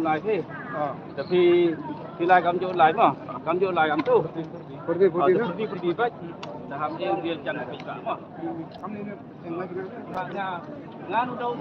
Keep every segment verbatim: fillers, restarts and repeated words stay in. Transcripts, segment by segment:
Lai phi. Ah. Te phi, phi lai kamjooh lai mo. Kamjooh lai kamtu. Pyrdi, pyrdi. Ah, pyrdi, pyrdi bad. Te hap ïa u dei jan phi ka mo. Nga, nga, nga nu dau.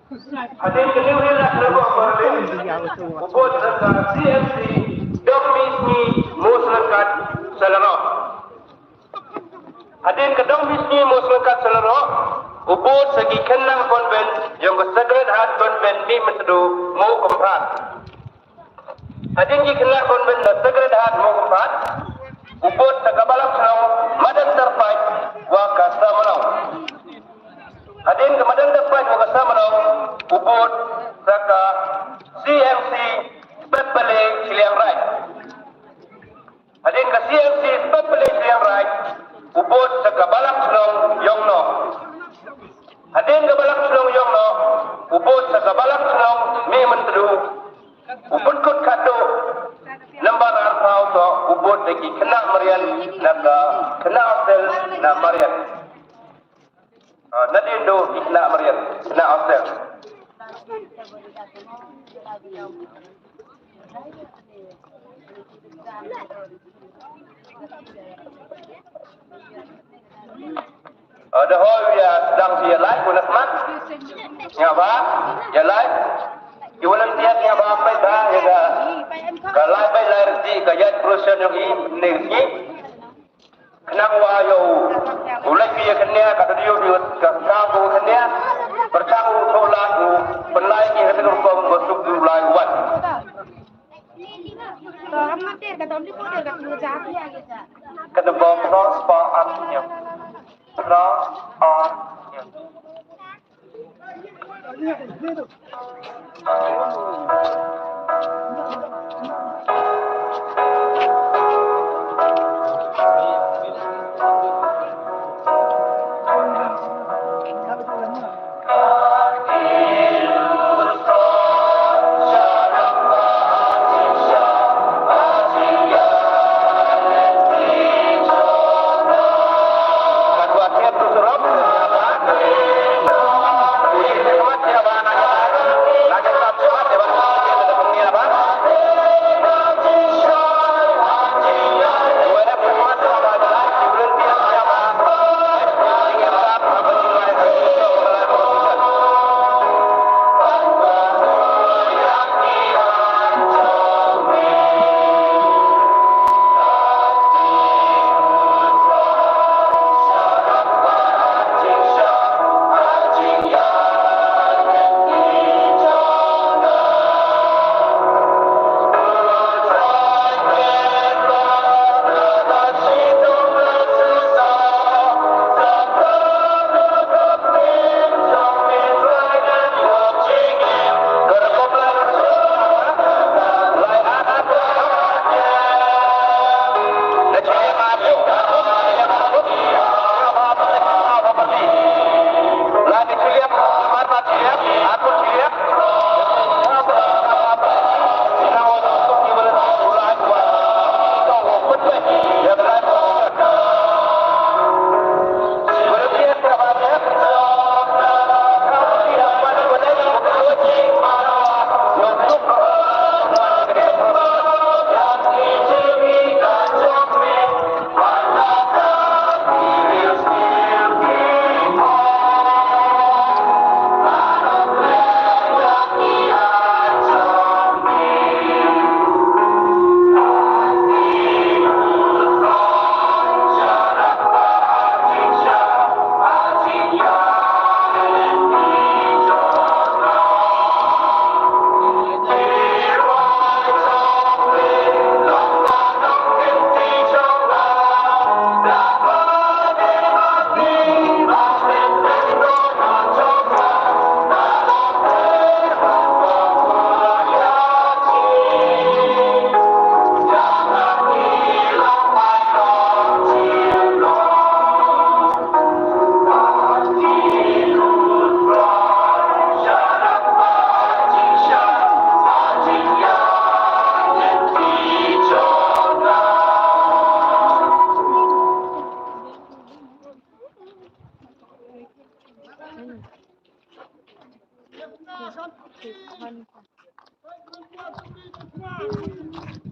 Hadien ka New Hill Athletic Paralympic, u bud ka C M C, dong mi sngi mo sngewkat sa la roh. Hadien ka dong mi sngi mo sngewkat sa la roh, u bud sa ki khynnah convent, yong ka Sacred Heart Convent, Mihmyntdu, mo kyrpad. Hadien ki khynnah convent na Sacred Heart mo kyrpad, u bud sa ka balang shnong, madan Tarpait, wa ka Samano. Hadien ka madan Tarpait wa ka Samano, u bud sa ka C M C, Spetbale, Chiliang Rai. Hadien ka C M C, Spetbale, Chiliang Rai, u bud sa ka balang shnong, Yongno. Hadien ka balang shnong Yongno, u bud sa ka balang shnong Mihmyntdu, u pynkut khadduh, nambar arphew to, u bud da ki khynnah mariang, na ka khynnah hostel, na mariang. Ah, nadien duh ki khynnah mariang, khynnah hostel. Ah, da hoi ïa sdang ïa live, u na smat. Nga ba, ïa live. Ïa u na smat, nga ba, peit ba, ïa ka. Ka live, peit live, rti, ka ïa procession yong i, ne rti. Khnang wa ïa u. U leit ïa kane, ka dei u, ka ka u kane. Pyrshang u thoh lad u. Pynlait ïa ka rukom ba suk u lai wan. Ka nembong cross pa an ïa. Cross an ïa.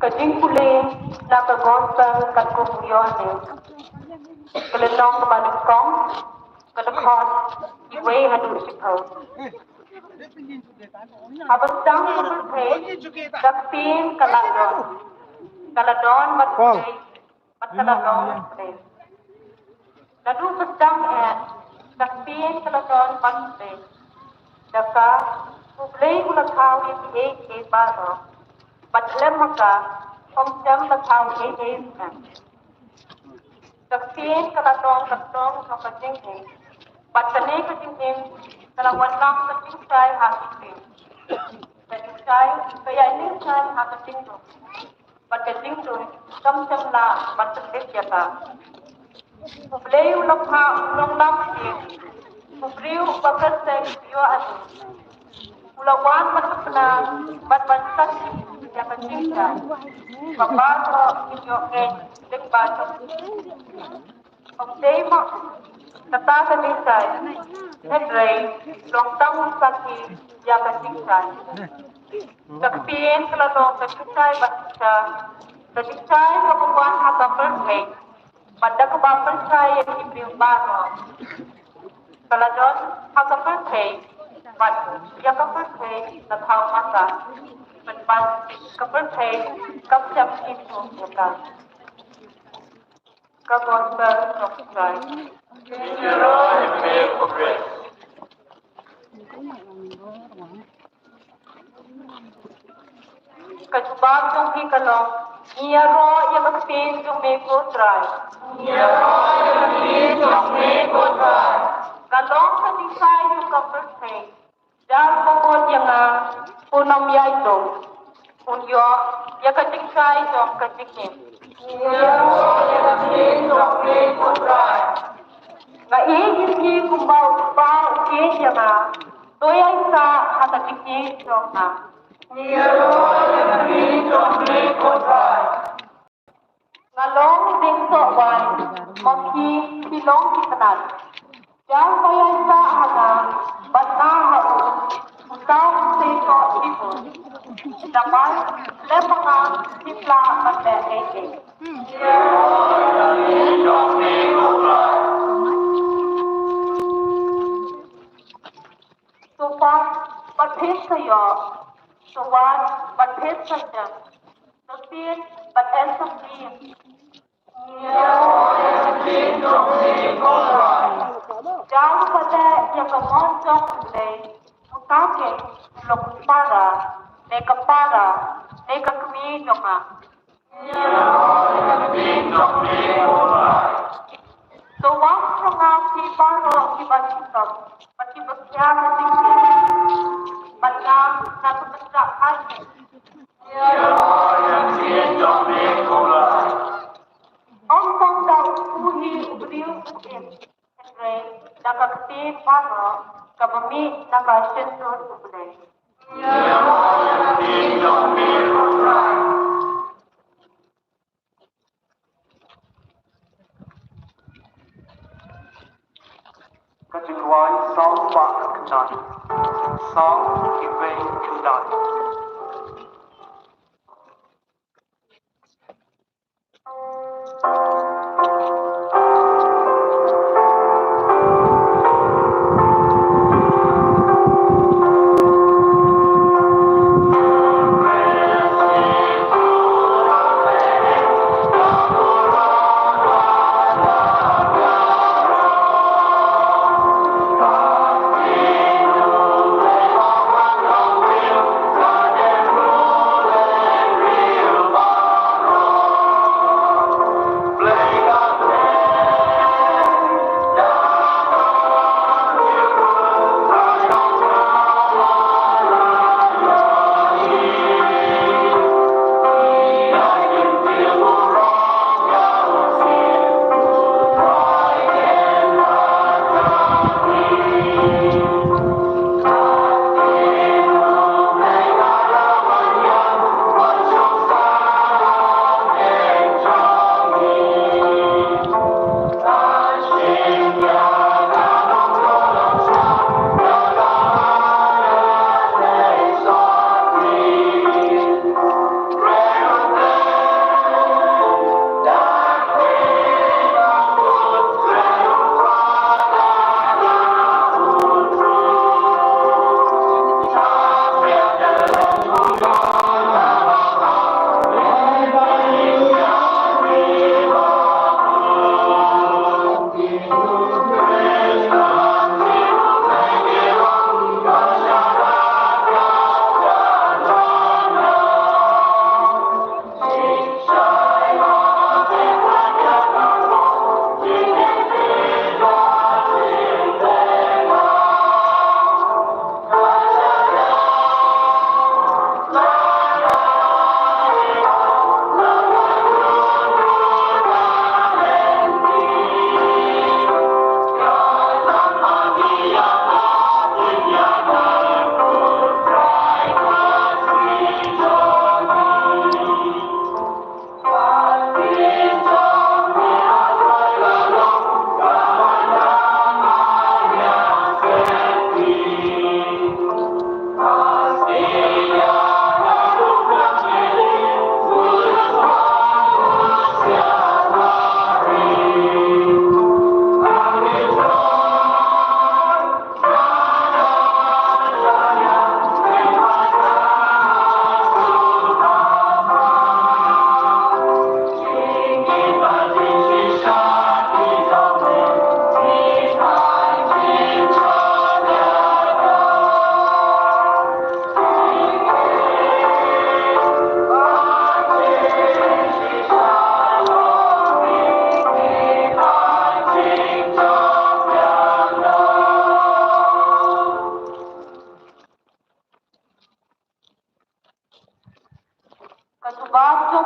Ka jingpule na ka gospel katkum u Ïoannis, ka lynnong kaba nyngkong, ka dkhot wei haduh shiphew. Haba sdang ka pyrthei, da ka ktien ka la don. Ka la don bad u Blei, bad ka la long u Blei. Naduh ba sdang eh, da ka ktien ka la don bad u Blei. Da ka, u Blei u la thaw ïa kiei kiei baroh. Bad lem ha ka, ym shym la thaw ei ei ruh. Ka ktien ka la long ka jong ka jingim. Bad kane ka jingim ka la wanlam ka jingshai ha ki briew. Ka jingshai ka ïaid lynshai ha ka jingdum. Bad ka jingdum kam shym lah ban pyndep ïa ka. U Blei u la phah u nonglam ïing, u briew uba kyrteng u Ïoannis. U la wan ban pyntnat bad ban sakhi ïa ka jingshai ba baroh kin ïoh ngeit lyngba jong u. Ym dei mo kata ka jingshai, hynrei long tang u sakhi ïa ka jingshai. Ka ktien ka la long ka jingshai bad ka jingshai, ka jingshai kaba wan ha ka pyrthei. Bad da kaba pyrshah ïa ki briew baroh. Ka la don ha ka pyrthei, bad ïa ka pyrthei la thaw ma ka, bad ka pyrthei kam shym ithuh ïa ka. Ka gospel jong u Trai. Ka jubab jong ngi ka long, ngi ïaroh ïa ka ktien jong me ko Trai. Ngi ïaroh ïa ka ktien jong me ko Trai. Ka long ka jingshai jong ka pyrthei. Jar uba bud ïa nga, un ym ïai dum. Un ïoh ïa ka jingshai jong ka jingim. Ngi ïaroh ïa ka ktien jong me ko Trai. Nga ïeit ïa phi kumba u Kpa u ïeit ïa nga. To ïai sah ha ka jingïeit jong nga. Ngi ïaroh ïa ka ktien jong me ko Trai. Nga long dieng soh waiñ, ma phi, phi long ki tnat. Jar ba ïai sah ha nga, bad nga ha u, uta u seisoh shibun. Namar lem ma nga phim lah ban leh ei ei. To pang bad phim sa ïoh, to wad bad phim sa shem, to tied bad yn sa plie. Jar uba leh ïa ka mon jong U Blei, uta keiñ u long u para, ne ka para, ne ka kmie jong nga. To wan sha nga phi baroh kiba shitom bad kiba shah ka jingim, bad nga, nga sa pynjah ha phi. Ym tang da u hi u briew u im, hynrei da ka ktien baroh kaba mih na ka shyntur U Blei. Ka jingrwai sawphew khyndai. Saw kiwei khyndai.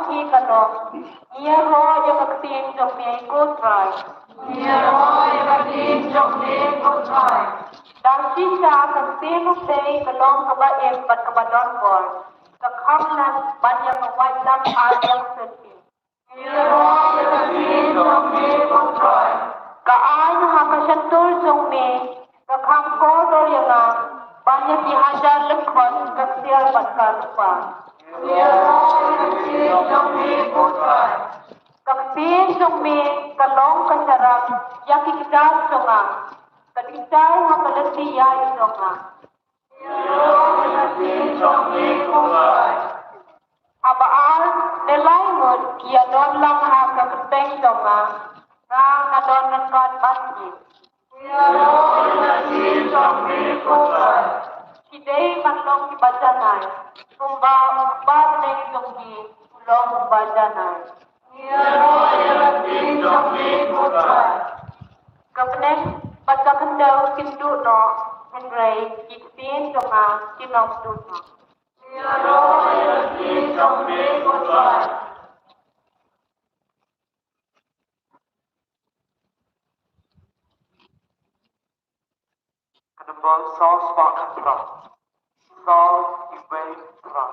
Ngi ka long, ngi ïaroh ïa ka ktien jong me ko Trai. Ngi ïaroh ïa ka ktien jong me ko Trai. Da shisha ka ktien U Blei ka long kaba im bad kaba don bor, ka kham leh ban ïa ka waitlam ar ïa ka syrti. Ngi ïaroh ïa ka ktien jong me ko Trai. Ka aiñ ha ka shyntur jong me ka kham kordor ïa nga ban ïa ki hajar lyngkhot ka ksiar bad ka rupa. Ngi ïaroh ïa ka ktien jong me ko Trai. Ka ktien jong me ka long ka sharak ïa ki kjat jong nga, ka dei sharai ha ka lynti ïaid jong nga. Haba ar ne lai ngut ki ïadon lang ha ka kyrteng jong nga, nga nga don ryngkat bad ki. Ki dei ban long kiba janai, kumba u kpa bneng jong ki u long uba janai. Ka bneng bad ka khyndew kin duh noh, hynrei ki ktien jong nga kin ym duh noh. Ka nombor saw spah khatphra. Saw iwei phra.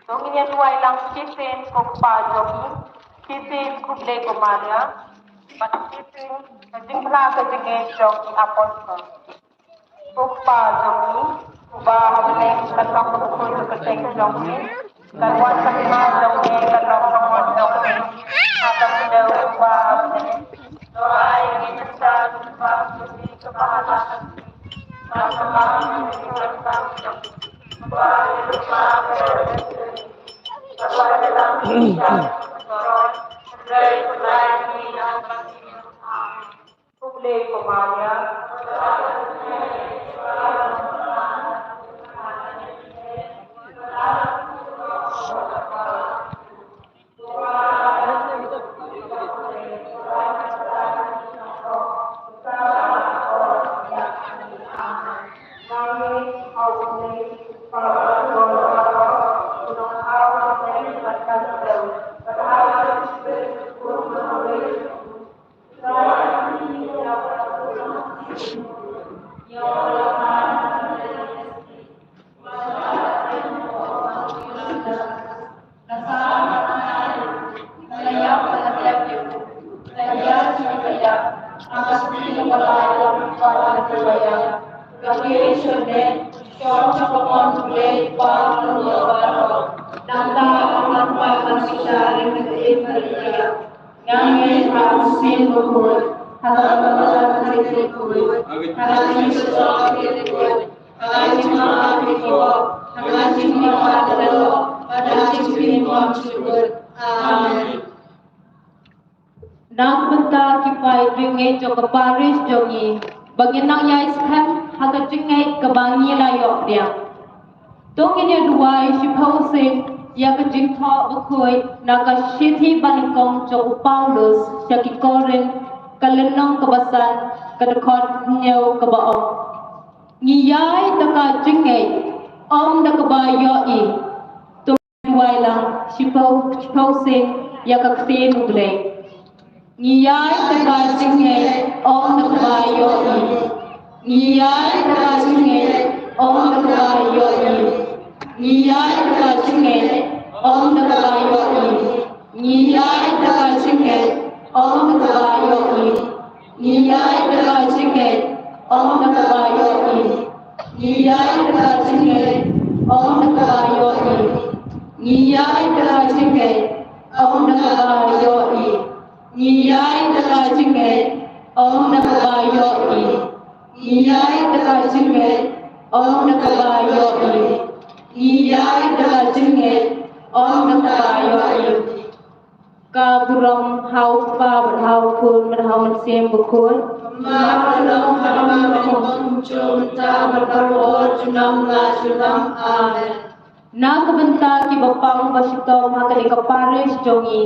To ngin ïa duwai lang shisien ko Kpa jong ngi, shisien ko Blei ko Maria, bad shisien ka jingphla ka jingngeit jong ki apostol. Ko Kpa jong ngi, uba ha bneng, kan long ka kyrteng jong ngi, kan wan ka hima jong ngi, kan long ka mon jong ngi ha ka khyndew uba ha bneng. To ai ïa ngi mynta u kaba ngi ïoh ban ïa ka Amen. Na ka bynta ki paid riewngeit jong ka parish jong ngi, ba ngin nang ïai skhem ha ka jingngeit kaba ngi la ïoh pdiang. To ngin ïa duwai shiphew sien ïa ka jingthoh bakhuid na ka shithi banyngkong jong u Paulus sha ki Korinth, ka lynnong kaba san, ka dkhot hynñiew, kaba ong: Ngi ïaid da ka jingngeit, ym da kaba ïohi. To duwai lang shiphew, shiphew sien ïa ka ktien U Blei. Ngi ïaid da ka jingngeit, ym da kaba ïohi. Ngi ïaid da ka jingngeit, ym da kaba ïohi. Ngi ïaid da ka jingngeit, ym da kaba ïohi. Ngi ïaid da ka jingngeit, ym da kaba ïohi. Ngi ïaid da ka jingngeit, ym da kaba ïohi. Ngi ïaid da ka jingngeit, ym da kaba ïohi. Ngi ïaid da ka jingngeit, ym da kaba ïohi. Ngi ïaid da ka jingngeit, ym da kaba ïohi. Ngi ïaid da ka jingngeit, ym da kaba ïohi. Ngi ïaid da ka jingngeit, ym da kaba ïohi. Ka burom ha u Kpa bad ha u Khun bad ha u Mynsiem Bakhuid. Kumba ka long ha ka mynta bad baroh junom la junom. Amen. Na ka bynta kiba pang ba shitom ha kane ka parish jong ngi,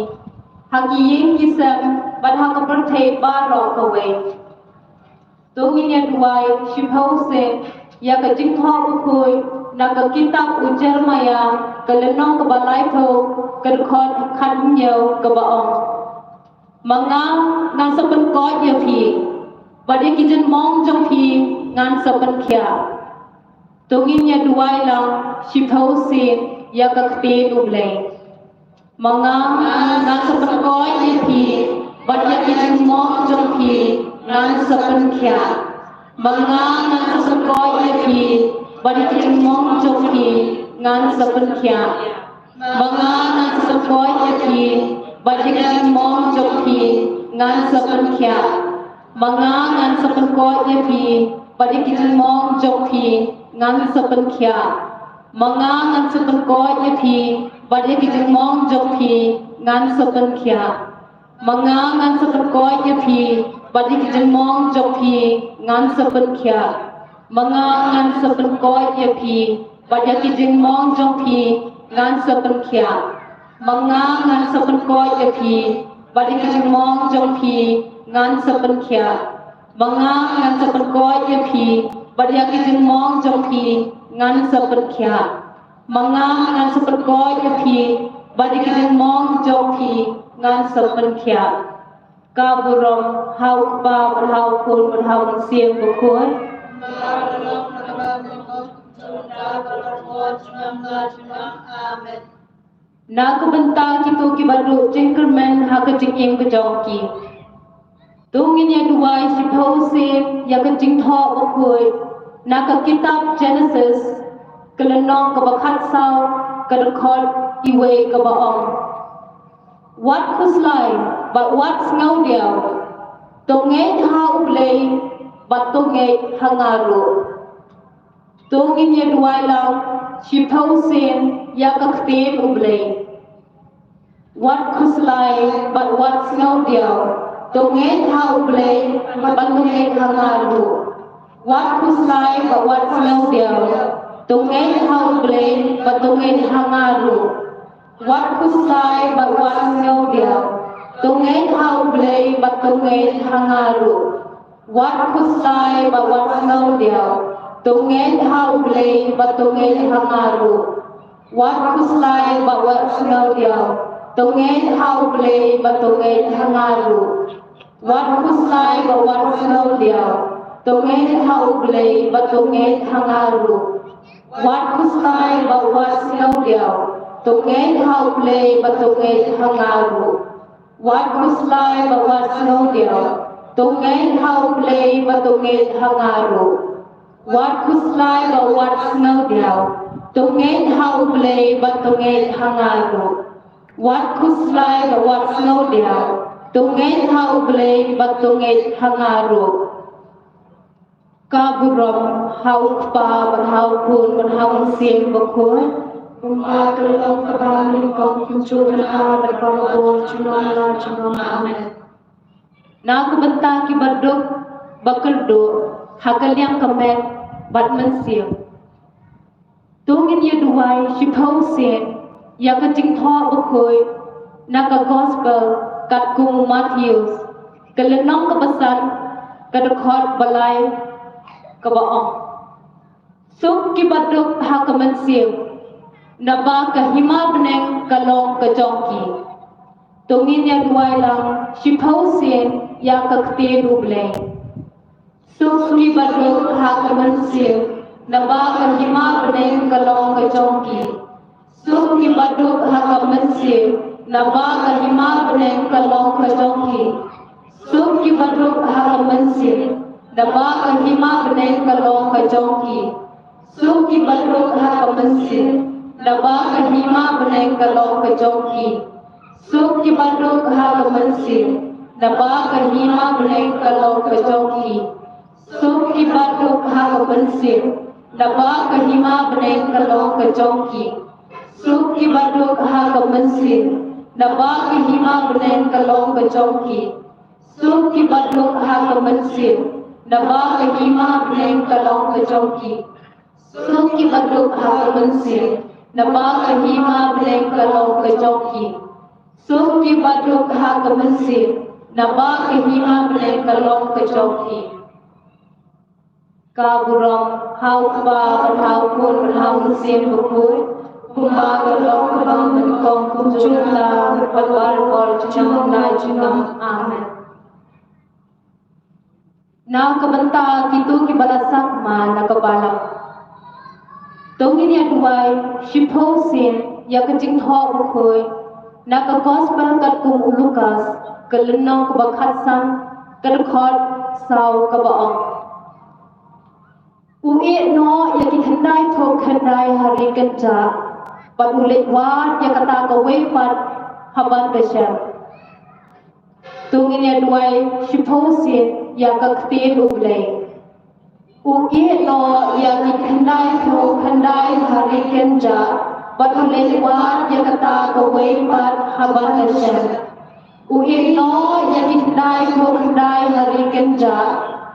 ha ki ïing ki sem bad ha ka pyrthei baroh kawei. To ngin ïa duwai shiphew sien ïa ka jingthoh bakhuid na ka kitab u Jeremaïah, ka lynnong kaba laiphew, ka dkhot khathynñiew, kaba ong: Ma nga ngan sa pynkoit ïa phi, bad ïa ki jingmong jong phi ngan sa pynkhiah. To ngin ïa duwai lang shiphew sien ïa ka ktien U Blei. Ma nga ngan sa pynkoit ïa phi, bad ïa ki jingmong jong phi ngan sa pynkhiah. Ma nga ngan sa pynkoit ïa phi, bad ïa ki jingmong jong phi ngan sa pynkhiah. Ma nga ngan sa pynkoit ïa phi, bad ïa ki jingmong jong phi ngan sa pynkhiah. Ma nga ngan sa pynkoit ïa phi, bad ïa ki jingmong jong phi ngan sa pynkhiah. Ma nga ngan sa pynkoit ïa phi, bad ïa ki jingmong jong phi ngan sa pynkhiah. Ma nga ngan sa pynkoit ïa phi, bad ïa ki jingmong jong phi ngan sa pynkhiah. Ma nga ngan sa pynkoit ïa phi, bad ïa ki jingmong jong phi ngan sa pynkhiah. Ma nga ngan sa pynkoit ïa phi, bad ïa ki jingmong jong phi ngan sa pynkhiah. Ma nga ngan sa pynkoit ïa phi, bad ïa ki jingmong jong phi ngan sa pynkhiah. Ma nga ngan sa pynkoit ïa phi, bad ïa ki jingmong jong phi ngan sa pynkhiah. Ka burom ha u Kpa bad ha u Khun bad ha u Mynsiem Bakhuid. Kumba ka long ha ka mynta bad baroh junom la junom. Amen. Na ka bynta kito kiba duh jingkyrmen ha ka jingim ka jong ki. To ngin ïa duwai shiphew sien ïa ka Jingthoh Bakhuid na ka kitab Genesis, ka lynnong kaba khatsaw, ka dkhot iwei kaba ong: Wat khuslai bad wat sngewdiaw, to ngeit ha U Blei bad to ngeit ha nga ruh. To ngin ïa duwai lang shiphew sien ïa ka ktien U Blei. Wat khuslai bad wat sngewdiaw, to ngeit ha U Blei bad to ngeit ha nga ruh. Wat khuslai bad wat sngewdiaw, to ngeit ha U Blei bad to ngeit ha nga ruh. Wat khuslai bad wat sngewdiaw, to ngeit ha U Blei bad to ngeit ha nga ruh. Wat khuslai bad wat sngewdiaw, to ngeit ha U Blei bad to ngeit ha nga ruh. Wat khuslai bad wat sngewdiaw, to ngeit ha U Blei bad to ngeit ha nga ruh. Wat khuslai bad wat sngewdiaw, to ngeit ha U Blei bad to ngeit ha nga ruh. Wat khuslai bad wat sngewdiaw, to ngeit ha U Blei bad to ngeit ha nga ruh. Wat khuslai bad wat sngewdiaw, to ngeit ha U Blei bad to ngeit ha nga ruh. Wat khuslai bad wat sngewdiaw, to ngeit ha U Blei bad to ngeit ha nga ruh. Wat khuslai bad wat sngewdiaw, to ngeit ha U Blei bad to ngeit ha nga ruh. Ka burom ha U Kpa bad ha U Khun bad ha U Mynsiem Bakhuid. Kumba ka long kaba nyngkong, kumjuh mynta bad barabor, junom la junom. Amen. Na ka bynta kiba duk ba kyrduh ha ka liang ka met bad mynsiem. To ngin ïa duwai shiphew sien ïa ka Jingthoh Bakhuid na ka Gospel katkum u Mathaios, ka lynnong kaba san, ka dkhot ba lai, kaba ong: Suk kiba duk ha ka mynsiem, naba ka hima bneng ka long ka jong ki. To ngin ïa duwai lang shiphew sien ïa ka ktien U Blei. Suk kiba duk ha ka mynsiem, naba ka hima bneng ka long ka jong ki. Suk kiba duk ha ka mynsiem, naba ka hima bneng ka long ka jong ki. Suk kiba duk ha ka mynsiem, naba ka hima bneng ka long ka jong ki. Suk kiba duk ha ka mynsiem, naba ka hima bneng ka long ka jong ki. Suk kiba duk ha ka mynsiem, naba ka hima bneng ka long ka jong ki. Suk kiba duk ha ka mynsiem, naba ka hima bneng ka long ka jong ki. Suk kiba duk ha ka mynsiem, naba ka hima bneng ka long ka jong ki. Suk kiba duk ha ka mynsiem, naba ka hima bneng ka long ka jong ki. Suk kiba duk ha ka mynsiem, naba ka hima bneng ka long ka jong ki. Suk kiba duk ha ka mynsiem, naba ka hima bneng ka long ka jong ki. Ka burom ha U Kpa bad ha U Khun bad ha U Mynsiem Bakhuid, kumba ka long kaba nyngkong, kumjuh mynta bad barabor, junom la junom. Amen. Na ka bynta kito kiba la sakma na ka balang. To ngin ïa duwai shiphew sien ïa ka Jingthoh Bakhuid na ka Gospel katkum u Lukas, ka lynnong kaba khatsan, ka dkhot saw, kaba ong: U ïeh noh ïa ki khyndai phew khyndai ha ri kynjah, bad u leit wad ïa kata kawei pat ha ban da shem. To ngin ïa duwai shiphew sien ïa ka ktien U Blei. U ïeh noh ïa ki khyndai phew khyndai ha ri kynjah, bad u leit wad ïa kata kawei pat ha ban da shem. U ïeh noh ïa ki khyndai phew khyndai ha ri kynjah,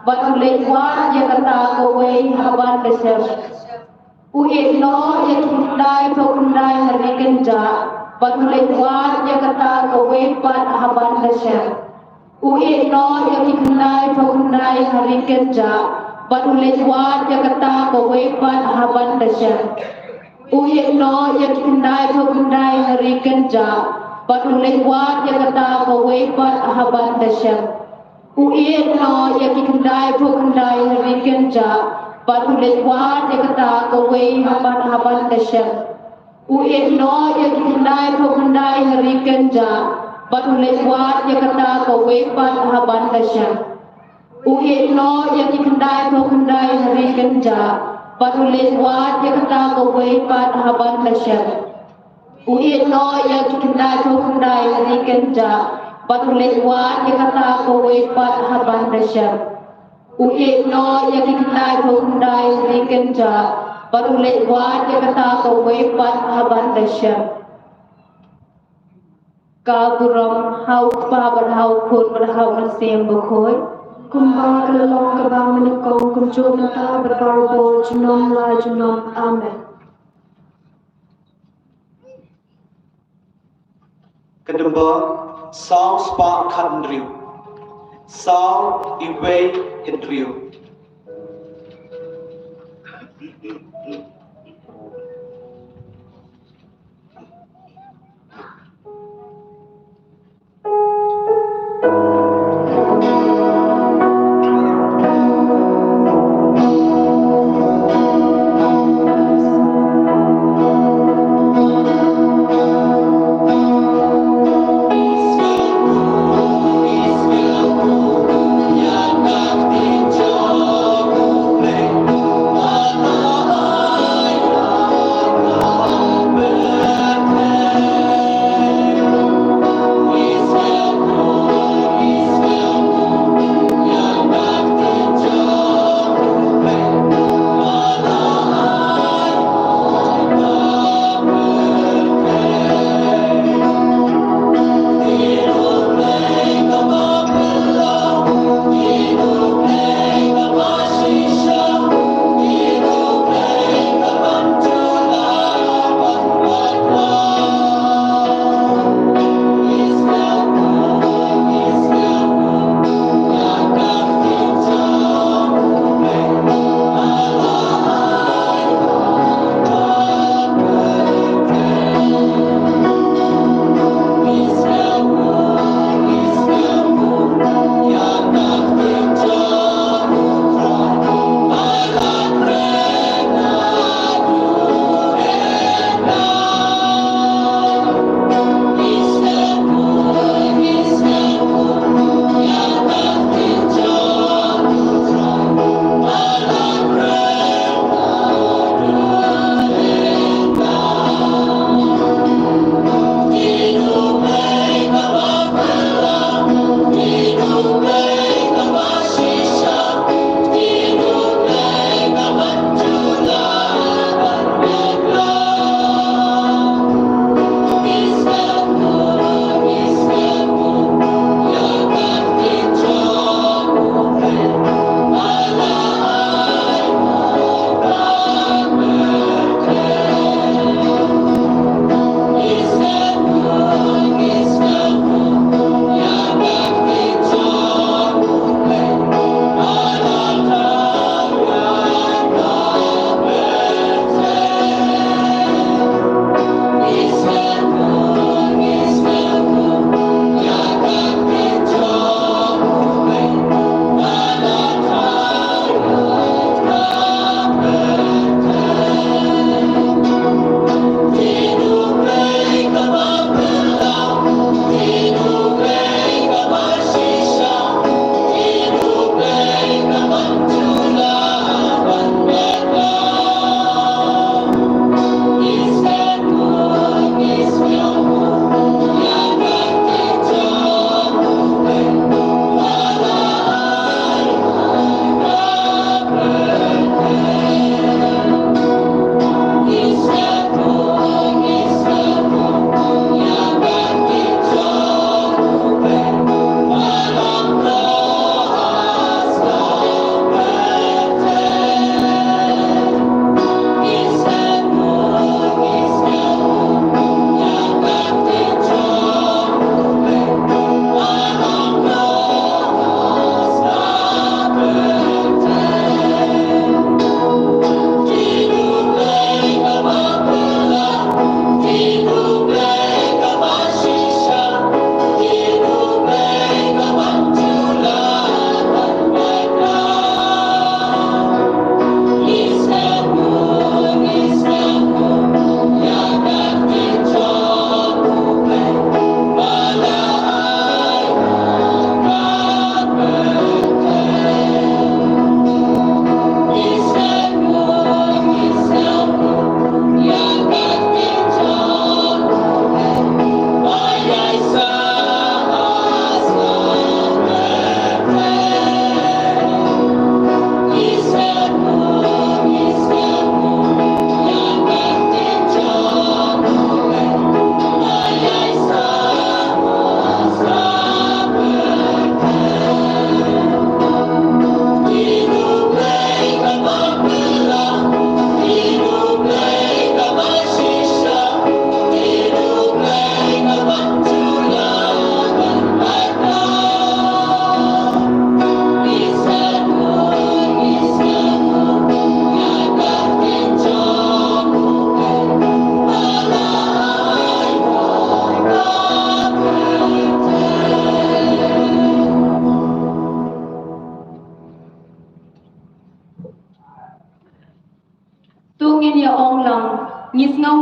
bad u leit wad ïa kata kawei ha ban da shem. U ïeh noh ïa ki khyndai phew khyndai ha ri kynjah, bad u leit wad ïa kata kawei pat ha ban da shem. U ïeh noh ïa ki khyndai phew khyndai ha ri kynjah, bad u leit wad ïa kata kawei pat ha ban da shem. U ïeh noh ïa ki khyndai phew khyndai ha ri kynjah, bad u leit wad ïa kata kawei pat ha ban da shem. U ïeh noh ïa ki khyndai phew khyndai ha ri kynjah, bad u leit wad ïa kata kawei pat ha ban da shem. U ïeh noh ïa ki khyndai thoh khyndai ha ri kynjah, bad u leit wad ïa kata kawei pat ha ban da shem. U ïeh noh ïa ki khyndai thoh khyndai ha ri kynjah, bad u leit wad ïa kata kawei pat ha ban da shem. U ïeh noh ïa ki khyndai thoh khyndai ha ri kynjah, bad u leit wad ïa kata kawei pat ha ban da shem. U ïeh noh ïa ki khyndai thoh khyndai ha ri kynjah, bad u leit wad ïa kata kawei pat ha ban da shem. Ka burom ha u Kpa bad ha u Khun bad ha u Mynsiem Bakhuid. Kumba ka la long kaba nyngkong, kumjuh mynta bad barabor, junom la junom. Amen. Ka nombor saw spah khathynriew. Saw iwei hynriew.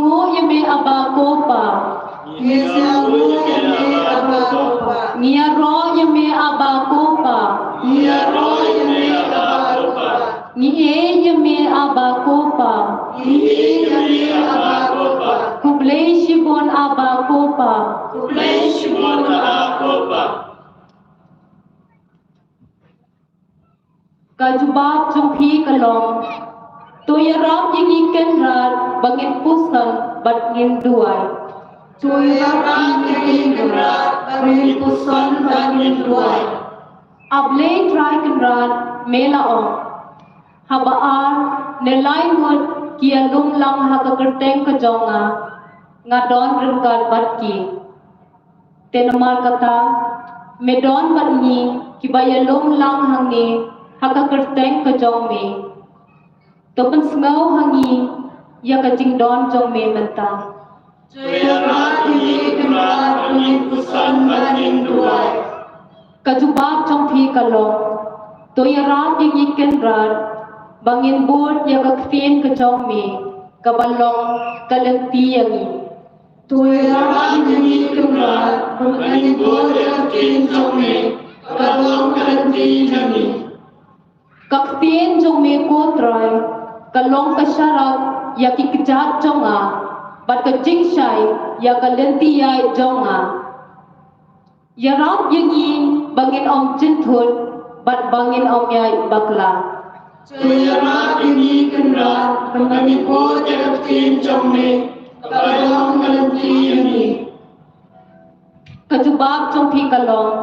Ïa me Aba ko Pa. Ngi ïaroh ïa me Aba ko Pa. Ngi ïaroh ïa me Aba ko Pa. Ngi ïaroh ïa me Aba ko Pa. Ngi ïeit ïa me Aba ko Pa. Ngi ïeit ïa me Aba ko Pa. Khublei shibun Aba ko Pa. Khublei shibun Aba ko Pa. Ka jubab jong phi ka long, to ïarap ïa ngi Kynrad ba ngin puson bad ngin duwai. To ïarap ïa ngi Kynrad ba ngin puson bad ngin duwai. A Blei Trai Kynrad, me la ong, haba ar ne lai ngut ki ïalum lang ha ka kyrteng ka jong nga, nga don ryngkat bad ki. Te namar kata, me don bad ngi kiba ïalum lang hangne ha ka kyrteng ka jong me. To pynsngew ha ngi ïa ka jingdon jong me mynta. To ïarap ïa ngi Kynrad ba ngin puson bad ngin duwai. Ka jubab jong phi ka long, to ïarap ïa ngi Kynrad ba ngin bud ïa ka ktien ka jong me kaba long ka lynti ïa ngi. To ïarap ïa ngi Kynrad ba ngin bud ïa ka ktien jong me kaba long ka lynti ïa ngi. Ka ktien jong me ko Trai ka long ka sharak ïa ki kjat jong nga bad ka jingshai ïa ka lynti ïaid jong nga. Ïarap ïa ngi ba ngin ym jynthut bad ba ngin ym ïaid bakla. To ïarap ïa ngi Kynrad ba ngin bud ïa ka ktien jong me kaba long ka lynti ïa ngi. Ka jubab jong phi ka long,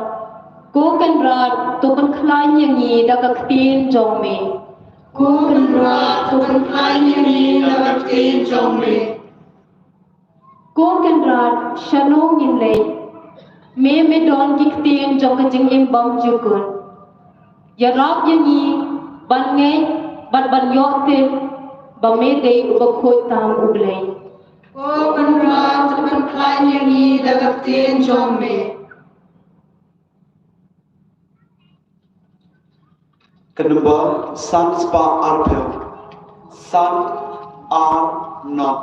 ko Kynrad to pynkhlaiñ ïa ngi da ka ktien jong me. Ko Kynrad to pynkhlaiñ ïa ngi da ka ktien jong me. Ko Kynrad, shano ngin leit? Me me don ki ktien jong ka jingim bymjukut. Ïarap ïa ngi ban ngeit bad ban ïoh tip ba me dei uba khuid tam U Blei. Ko Kynrad to pynkhlaiñ ïa ngi da ka ktien jong me. Ka number san spah arphew. San ar noh.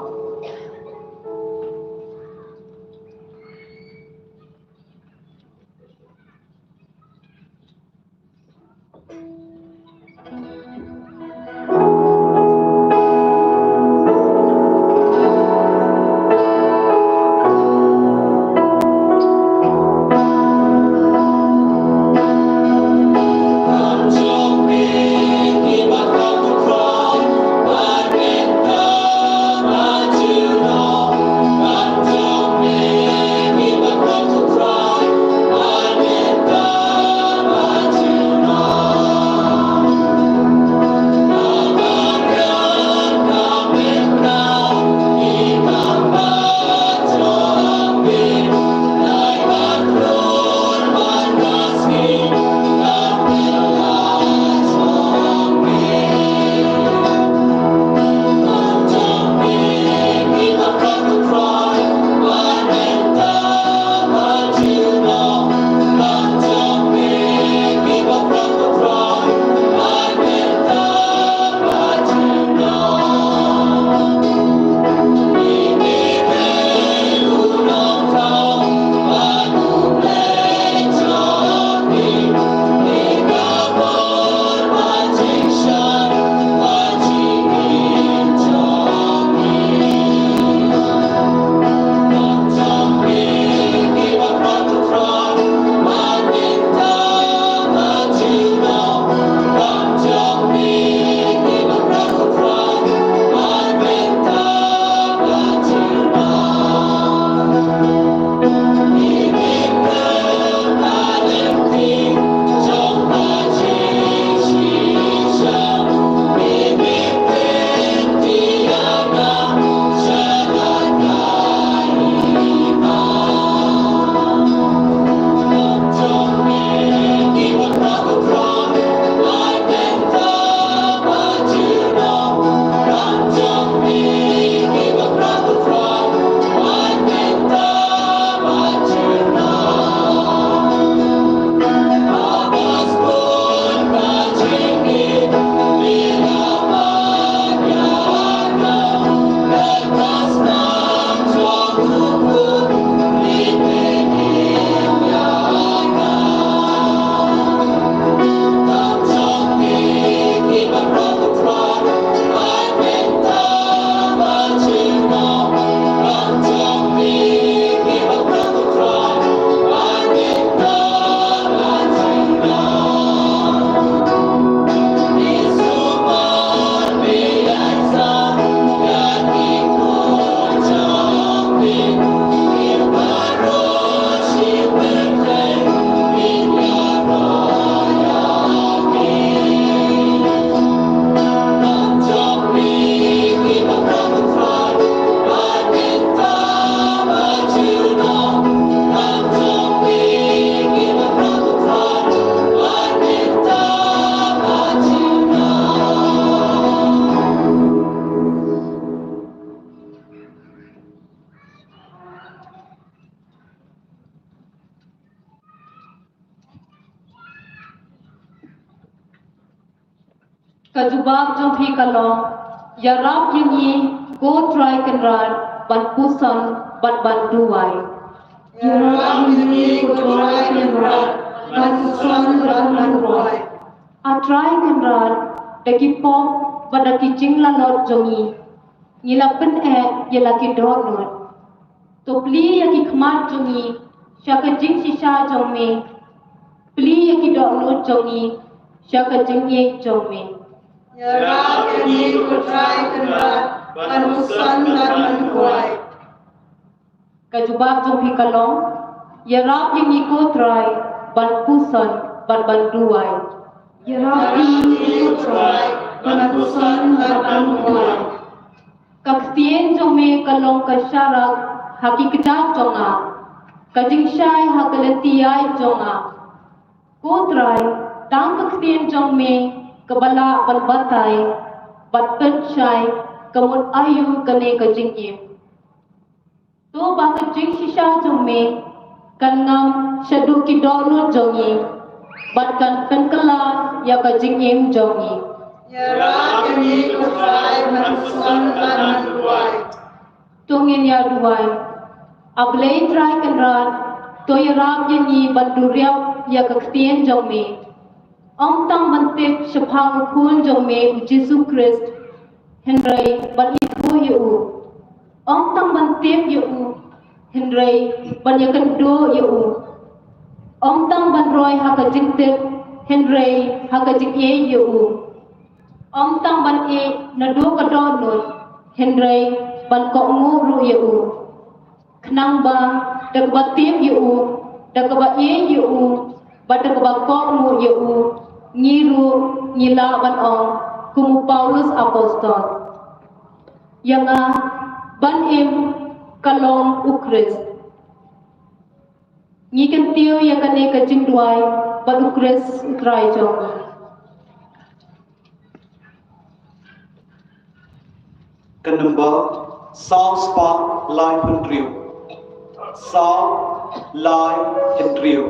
Ka jubab jong phi ka long, ïarap ïa ngi ko Trai Kynrad ban puson bad ban duwai. Ïarap ïa ngi ko Trai Kynrad ban puson bad ban duwai. A Trai Kynrad, da ki pop bad da ki jinglalot jong ngi, ngi la pyneh ïa la ki dohnud. To plie ïa ki khmat jong ngi sha ka jingshisha jong me. Plie ïa ki dohnud jong ngi sha ka jingïeit jong me. Ïarap ïa ngi ko Trai Kynrad ban puson bad ban duwai. Ka jubab jong phi ka long, ïarap ïa ngi ko Trai ban puson bad ban duwai. Ïarap ïa ngi ko Trai ban puson bad ban duwai. Ka ktien jong me ka long ka sharak ha ki kjat jong nga, ka jingshai ha ka lynti ïaid jong nga. Ko Trai, tang ka ktien jong me kaba lah ban batai bad pynshai ka mut aïu kane ka jingim. To ba ka jingshisha jong me kan ngam shaduh ki dohnud jong ngi bad kan pynkylla ïa ka jingim jong ngi. Ïarap ïa ngi ko Trai ban puson bad ban duwai. To ngin ïa duwai. A Blei Trai Kynrad, to ïarap ïa ngi ban duriap ïa ka ktien jong me. Ym tang ban tip shaphang u Khun jong me u Jisu Khrist, hynrei ban ithuh ïa u. Ym tang ban tip ïa u, hynrei ban ïakynduh ïa u. Ym tang ban roi ha ka jingtip, hynrei ha ka jingïeit ïa u. Ym tang ban ïeit naduh ka dohnud, hynrei ban kohnguh ruh ïa u. Khnang ba da kaba tip ïa u, da kaba ïeit ïa u, bad da kaba kohnguh ïa u, ngi ruh ngi lah ban ong kum u Paulus Apostol. Ïa nga ban im ka long u Khrist. Ngi kyntiew ïa kane ka jingduwai bad u Khrist u Trai jong ngi. Ka number saw spah lai hynriew. Saw lai hynriew.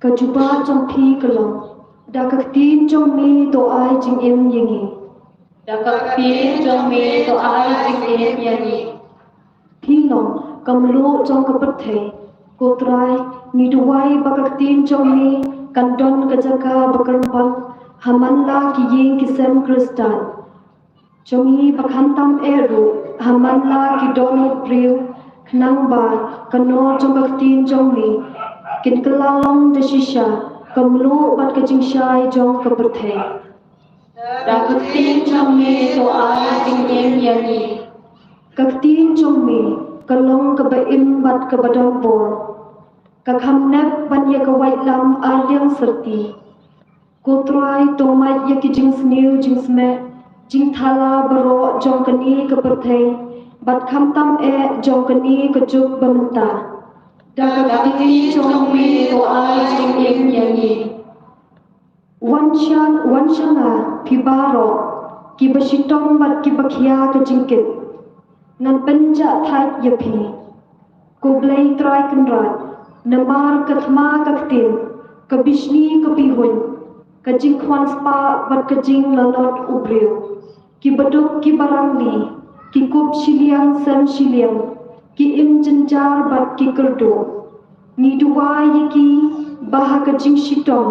Ka jubab jong phi ka long, da ka ktien jong me to ai jingim ïa ngi. Da ka ktien jong me to ai jingim ïa ngi. Phi long ka mluh jong ka pyrthei. Ko Trai, ngi duwai ba ka ktien jong me kan don ka jaka bakyrpang ha man la ki ïing ki sem Khristan jong ngi, ba khamtam eh ruh ha man la ki dohnud briew, khnang ba ka nor jong ka ktien jong me kin kylla long da shisha ka mluh bad ka jingshai jong ka pyrthei. Da ka ktien jong me to ai jingim ïa ngi. Ka ktien jong me ka long kaba im bad kaba don bor, ka kham nep ban ïa ka waitlam ar liang syrti. Ko Trai, to mad ïa ki jingsniew jingsmeh jingthala baroh jong kane ka pyrthei bad khamtam eh jong kane ka juk ba mynta. Da ka ktien jong me to ai jingim ïa ngi. Wan sha, wan sha nga phi baroh kiba shitom bad kiba khia ka jingkit. Ngan pynjah thait ïa phi, ko Blei Trai Kynrad, namar ka thma ka ktien, ka bishni ka bihuiñ, ka jingkwah spah bad ka jinglanot u briew. Kiba duk kiba rangli, ki kup shiliang sem shiliang, ki im jynjar bad ki kyrduh. Ngi duwai ïa ki ba ha ka jingshitom,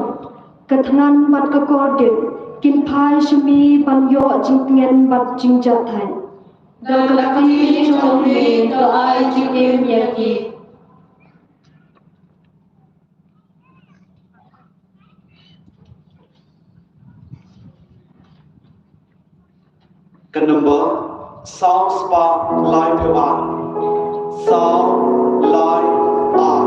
ka thngan bad ka kordit kin phai sha me ban ïoh jingtngen bad jingjahthait. Da ka ktien jong me to ai jingim ïa ki. Ka nombor saw spah laiphew ar. Saw lai ar.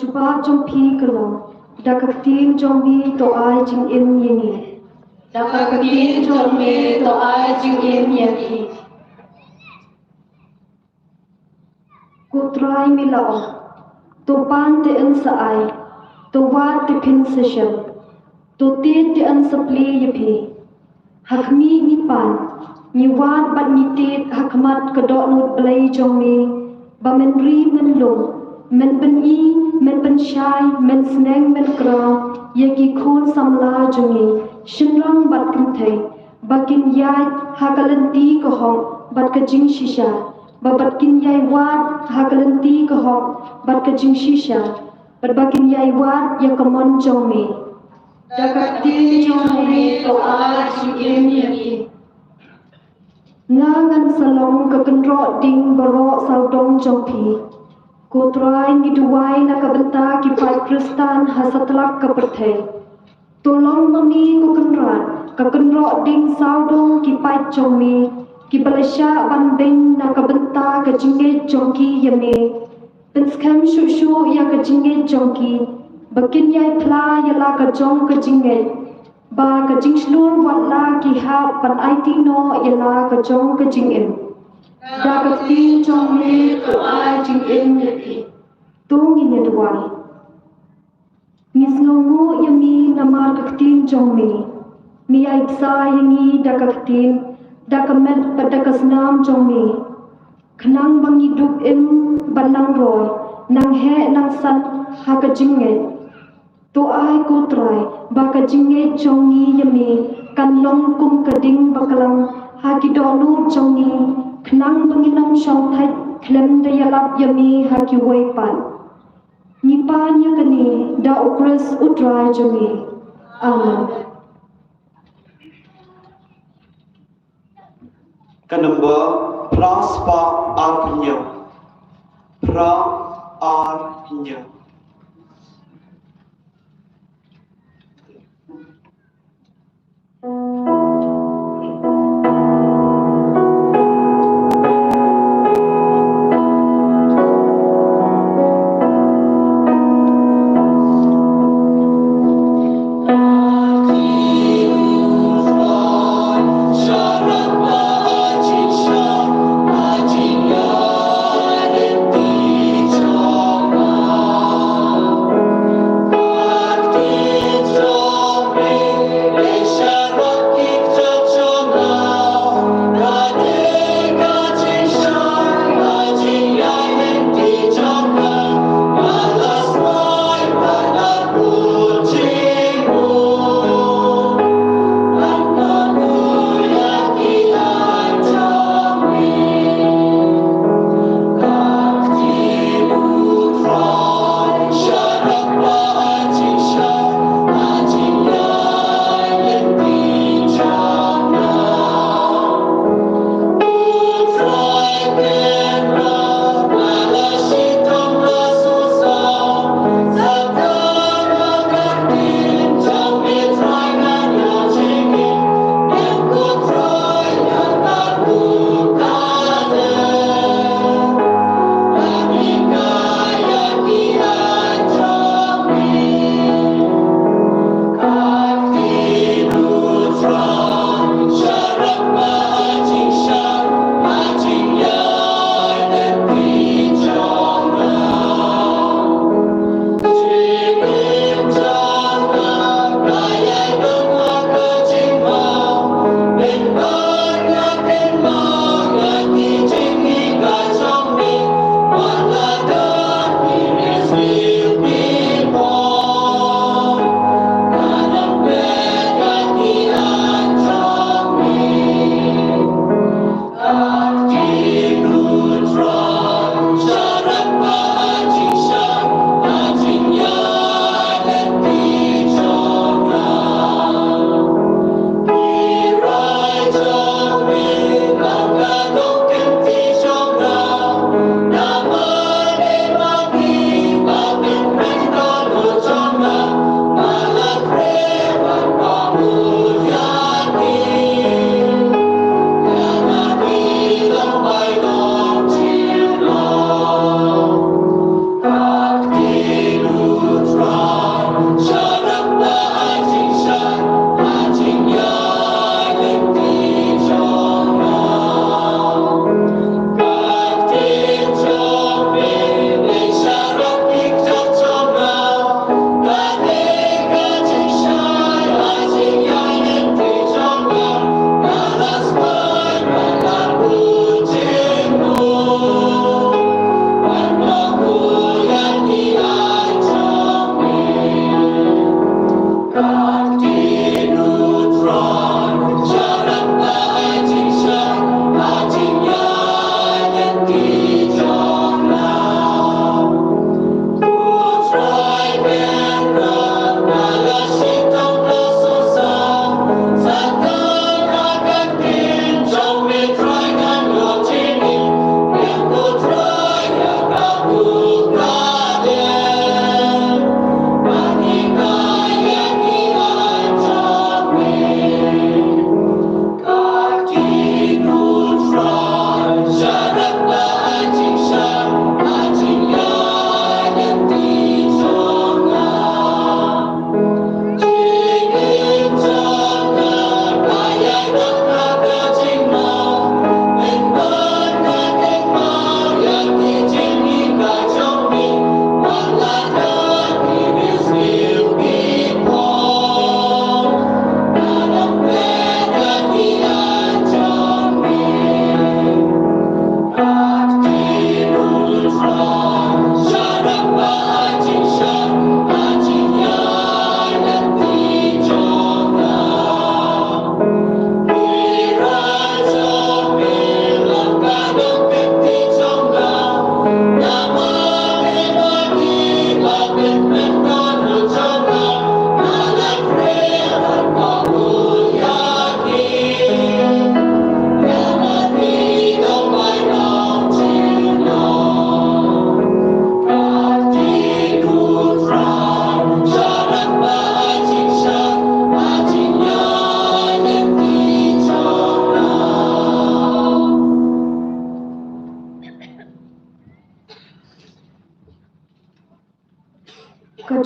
Jubab jong phi ka long, da ka ktien jong me to ai jingim ïa ngi. Da ka ktien jong me to ai jingim ïa ngi. Ko Trai me la ong, to pan te yn sa ai, to wad te phin sa shem, to tied te yn sa plie ïa phi. Ha khmih ngi pan, ngi wad bad ngi tied ha khmat ka dohnud Blei jong me, ba men ri men lum, men pyni, men pynshai, men sneng men kraw ïa ki khun samla jong ngi, shynrang bad kynthei, ba kin ïaid ha ka lynti ka hok bad ka jingshisha, ba bad kin ïai wad ha ka lynti ka hok bad ka jingshisha, bad ba kin ïai wad ïa ka mon jong me. Da ka ktien jong me to ai jingim ïa ngi. Nga ngan sa long ka kynroh ding baroh sawdong jong phi. Ko Trai, ngi duwai na ka bynta ki paid Khristan ha satlak ka pyrthei. To long ma me, ko Kynrad, ka kynroh ding sawdong ki paid jong me, kiba la shah ban beiñ na ka bynta ka jingngeit jong ki ïa me. Pynskhem shuh shuh ïa ka jingngeit jong ki, ba kin ïai phla ïa la ka jong ka jingngeit, ba ka jingshlur wat la ki hap ban aiti noh ïa la ka jong ka jingim. Da ka ktien jong me to ai jingim ïa ki. To ngin ïa duwai. Ngi sngewnguh ïa me namar ka ktien jong me. Me ïai bsa ïa ngi da ka ktien, da ka met bad da ka snam jong me, khnang ba ngi dup im bad nang roi, nang heh nang san ha ka jingngeit. To ai, ko Trai, ba ka jingngeit jong ngi ïa me kan long kum ka ding baklang ha ki dohnud jong ngi, khnang ba ngin ym shong thait khlem da ïalap ïa me ha kiwei pat. Ngi pan ïa kane da U Khrist U Trai jong ngi. Amen. Ka nombor phra spah arphew hynñiew. Phra arphew hynñiew.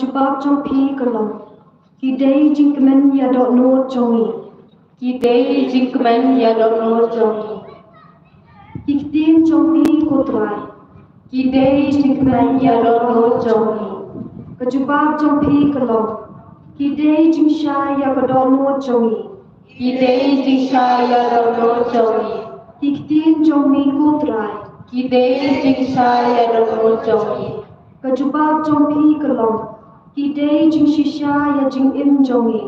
jubab jong phi ka long, ki dei jingkmen ïa dohnud jong ngi. Ki dei jingkmen ïa dohnud jong ngi. Ki ktien jong ngi, ko Trai. Ki dei jingkmen ïa dohnud jong ngi. Ka jubab jong phi ka long, ki dei jingshai ïa ka dohnud jong ngi. Ki dei jingshai ïa dohnud jong ngi. Ki ktien jong ngi, ko Trai. Ki dei jingshai ïa dohnud jong ngi. Ka jubab jong phi ka long, ki dei jingshisha ïa jingim jong ngi.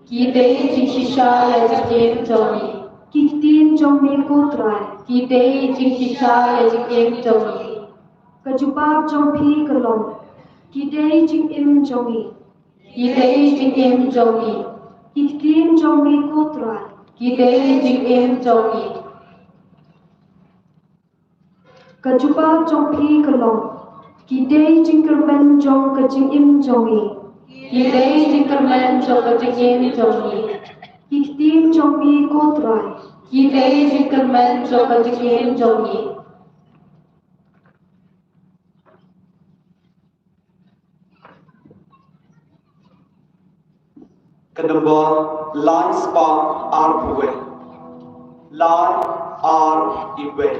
Ki dei jingshisha ïa jingim jong ngi. Ki ktien jong ngi, ko Trai. Ki dei jingshisha ïa jingim jong ngi. Ka jubab jong phi ka long, ki dei jingim jong ngi. Ki dei jingim jong ngi. Ki ktien jong ngi, ko Trai. Ki dei jingim jong ngi. Ka jubab jong phi ka long, ki dei jingkyrmen jong ka jingim jong ngi. Ki dei jingkyrmen jong ka jingim jong ngi. Ki ktien jong ngi, ko Trai. Ki dei jingkyrmen jong ka jingim jong ngi. Ka nombor lai spah arphew wei. Lai arphew wei.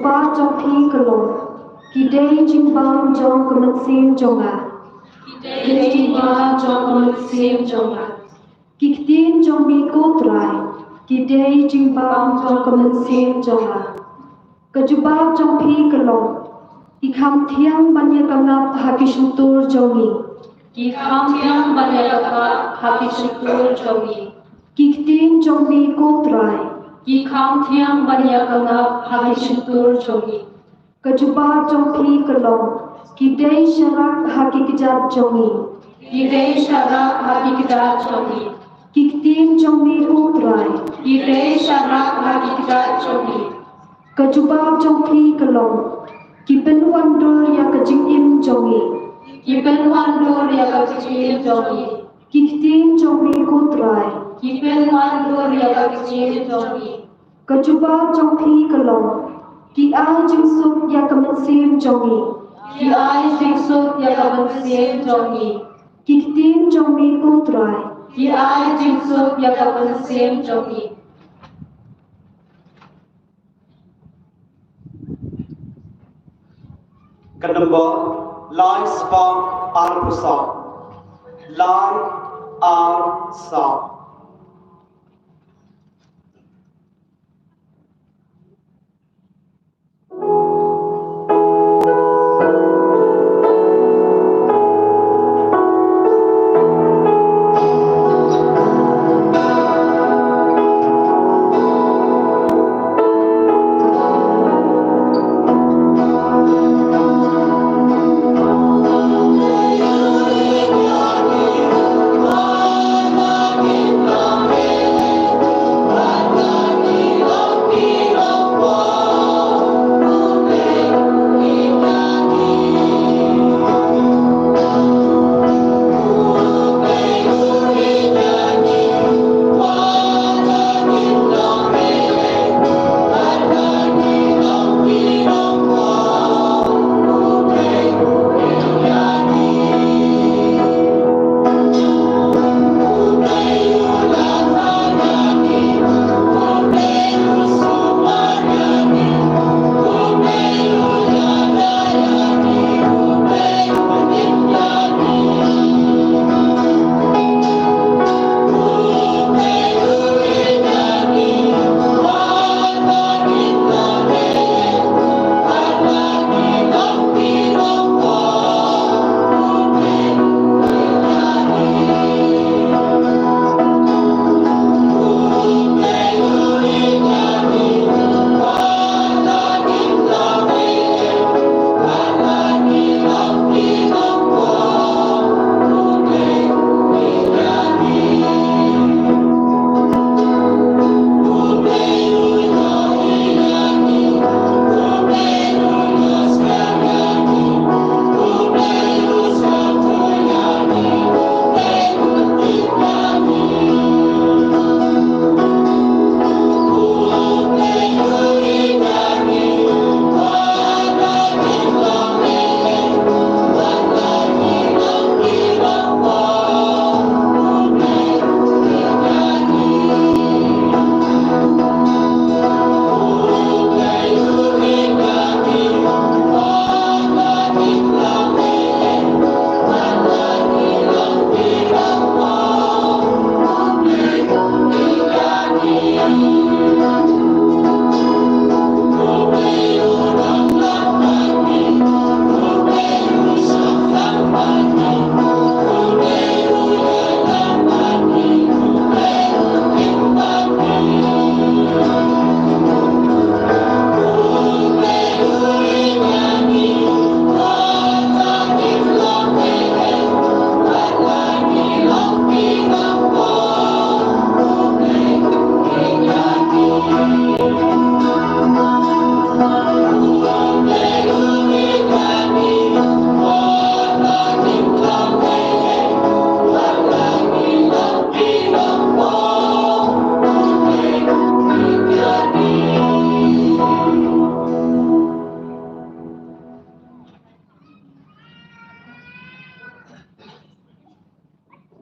Jubab jong phi ka long, ki dei jingbam jong ka mynsiem jong nga. Ki dei jingbam jong ka mynsiem jong nga. Ki ktien jong me ko Trai, ki dei jingbam jong ka mynsiem jong nga. Ka jubab jong phi ka long, ki kham thiang ban ïa ka ngap ha ki shyntur jong ngi. Ki kham thiang ban ïa ka ngap ha ki shyntur jong ngi. Ki ktien jong me ko Trai, ki kham thiang ban ïa ka ngap ha ki shyntur jong ngi. Ka jubab jong phi ka long, ki dei sharak ha ki kjat jong ngi. Ki dei sharak ha ki kjat jong ngi. Ki ktien jong me ko Trai, ki dei sharak ha ki kjat jong ngi. Ka jubab jong phi ka long, ki pynwandur ïa ka jingim jong ngi. Ki pynwandur ïa ka jingim jong ngi. Ki ktien jong me ko Trai, ki pynwandur ïa ka jingim jong ngi. Ka jubab jong phi ka long, ki ai jingsuk ïa ka mynsiem jong ngi. Ki ai jingsuk ïa ka mynsiem jong ngi. Ki ktien jong me ko Trai, ki ai jingsuk ïa ka mynsiem jong ngi. Ka nombor lai spah arphew saw. Lai arphew saw.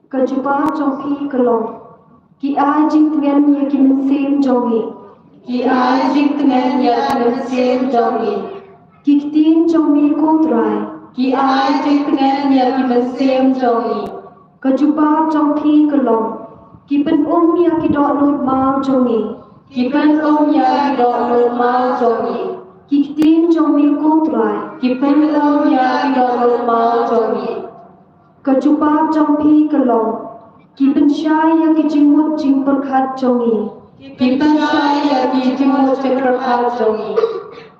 Ka jubab jong phi ka long, ki ai jingtngen ïa ki mynsiem jong ngi. Ki ai jingtngen ïa ki mynsiem jong ngi. Ki ktien jong me ko Trai. Ki ai jingtngen ïa ki mynsiem jong ngi. Ka jubab jong phi ka long. Ki pynum ïa ki dohnud maw jong ngi. Ki pynum ïa ki dohnud maw jong ngi. Ki ktien jong me ko Trai. Ki pynum ïa ki dohnud maw jong ngi. Ka jubab jong phi ka long. Ki pynshai ïa ki jingmut jingpyrkhat jong ngi. Ki pynshai ïa ki jingmut jingpyrkhat jong ngi.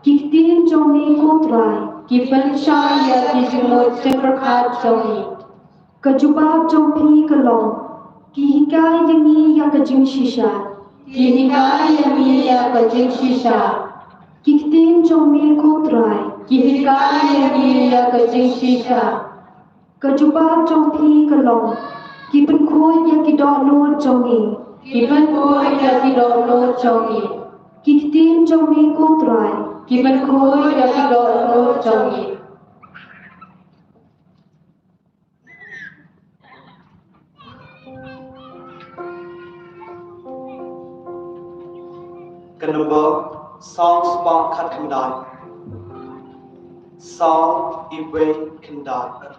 Ki ktien jong me ko Trai. Ki pynshai ïa ki jingmut jingpyrkhat jong ngi. Ka jubab jong phi ka long. Ki hikai ïa ngi ïa ka jingshisha. Ki hikai ïa ngi ïa ka jingshisha. Ki ktien jong me ko Trai. Ki hikai ïa ngi ïa ka jingshisha. Ka jubab jong phi ka long. Ki pynkhuid ïa ki dohnud jong ngi. Ki pynkhuid ïa ki dohnud jong ngi. Ki ktien jong me ko Trai. Ki pynkhuid ïa ki dohnud jong ngi. Ka number saw spah khatkhyndai. Saw iwei khyndai.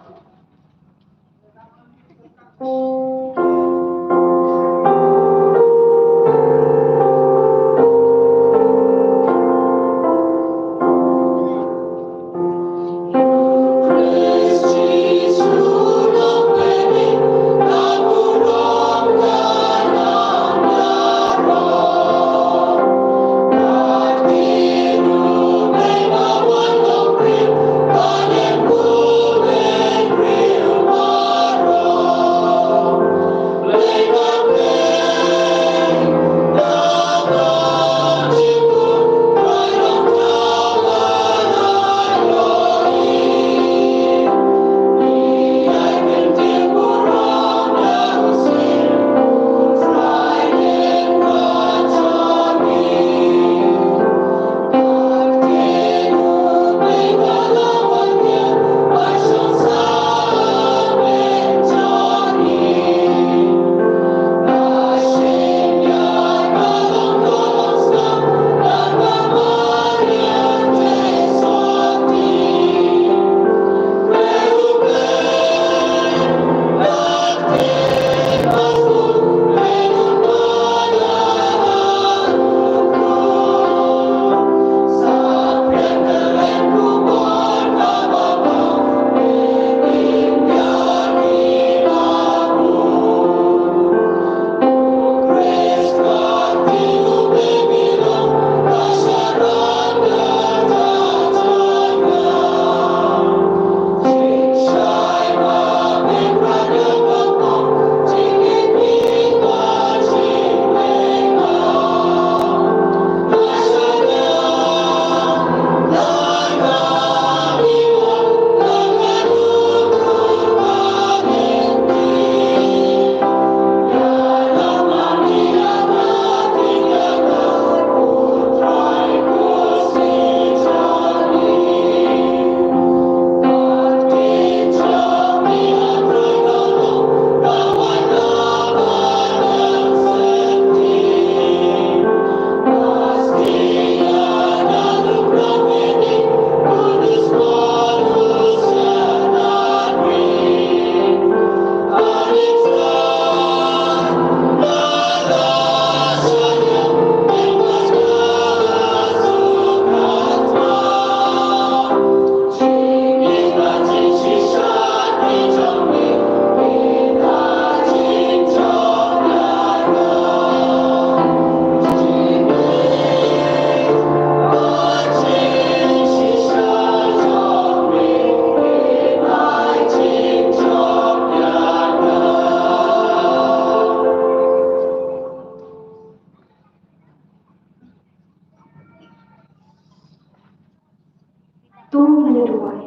To ngin ïa duwai.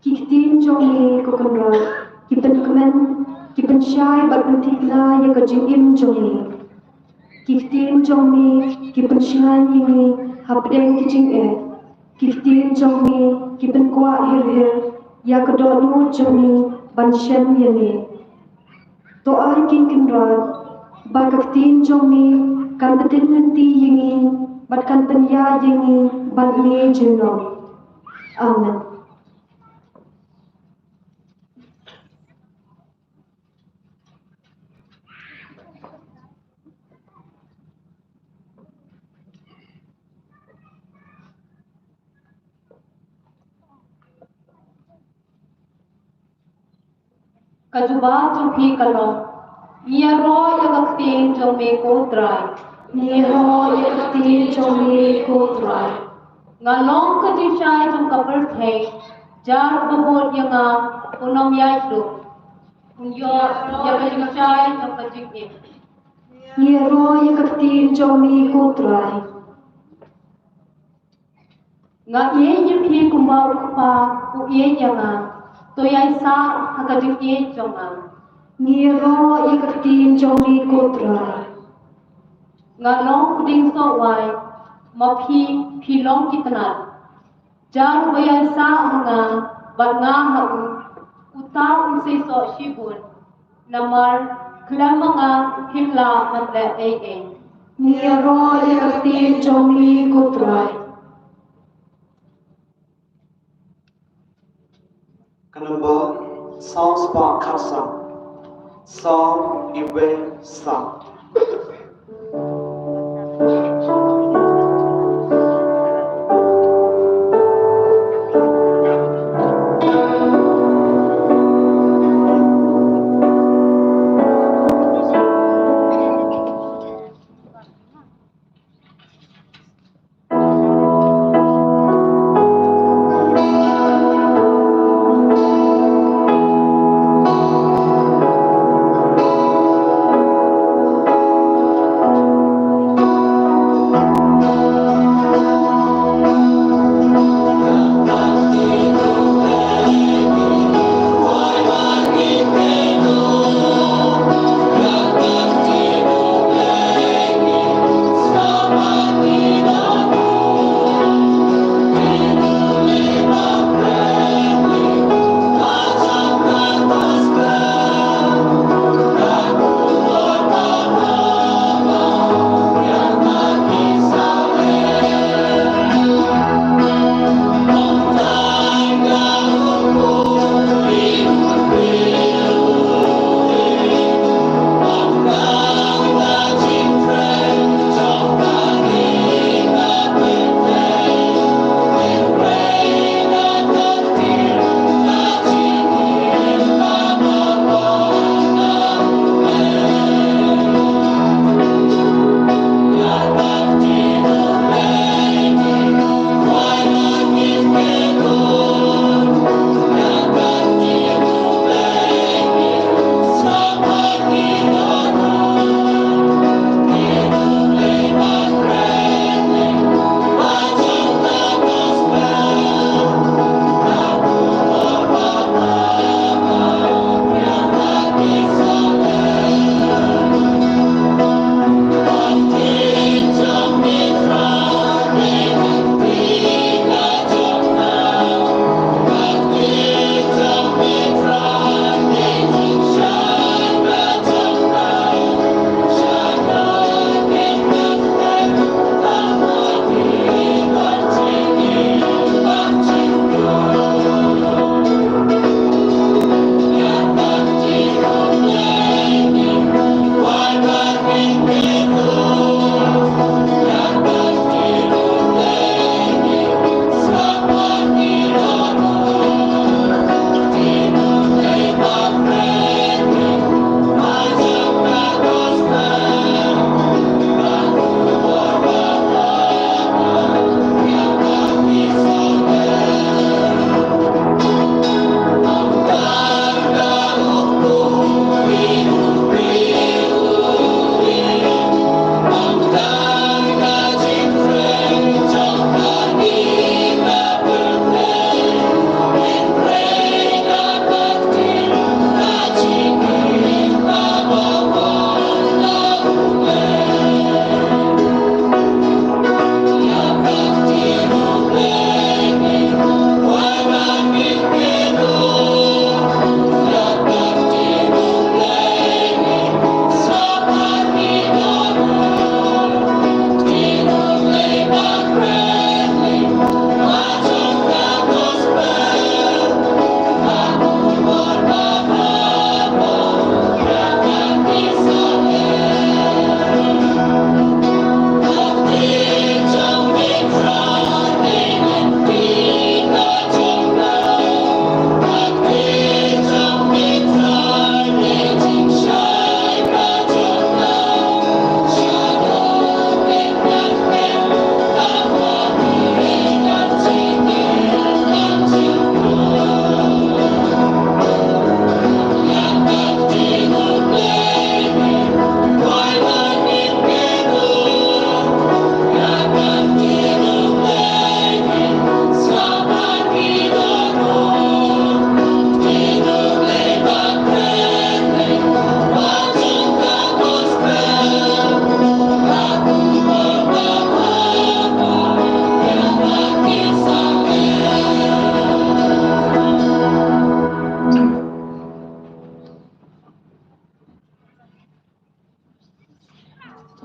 Ki ktien jong me ko Kynrad, ki pynkmen, ki pynshai bad pynthikna ïa ka jingim jong me. Ki ktien jong me, ki pynshai ïa ngi hapdeng ki jingeh. Ki ktien jong me, ki pynkwah hir hir ïa ka dohnud jong me ban shem ïa me. To ai ko Kynrad, ba ka ktien jong me kan pyntip lynti ïa ngi bad kan pynïaid ïa ngi ban ïeit junom. Amen. Ka jubab jong phi ka long, ngi ïaroh ïa ka ktien jong me ko Trai. Ngi ïaroh ïa ka ktien jong me ko Trai. Nga long ka jingshai jong ka pyrthei, jar uba bud ïa nga un ym ïaid duh. Un ïoh ïa ka jingshai jong ka jingim. Ngi ïaroh ïa ka ktien jong me ko Trai. Nga ïeit ïa phi kumba u Kpa u ïeit ïa nga. To ïaisah ha ka jingïeit jong nga. Ngi ïaroh ïa ka ktien jong me ko Trai. Nga long ka dieng soh wai, ma phi, phi long ki tnat. Jar uba ïaisah ha nga bad nga ha u, uta un sa ïasoh shibun. Namar khlem ma nga phim lah ban leh ei ei. Ngi ïaroh ïa ka ktien jong me ko Trai. Ka nombor saw spah khatsan. Saw iwei saw.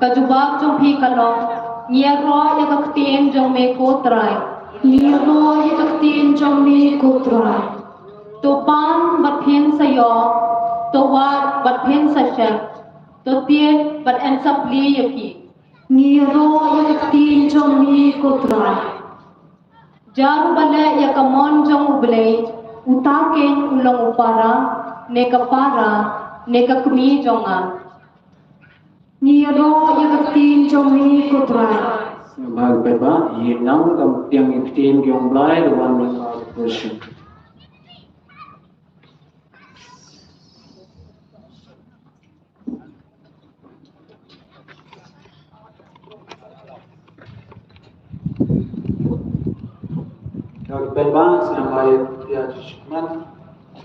Ka jubab jong phi ka long, ngi ïaroh ïa ka ktien jong me ko Trai. Ngi ïaroh ïa ka ktien jong me ko Trai. To pan bad phin sa ïoh, to wad bad phin sa shep, to tied bad yn sa plie ïa phi. Ngi ïaroh ïa ka ktien jong me ko Trai. Jar uba leh ïa ka mon jong U Blei, uta keiñ u long u para, ne ka para, ne ka kmie jong nga. Ngi ïaroh ïa ka ktien jong me ko Trai. Sngewbha peit ba ïa nang ka ktien, ïa ka ktien jong U Blei, da wan na ka ktien. Dr. Benbans, yang baik dia judgment,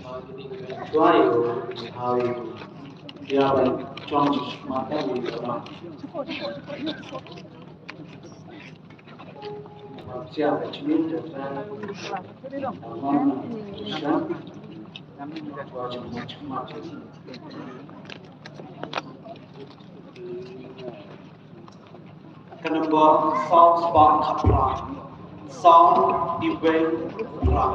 uh, jadi tuai, uh, hari dia baik John judgment kan di dalam. Siang judgment dan Ka number saw spah khatphra. Saw diwei phra.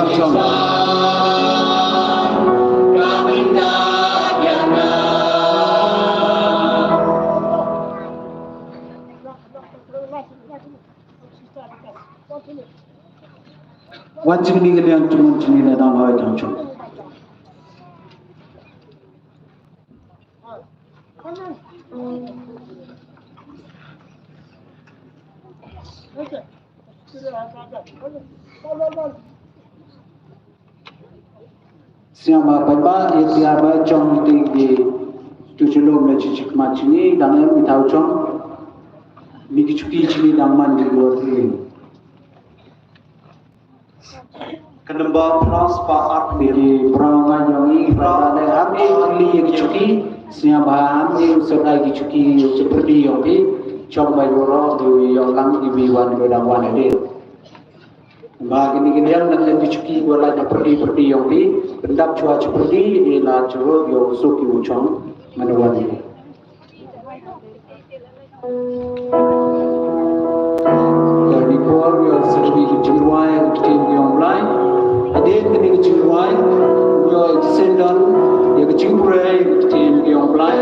Chong. Wan jingni ka liang jingwan jingni na dang hoi dang chong. Sngewbha pynbha ïa phi ba chong ti ki tu chulum ne chi chikmat chini dang em i thaw chong. Mi ki chuki chini dang man ki duat ri. Ka number plus pa art mi ki brown nga yong i brown ne ham i li ïa ki chuki. Sngewbha ham i usot ai ki chuki ïa ki chuki yong i chong bai boro du yong lang i bi wan du dang wan ade. Ba kini ki liang na ki chuki ko la da perdi perdi yong i pyndap chwa chi perdi i la churut yong suk i u chong ngan wan i. Kani por ïa serbi ki jingrwai ki ktien ki ong Blai. Hadien kani ki jingrwai ïa sendon ïa ki jingpure ki ktien ki ong Blai.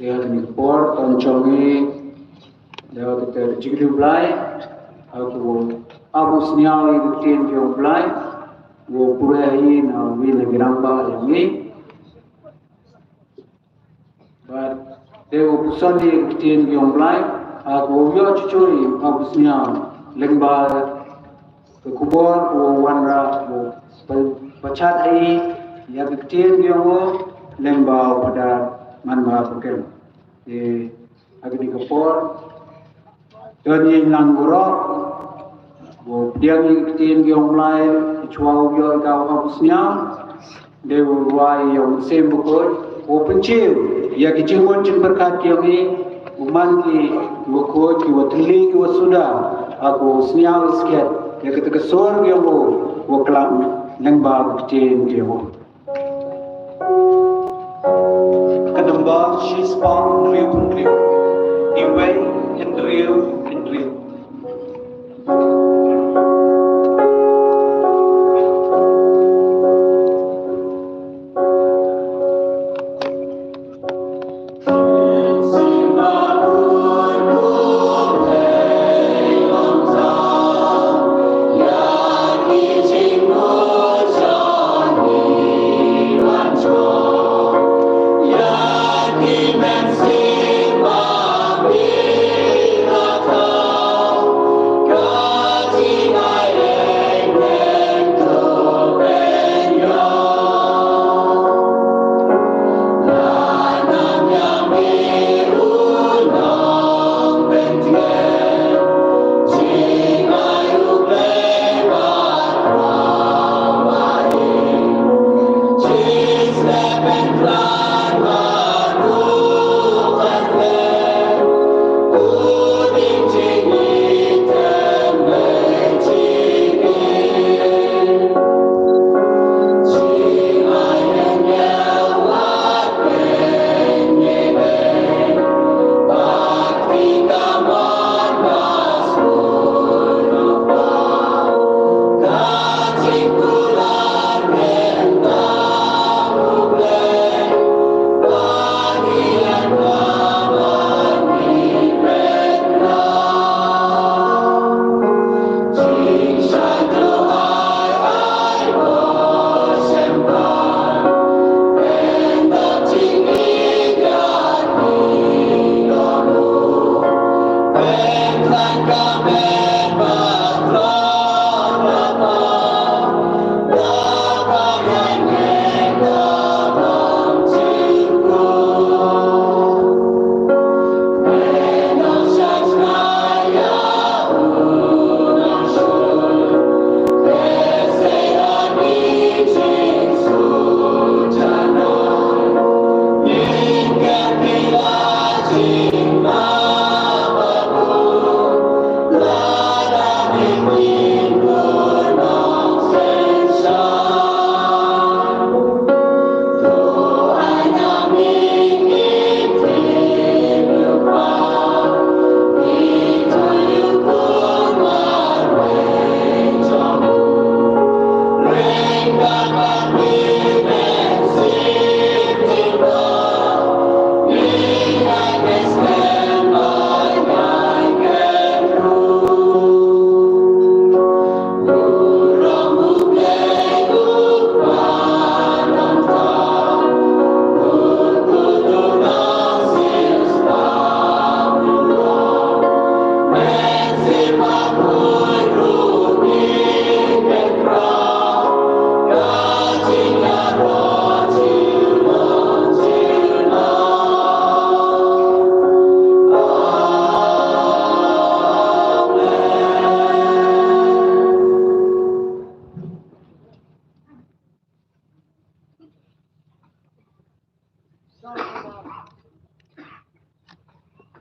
Ïa kane ka por, ton jong ngi, da kata ka jingkyrkhu Blai, ha ka, ha ka sniaw ïa ka ktien jong Blai, u pure hi na u wi na ki rangbah jong ngi. Bad te u puson ïa ka ktien jong Blai, ha ka u ïoh chuchui, ha ka sniaw, lyngba ka khubor u wanrah u pa-, pachat ai ïa ka ktien jong u lyngba u Phadar Manmar Pyrkem. Te ha kane ka por don ïa lang u rok u pdiang ïa ka ktien jong u Blai, chwa u ïoh ïa ka u hap sniaw. Dei u rwai ïa u Mynsiem Bakhuid u pynchiew Ïa ki jingmut jingpyrkhat ki ong i, u man ki wa khuid, ki wa thylli, ki wa suda, ha ka sniaw skhet, ïa kata ka sur ki ong u, wa klam lyngba ka ktien ki ong u. Ka number shispah hynriew hynriew. Iwei hynriew hynriew.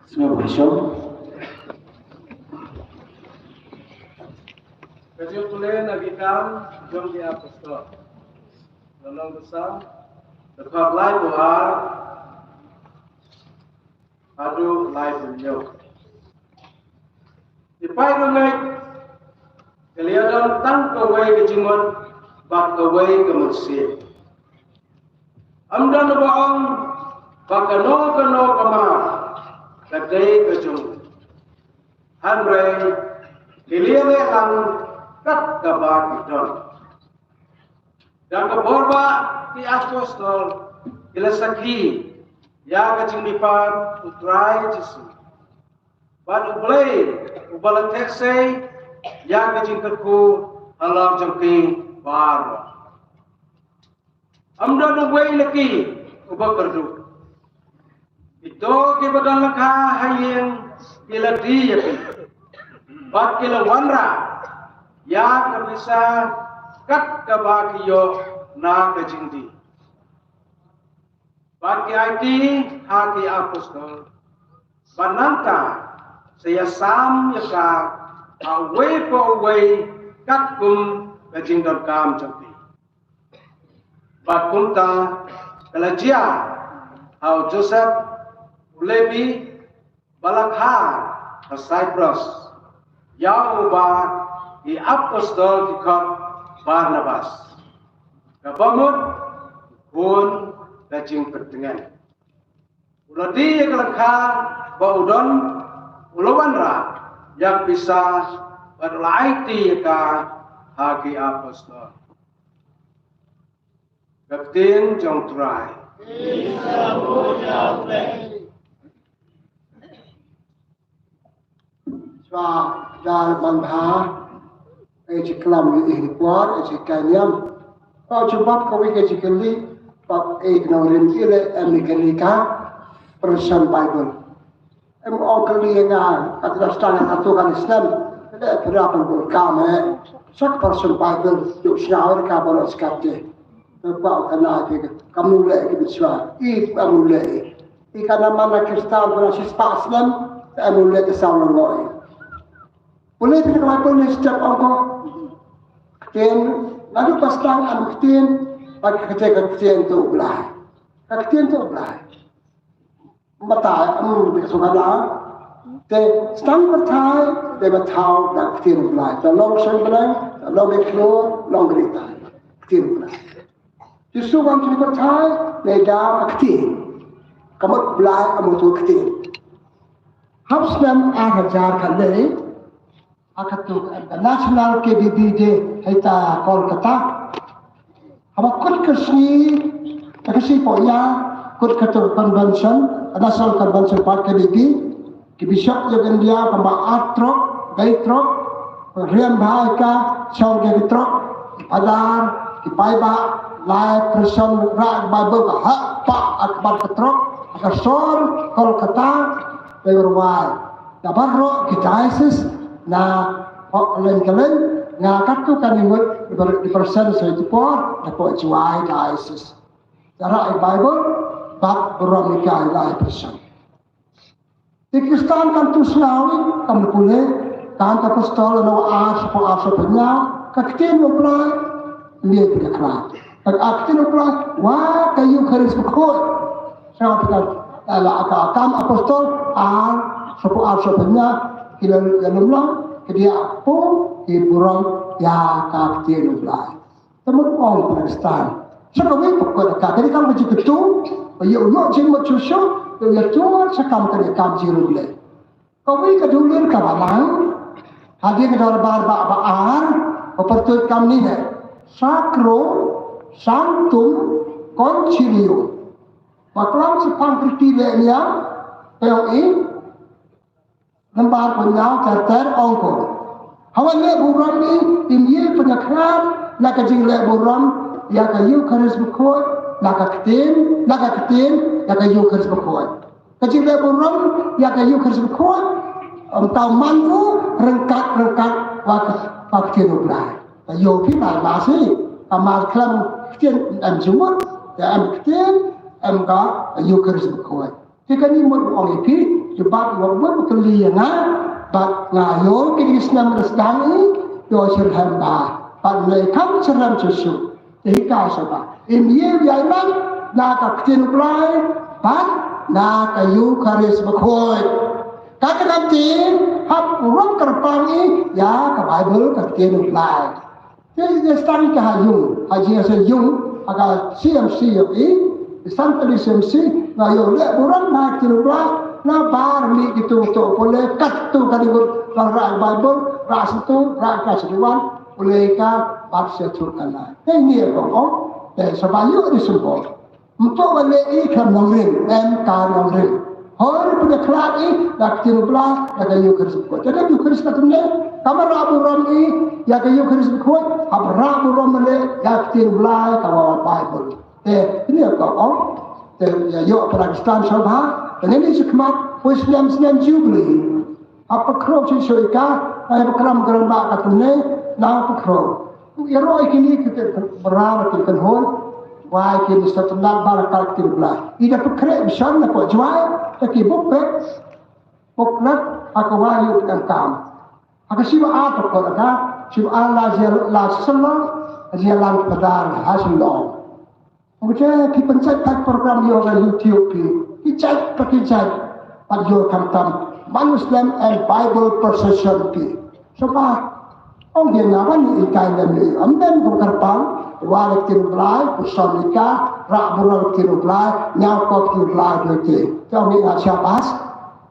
Sngewbha shong. Ka jingpule na ki Kam jong ki Apostol. Lynnong ba saw, dkhot laiphew ar haduh laiphew hynñiew. Ki paid bangeit, ki la ïadon tang kawei ka jingmut bad kawei ka mynsiem. Ym don uba ong ba kano kano ka mar ka dei ka jong u. Hynrei ki la ïaleh lang kat kaba ki don. Da ka bor ba ki apostol ki la sakhi ïa ka jingmihpat U Trai Jisu. Bad U Blei uba la theh sei ïa ka jingkyrkhu halor jong ki baroh. Ym don uwei na ki uba kyrduh. Kito kiba don lyngkha ha ïing ki la die ïa ki. Bad ki la wanrah ïa ka pisa kat kaba ki ïoh na ka jingdie. Bad ki aiti ha ki apostol. Bad nangta sa ïasam ïa ka ha uwei pa uwei katkum ka jingdonkam jong ki. Bad kumta ka la jia ha u Joseph u Lebi ba la kha ha Cyprus, ïa uba ki apostol ki khot Barnabas, kaba mut khun ka jingpyntngen. U la die ïa ka lyngkha ba u don, u la wanrah ïa ka pisa bad u la aiti ïa ka ha ki apostol. Ka ktien jong U Trai. Shuwa da ban bha, eh, jingklam ïa i por, eh, jingkren ïa. Ka jubab kawei ka jingkylli, bad, eh, ka nongrim i leh em i kylli ka, Persian Bible. Em ong kylli ïa nga, ka tla stang ïa ka tu ka ni snem, ka leh pura pynbun kam, eh. Sa ka Persian Bible, ïoh sngewbha ka baroh skate. Ka kwah ka na ki, kam nu leh ki bit shuwa, i kam nu leh i. I ka na man na Kristan, ka na shispah snem, ka em u leh ka saw lyngngoh. U leh ka Baibl ne step ong ko. Ktien, naduh ba sdang em ktien, bad ka ktien, ka ktien to U Blai. Ka ktien to U Blai. Matai, em, bi ka sngewbha. Te, sdang pyrthai, te ba thaw da ktien U Blai. Te long shen bleng, te long ki khlur, long ki ritai. Ktien U Blai. Jisu wan sha pyrthai, ne da ka ktien. Ka mut Blai, ka mut ka ktien. Hap snem ar hajar khatlai, ha katu ka National K B B Day, hei ta Kolkata. Haba kut ka sngi, ka sngi poh ïa, kut katu convention, National Convention Park K B B. Ki bishop jong India, kumba ar trok, wei trok, riam bha ïa ka, shong ki trok, ki padar, ki paidbah, lai Persian, rah Baibl, ha, pa, akbar ka trok, ha ka sor, Kolkata, wei rwai. Da baroh ki diocese, na, pok leng keleng, nga katu kan imut, di per-, di persen sa itu por, da pok Jowai diocese. Da rah ïa Baibl, bad burom ïa ka ïa lai Persian. Te Kristan kan tu sngewbha, kan pule, kan ta apostol, no ar, shapoh ar, shapoh nya, ka ktien U Blai, ym dei pynïakhlad. Ka ktien U Blai, wa ka Eukharist bakhuid. Sngewbha kan, la ka kam apostol, ar, shapoh ar, shapoh nya, ki la, la lum lang, ki dei pu, ki burom, ïa ka ktien U Blai. Te mut ong Pakistan. Sa kawei pat ka, ka dei kam ka jingkyntu, ba ïoh ïoh jingmut shuh shuh, ïoh ïoh tuh sa kam ka dei kam jingruh leh. Kawei ka dulir ka balang, hadien ka dorbar ba, ba ar, ba pyrtuit kam ni ne. Sacro, Sanctum, Concilium. Ba klam sa pang kriti leh niam, pynïoh i, Nambar pynïaw ter ter ong ko. Haba leh burom i, im ïa pynïakhlad, la ka jingleh burom, ïa ka Eukharist bakhuid, la ka ktien, la ka ktien, ïa ka Eukharist bakhuid. Ka jingleh burom, ïa ka Eukharist bakhuid, ym tau man ko, ryngkat, ryngkat, wa ka, wa ka ktien U Blai. Ka ïoh phi na la si, ka mar khlem ktien em jingmut, ïa em ktien, em ka Eukharist bakhuid. Te kane mut ong ïa phi, ïa bad ïa bad kylli ïa nga, bad nga ïoh ki dei snem da sdang i, ïoh shitrhem ba, bad nga ïa kam shitrhem shuh shuh. Te hi ka sha ba. Im ïa ïa iman, na ka ktien U Blai, bad na ka Eukharist bakhuid. Ka kyrpang te, hap burom kyrpang i, ïa ka Baibl ka ktien U Blai. Te ïa stang ka ha yung, ha jingïaseng yung, ha ka C M C ïoh i, i san kali C M C, nga ïoh leh burom ha ka ktien U Blai, na bar mih kitu to pule, kat tu ka dibut, rah Baibl, rah situ, rah ka situ wan, pule ka, bat sia tu ka na. Te ni ko ko, te sa ba ïoh di sumpo. Mto ba leh i ka nongrim, em ka nongrim. Hoi ri pynïakhlad i, da ka ktien U Blai, da ka Eukharist bakhuid. Da ka Eukharist ka tynne, ka mut rah burom i, ïa ka Eukharist bakhuid, hap rah burom leh, ïa ka ktien U Blai, ka wa Baibl. Te, ini ka ong, te, ïa ïoh Pakistan sha ba, te ngi ni shi khmat, poi snem snem Jubilee. Hap pynkhraw shisha ïa ka, ai ba kram kram ba ka tynne, na pynkhraw. Ïaroh ïa kine ki te bra ki kynhun. Wai ki Mister Tendang ba la kal ki Blai. I da pynkhreh bishon na ko jwai, da ki book pet, booklet, ha ka wai ïoh pyndonkam. Ha ka shiwa ar to ko ka, shiwa ar la jia la selo, jia lan padar ha Shillong. Oke, ki pynjait pat program ïoh ha YouTube ki. Ki jait pat ki jait pat ïoh tam tam. Man Muslim and Bible procession ki. Sapa ong ïa nga ban ïa ikai lem ïa i. Am ben ko kyrpang, wa la kin Blai, ku son ika, rak burom kin Blai, nyaw ko kin Blai de ke. Te ong ïa nga syabas,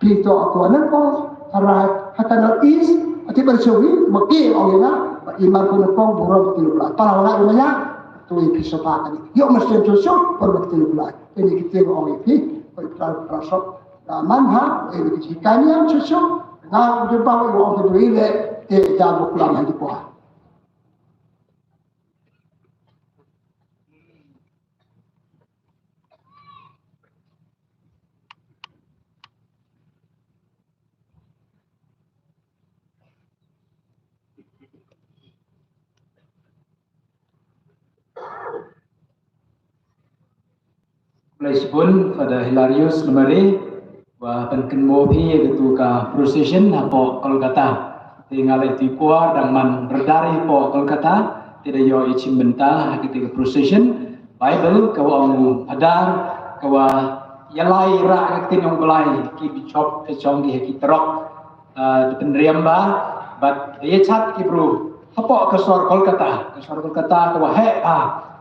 pi to aku anan ko, arai, ha ka North East, ati bersewi, maki ong ïa nga, iman ko na ko, burom kin Blai. Para wala ong ïa, tu i pi sopa kani. Yo mesti tu so, burom kin Blai. Ini kita ong ïa pi, oi pra pra sok. Manha, eh, ki kani am chuchu, nga udah bawa uang ke duit le, eh, jangan pulang lagi kuah. Blei shibun Father Hilarius Lamare, wa pynkynmaw phi ïa katu ka procession hapoh Kolkata. Te nga leh tu i por dang man berdari hapoh Kolkata, te da ïoh i chimbynta ha katu ka procession. Bible ka wa ong u Padar, ka wa ïalai rah ka ktien ong Blai, ki bishop ka chong ki ha ki trok. Ah, da pynriam ba, bad da ïachat ki bru hapoh ka sor Kolkata, ka sor Kolkata ka wa heh ba,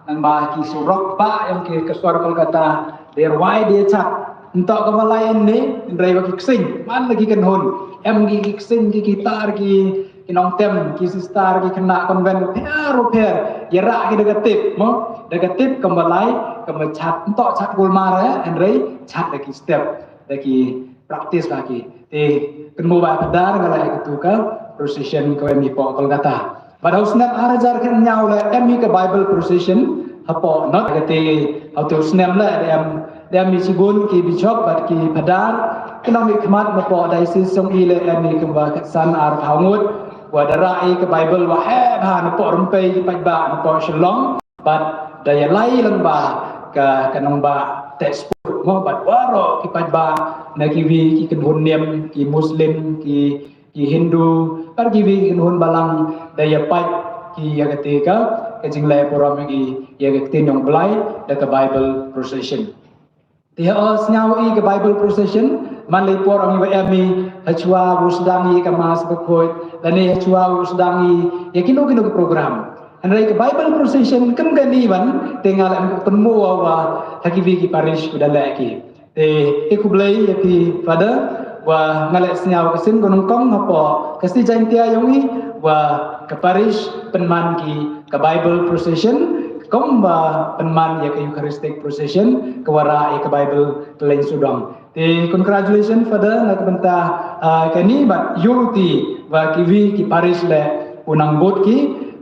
nang ba ki surok ba ïong ki ka sor Kolkata, da rwai da ïachat. Ntok ka wa lai ne, hynrei wa ki ksing, man la ki kynhun, em ki, ki ksing, ki guitar, ki, ki nongtem, ki sister, ki khynnah convent, pher, pher, ïa rah ki da ka tip, mo, da ka tip ka wa lai, ka wa chat, ntok chat kulmar, eh, hynrei chat da ki step, da ki practice ba ki. Te kynmaw ba Padar nga la ïa katu ka procession ka wa mi poh Kolkata. Bad ha u snem ar hajar khyndai la em i ka Bible procession hapoh North. Ka te ha u snem la em, em i shibun ki bishop bad ki Padar. Kynnoh mi khmat na poh diocese song i la em i kumba khatsan ar phaw ngut. Wa da rah i ka Bible wa heh ba na poh Rympei ki paidbah na poh Shillong. Bad da ïalai lang ba ka, ka nong ba textbook mo bad waroh ki paidbah na ki wi ki kynhun niam ki Muslim ki, ki Hindu bad ki wi ki kynhun balang da ïa pait ki ïa kate ka, ka jingleh burom ïa ki ïa ka ktien ong Blai da ka Bible procession. Te ha u sngew i ka Bible procession, man la i por ong i wa em i, ha chwa u sdang i ka Mass bakhuid, lane ha chwa u sdang i, ïa kino kino ki program. Hynrei ka Bible procession, kam kani wan, te nga la em kynmaw wa, ha ki wi ki parish ku da leh ki. Te, e khublei ïa phi Father, wa nga la sngew ka sien ko nyngkong hapoh, ka Sngi Jaintia ïong i, wa ka parish pynman ki ka Bible procession, kumba pynman ïa ka Eucharistic procession, ka wa rah ïa ka Bible Kylleng Sudong. Te congratulations Father, na ka bynta, ah, kani bad ïoh ti, wa ki wi ki parish le, u nang bud ki,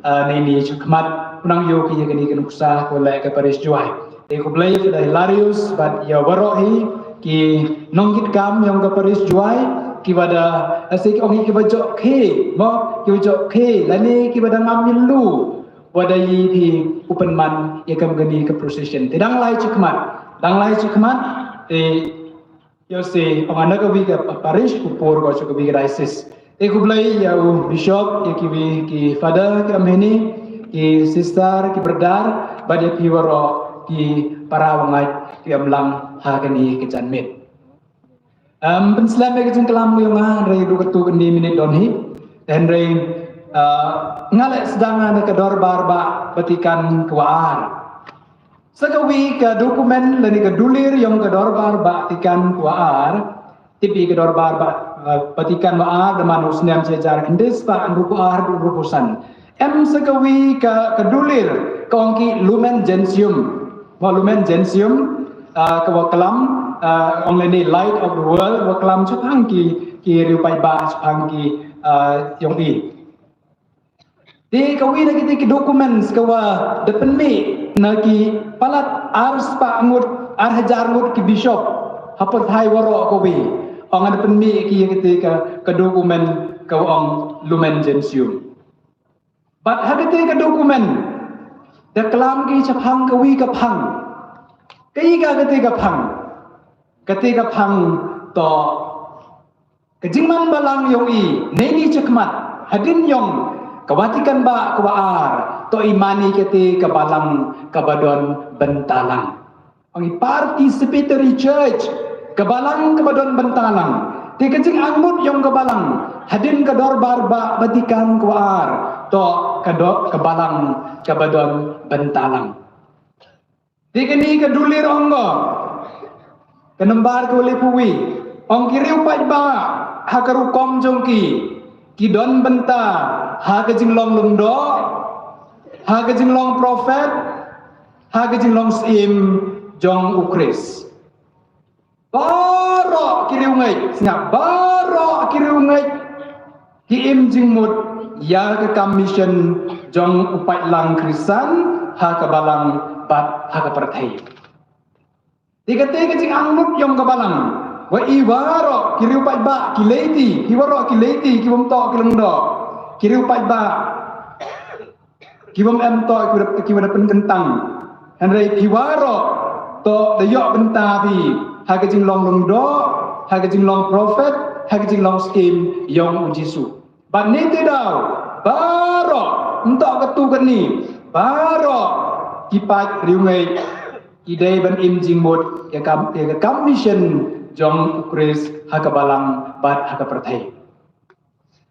ah, nei ni shu khmat, u nang ïoh ki ïa kani ka nuksa, ko le ka parish Jowai. Te khublei Father Hilarius, bad ïa waroh hi, ki nongkitkam ïong ka parish Jowai, ki wa da, ase ki ong hi ki wa jok khe, mo, ki wa jok khe, lane ki wa da ngam milu, wa da i phi u pynman ïa kam kani ka procession. Te dang lai chi khmat, dang lai chi khmat, te ïa se, ong ana ka wi ka parish, u por ko cha ka wi ka diocese. Te khublei ïa u bishop, ïa ki wi ki Father, ki amhini, ki sister, ki brother, bad ïa phi waroh, ki para wa ngait, ki amlang, ha kani ka janmiet. Em, pynslem ïa ka jingklam ïong nga, hynrei du katu kani minit don hi. Hynrei, eh, nga la sdang na ka dorbar ba Vatican ka wa ar. Sa ka wi ka document lane ka dulir ïong ka dorbar Vatican ka wa ar. Tip i ka dorbar ba, eh, Vatican wa ar, da man u snem shi hajar khyndai spah hynriew phew ar, hynriew phew san. Em sa ka wi ka, ka dulir, ka ong ki Lumen Gentium. Mo Lumen Gentium, ah, ka wa klam, ah, ong lane Light of the World, wa klam chaphang ki, ki riew paidbah chaphang ki, ah, ïong i. Te ka wi na kiti ki documents ka wa da pynmih na ki palat ar spah ngut, ar hajar ngut ki bishop ha pyrthai waroh ka wi. Ong da pynmih ki ïa kiti ka, ka document ka wa ong Lumen Gentium. Bad ha kiti ka document Da klam ki shaphang kawi ka phang. Kaei ka kate ka phang. Kate ka phang to ka jingman balang yong i neini shakhmat hadien yong ka Vatican ba ka wa ar to i mani kate ka balang kaba don bynta lang. Ong i participatory church, ka balang kaba don bynta lang. Te ka jingangnud yong ka balang hadien ka dorbar ba Vatican ka wa ar to ka dor ka balang kaba don bynta lang. Te kani ka dulir ong ko ka nambar ka wa leh phew wi ong ki riewpaidbah ha ka rukom jong ki ki don bynta ha ka jinglong lyngdoh, ha ka jinglong prophet, ha ka jinglong syiem jong u Khrist. Baroh ki riewngeit, sngap, baroh ki riewngeit ki im jingmut ïa ka kam mission jong u paidlang Khristan ha ka balang bad ha ka pyrthei. Te kate ka jingangnud yong ka balang wa i waroh ki riewpaidbah ki lady, ki waroh ki lady ki bym toh ki lyngdoh, ki riewpaidbah ki bym em toh ki wa da pynkyntang. Hynrei phi waroh to da ïoh bynta phi ha ka jinglong lyngdoh, ha ka jinglong prophet, ha ka jinglong syiem yong u Jisu. Bad niti daw baroh ym toh katu kani baroh ki paid riewngeit ki dei ban im jingmut ïa ka kam mission jong u Khrist ha ka balang bad ha ka pyrthei.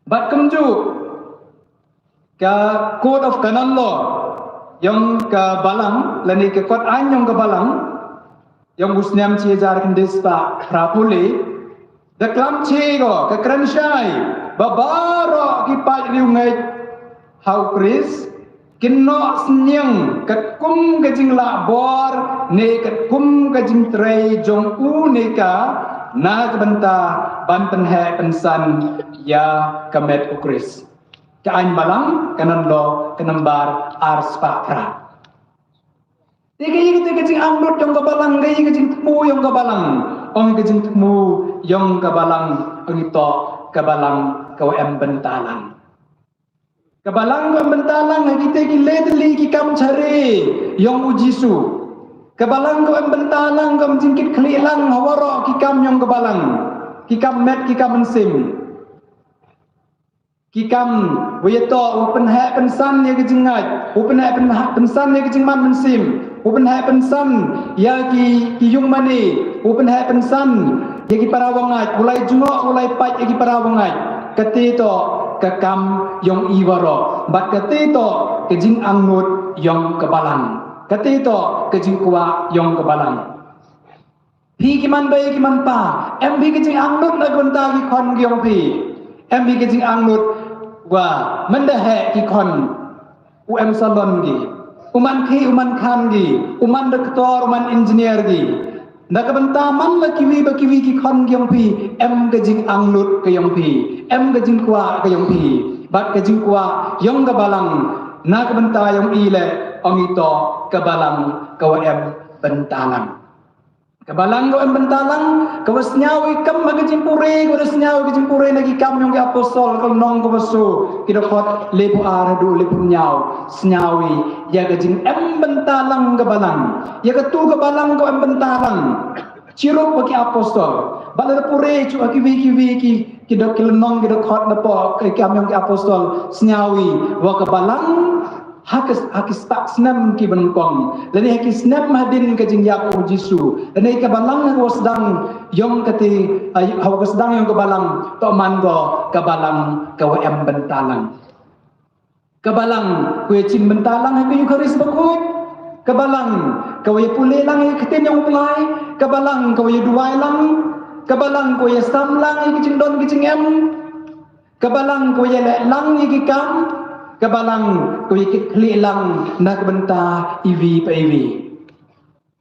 Bad kumjuh ka Code of Canon Law yong ka balang lane ka kot aiñ yong ka balang yong u snem shi hajar khyndai spah phra pule da klam shi ko ka kren shai ba baroh ki paid riewngeit ha u Khrist kin noh synñiang katkum ka jinglah bor ne katkum ka jingtrei jong u ne ka na ka bynta ban pynheh pynsan ïa ka met u Khrist. Ka aiñ balang ka nonlo ka nambar ar spah phra. Te ka ïa ka jingangnud yong ka balang ka ïa ka jingthmu yong ka balang ong ka jingthmu yong ka balang ong ito ka balang ka wa em bynta lang. Ka balang ka em bynta lang ha kite ki le tylli ki kam chare yong u Jisu. Ka balang ka em bynta lang ka em jingkit khlieh lang ha waroh ki kam yong ka balang, ki kam met ki kam mynsiem. Ki kam wa ïa to wa pynheh pynsan ïa ka jingngeit, wa pynheh pynsan ïa ka jingman mynsiem, wa pynheh pynsan ïa ki ki yung mane, wa pynheh pynsan ïa ki para wa ngeit, wa lai jngoh wa lai pait ïa ki para wa ngeit. Kate to ka kam yong i waroh bad kate to ka jingangnud yong ka balang, kate to ka jingkwah yong ka balang. Phi ki man bei ki man pa em phi ka jingangnud na ka bynta ki khon ki yong phi? Em phi ka jingangnud wa mynda heh ki khon u em salon ki, u man khih u man khan ki, u man doktor u man engineer ki, na ka bynta man la kiwi ba kiwi ki khon ki yong phi? Em ka jingangnud ka yong phi? Em ka jingkwah ka yong phi? Bad ka jingkwah yong ka balang na ka bynta yong i le ong ito ka balang ka wa em bynta lang. Ka balang ka wa em bynta lang ka wa sngew i kam ha ka jingpure, ka wa sngew ka jingpure na ki Kam yong ki Apostol ka lynnong ka wa soo, ki dkhot le phew ar haduh le phew hynñiew. Sngew i ïa ka jingem bynta lang ka balang. Ïa katu ka balang ka wa em bynta lang chirup wa ki apostol. Bad la pure chu ha kiwi kiwi ki ki dok ki lynnong ki dkhot na poh ki Kam yong ki Apostol, sngew i wa ka balang ha ki ha ki spah snem ki banyngkong lane ha ki snem hadien ka jingïap u Jisu lane ka balang ha ka wa sdang yong kate, ha ka wa sdang yong ka balang to man ko ka balang ka wa em bynta lang. Ka balang ka wa ïa chim bynta lang ha ka Eukharist bakhuid. Ka balang ka wa ïa pule lang ïa ka ktien yong u Blai. Ka balang ka wa ïa duwai lang. Ka balang ka wa ïa sam lang ïa ka jingdon ka jingem. Ka balang ka wa ïa leh lang ïa ki kam. Ka balang ka wa ïa kit khlieh lang na ka bynta iwi pa iwi.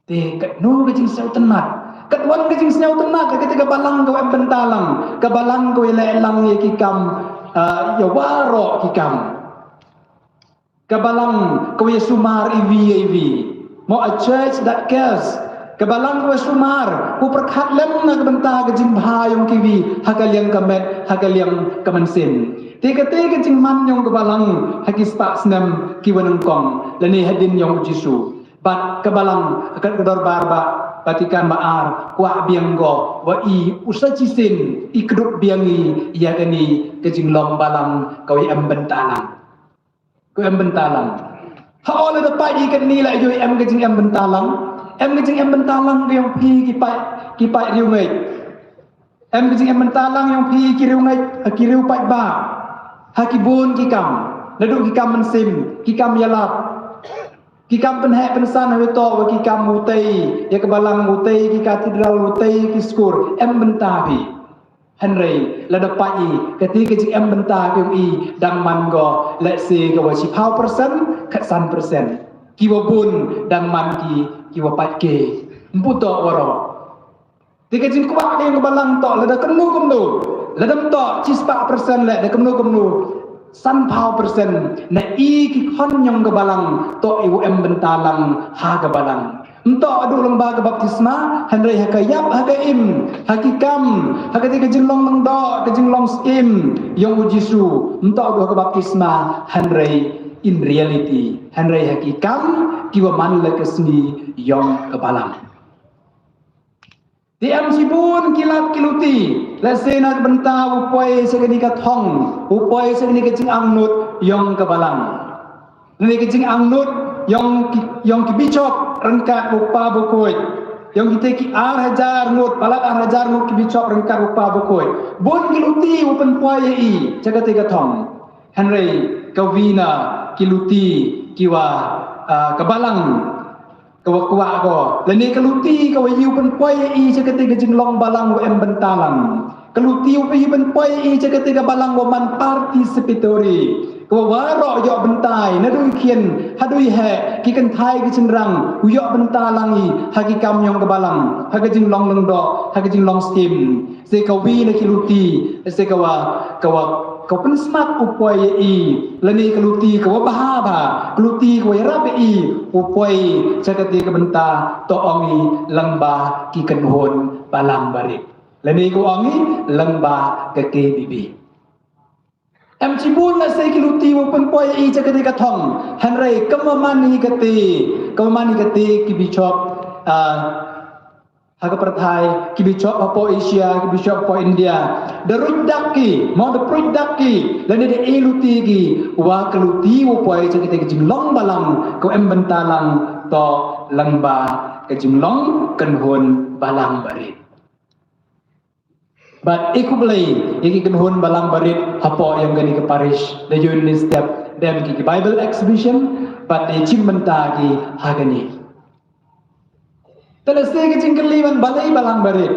Te katno ka jingsngewtynnat, katwan ka jingsngewtynnat ha kata ka balang ka wa em bynta lang, ka balang ka wa ïa leh lang ïa ki kam, ah, ïa waroh ki kam. Ka balang ka wa ïa sumar iwi ïa iwi. Mo, a church that cares. Ka balang ka wa ïa sumar, ka wa pyrkhat lem na ka bynta ka jingbha yong kiwi ha ka liang ka met, ha ka liang ka mynsiem. Te kata ka jingman yong ka balang ha ki spah snem ki wa nyngkong lane hadien yong u Jisu. Bad ka balang ha ka dorbar ba Vatican ba ar kwah biang ko wa i u sa shisien i kdup biang i ya kani ka jinglong balang ka wa em bynta lang. Ka wa em bynta lang. Ha o la da pait i katni la i em ka jingem bynta lang. Em ka jingem bynta lang ka yong phi ki pait, ki pait riewngeit. Em ka jingem bynta lang yong phi ki riewngeit, ki riew paidbah. Ha ki bun ki kam. Naduh ki kam mynsiem, ki kam ïalap. Ki kam pynheh pynsan ha u to, wa ki kam utei, ya ka balang utei, ki katedral utei, ki skur, em bynta phi. Hynrei, la da pait i, kata ka jingem bynta ka yong i, dang man ko, let's say, ka wa shiphaw percent, khatsan percent. Ki wa bun, dang man ki, ki wa pait ke. Mpu to waroh. Te ka jingkwah ka yong ka balang to, lada kumno kumno, lada mto shispah percent le, da kumno kumno, sanphaw percent, na i ki khon yong ka balang, to i wa em bynta lang ha ka balang. Mto haduh lyngba ka baptisma, hynrei ha ka ïap, ha ka im, ha ki kam, ha kata ka jinglong lyngdoh, ka jinglong syiem yong u Jisu, mto haduh ha ka baptisma, hynrei in reality, hynrei ha ki kam, ki wa man la ka sngi yong ka balang. Te em shibun ki lad ki luti, let's say na ka bynta u poi sha kani ka thong, u poi sha kani ka jingangnud yong ka balang. Kani ka jingangnud yong ki, yong ki bishop ryngkat u pa bakhuid. Yong kita ki ar hajar ngut, palat ar hajar ngut ki bishop ryngkat u pa bakhuid. Bun ki luti u pynpoi ya i, sha kata ka thong. Hynrei ka wi na ki luti ki wa, ah, ka balang ka wa kwah ko. Lane ka luti ka wa ïoh pynpoi i sha kata ka jinglong balang wa em bynta lang. Ka luti wa ïoh pynpoi i sha kata ka balang wa man participatory. Ka wa waroh ïoh bynta i, naduh i khian haduh i heh, ki kynthai ki shynrang, u ïoh bynta lang i ha ki kam yong ka balang, ha ka jinglong lyngdoh, ha ka jinglong syiem. Sa ka wi na ki luti, sa ka wa, ka wa, ka wa pynsmat u poi ya i, lane ka luti ka wa bha bha, ka luti ka wa ïarap ya i, u poi sha kata ka bynta, to ong i lyngba ki kynhun balang barit. Lane ka ong i lyngba ka K B B. Em shibun na sa ki luti wa pynpoi ya i sha kata ka thong, hynrei ka wa man i kata, ka wa man i kata ki bishop, ah, ha ka pyrthai, ki bishop hapoh Asia, ki bishop hapoh India. Da ruid dak ki, mo da pruid dak ki, lane da e luti ki, wa ka luti wa poi sha kata ka jinglong balang, ka em bynta lang to lyngba ka jinglong kynhun balang barit. Bad e khublei, ya ki kynhun balang barit, hapoh yong kani ka parish, da ïoh ni step, da em ki ki Bible exhibition, bad da shim bynta ki ha kani. Te la sa ka jingkylli ban balei balang barit.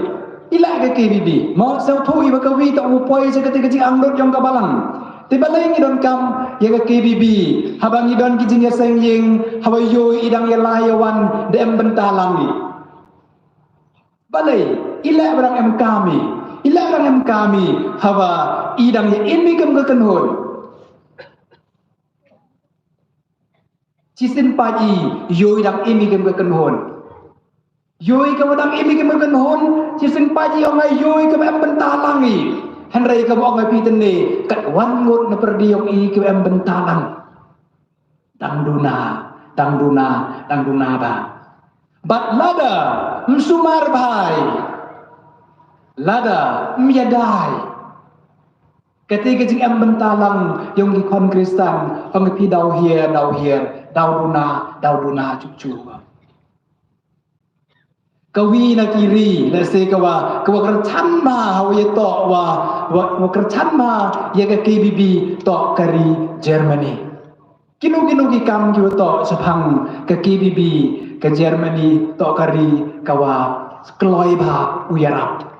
I la ka K B B. Mo sngewthuh i wa ka wi ta u poi sha kata ka jingangnud yong ka balang. Te balei ngi donkam ya ka K B B. Haba ngi don ki jingïaseng ïing, haba ïoh i dang ïalai ïawan, da em bynta lang i. Balei, i la wa dang em kam i. I la wa dang em kam i. Haba i dang ïa im i kum ka kynhun. Shisien pat i, ïoh i dang im i kum ka kynhun. Ïoh i ka wa dang im i kum ka kynhun, shisien pat i ong ai ïoh i ka wa em bynta lang i. Hynrei ka wa ong ai phi te ne, kat wan ngut na pyrdi ong i ka wa em bynta lang. Dang duna, dang duna, dang duna ba. Bad lada, ym sumar bha i. Lada, ym ïada i. Kata ka jingem bynta lang yong ki khon Khristan, ong phi daw hiar, daw hiar, daw duna, daw duna, chup chup. Ka wi na ki ri, let's say ka wa, ka wa kyrchan bha, ha wa ïa to, wa, wa, wa kyrchan bha, ya ka K B B, to ka ri Germany. Kino kino ki kam ki wa to, shaphang ka K B B, ka Germany, to ka ri, ka wa, kloi bha, u ïarap.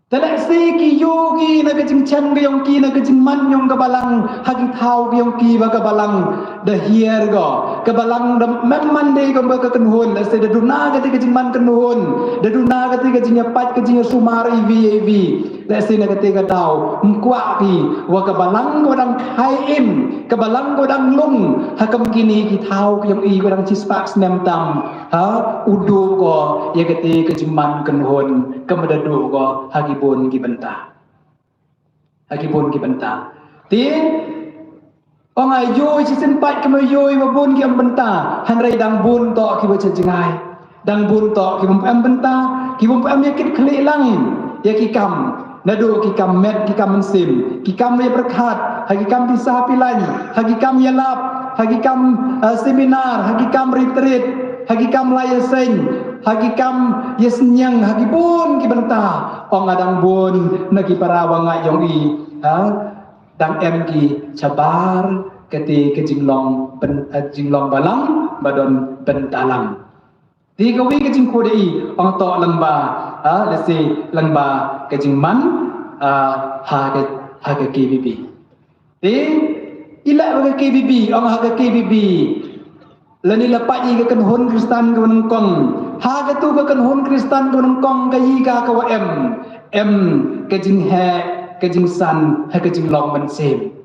Te lehse ki ïoh ki na ka jingchem ka yong ki na ka jingman yong ka balang ha ki thaw ka yong ki ba ka balang da hiar ko. Ka balang da mem man de ko ba ka kynhun, lehse da duna kata ka jingman kynhun, da duna kata ka jingïapait ka jingïasumar iwi iwi. Lehse na kata ka daw ym kwah ki wa ka balang ko dang khai im, ka balang ko dang lung ha kam kini ki thaw ka yong i ko dang chispah snem tam. Ha, u duh ko, ïa kata ka jingman kynhun, ka mada duh ko, ha ki bun ki bynta. Ha ki bun ki bynta. Te ong ai ïoh shisien pat kumba ïoh ba bun ki ym bynta, hynrei dang bun toh kiba sha jngai. Dang bun toh ki bym em bynta, ki bym em ïa kit khlieh lang ïa ki kam. Naduh ki kam met, ki kam mynsiem, ki kam ïa pyrkhat, ha ki kam pisa pilan, ha ki kam ïalap, ha ki kam, eh, seminar, ha ki kam retreat, ha ki kam la ïaseng, ha ki kam ïasneng, ha ki bun ki bynta. Ong a dang bun na ki para bangeit jong i, ha, dang em ki shabar kata ka jinglong byn-, eh, jinglong balang ba don bynta lang. Te kawei ka jingkhuid i ong toh lyngba, ah, lehse lyngba ka jingman, ah, ha ka, ha ka K B B. Te i lah ba ka K B B, ong ha ka K B B, lane la pait i ka kynhun Khristan kaba nyngkong. Ha katu ka kynhun Khristan kaba nyngkong ka i ka kaba em, em ka jingheh, ka jingsan, ha ka jinglong mynsiem.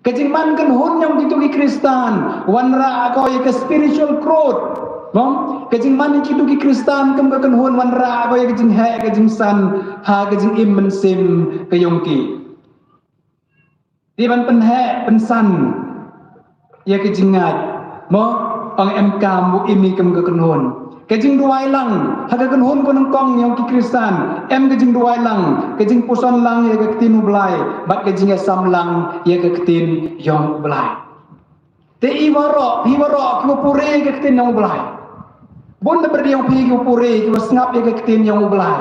Ka jingman kynhun jong kitu ki Khristan wanrah ko ïa ka spiritual growth. Bom, ka jingman kitu ki Khristan kum ka kynhun wanrah ko ïa ka jingheh, ka jingsan, ha ka jingim mynsiem ka jong ki. Te ban pynheh pynsan ïa ka jingngeit, mo, ong em kam u im i kum ka kynhun. Ka jingduwai lang ha ka kynhun kaba nyngkong jong ki Khristan, em ka jingduwai lang, ka jingpuson lang ïa ka ktien u Blai, bad ka jingïasam lang ïa ka ktien jong u Blai. Te i baroh, i baroh kiba pure ïa ka ktien jong u Blai. Bun na pyrdi jong phi kiba pure, kiba sngap ïa ka ktien jong u Blai.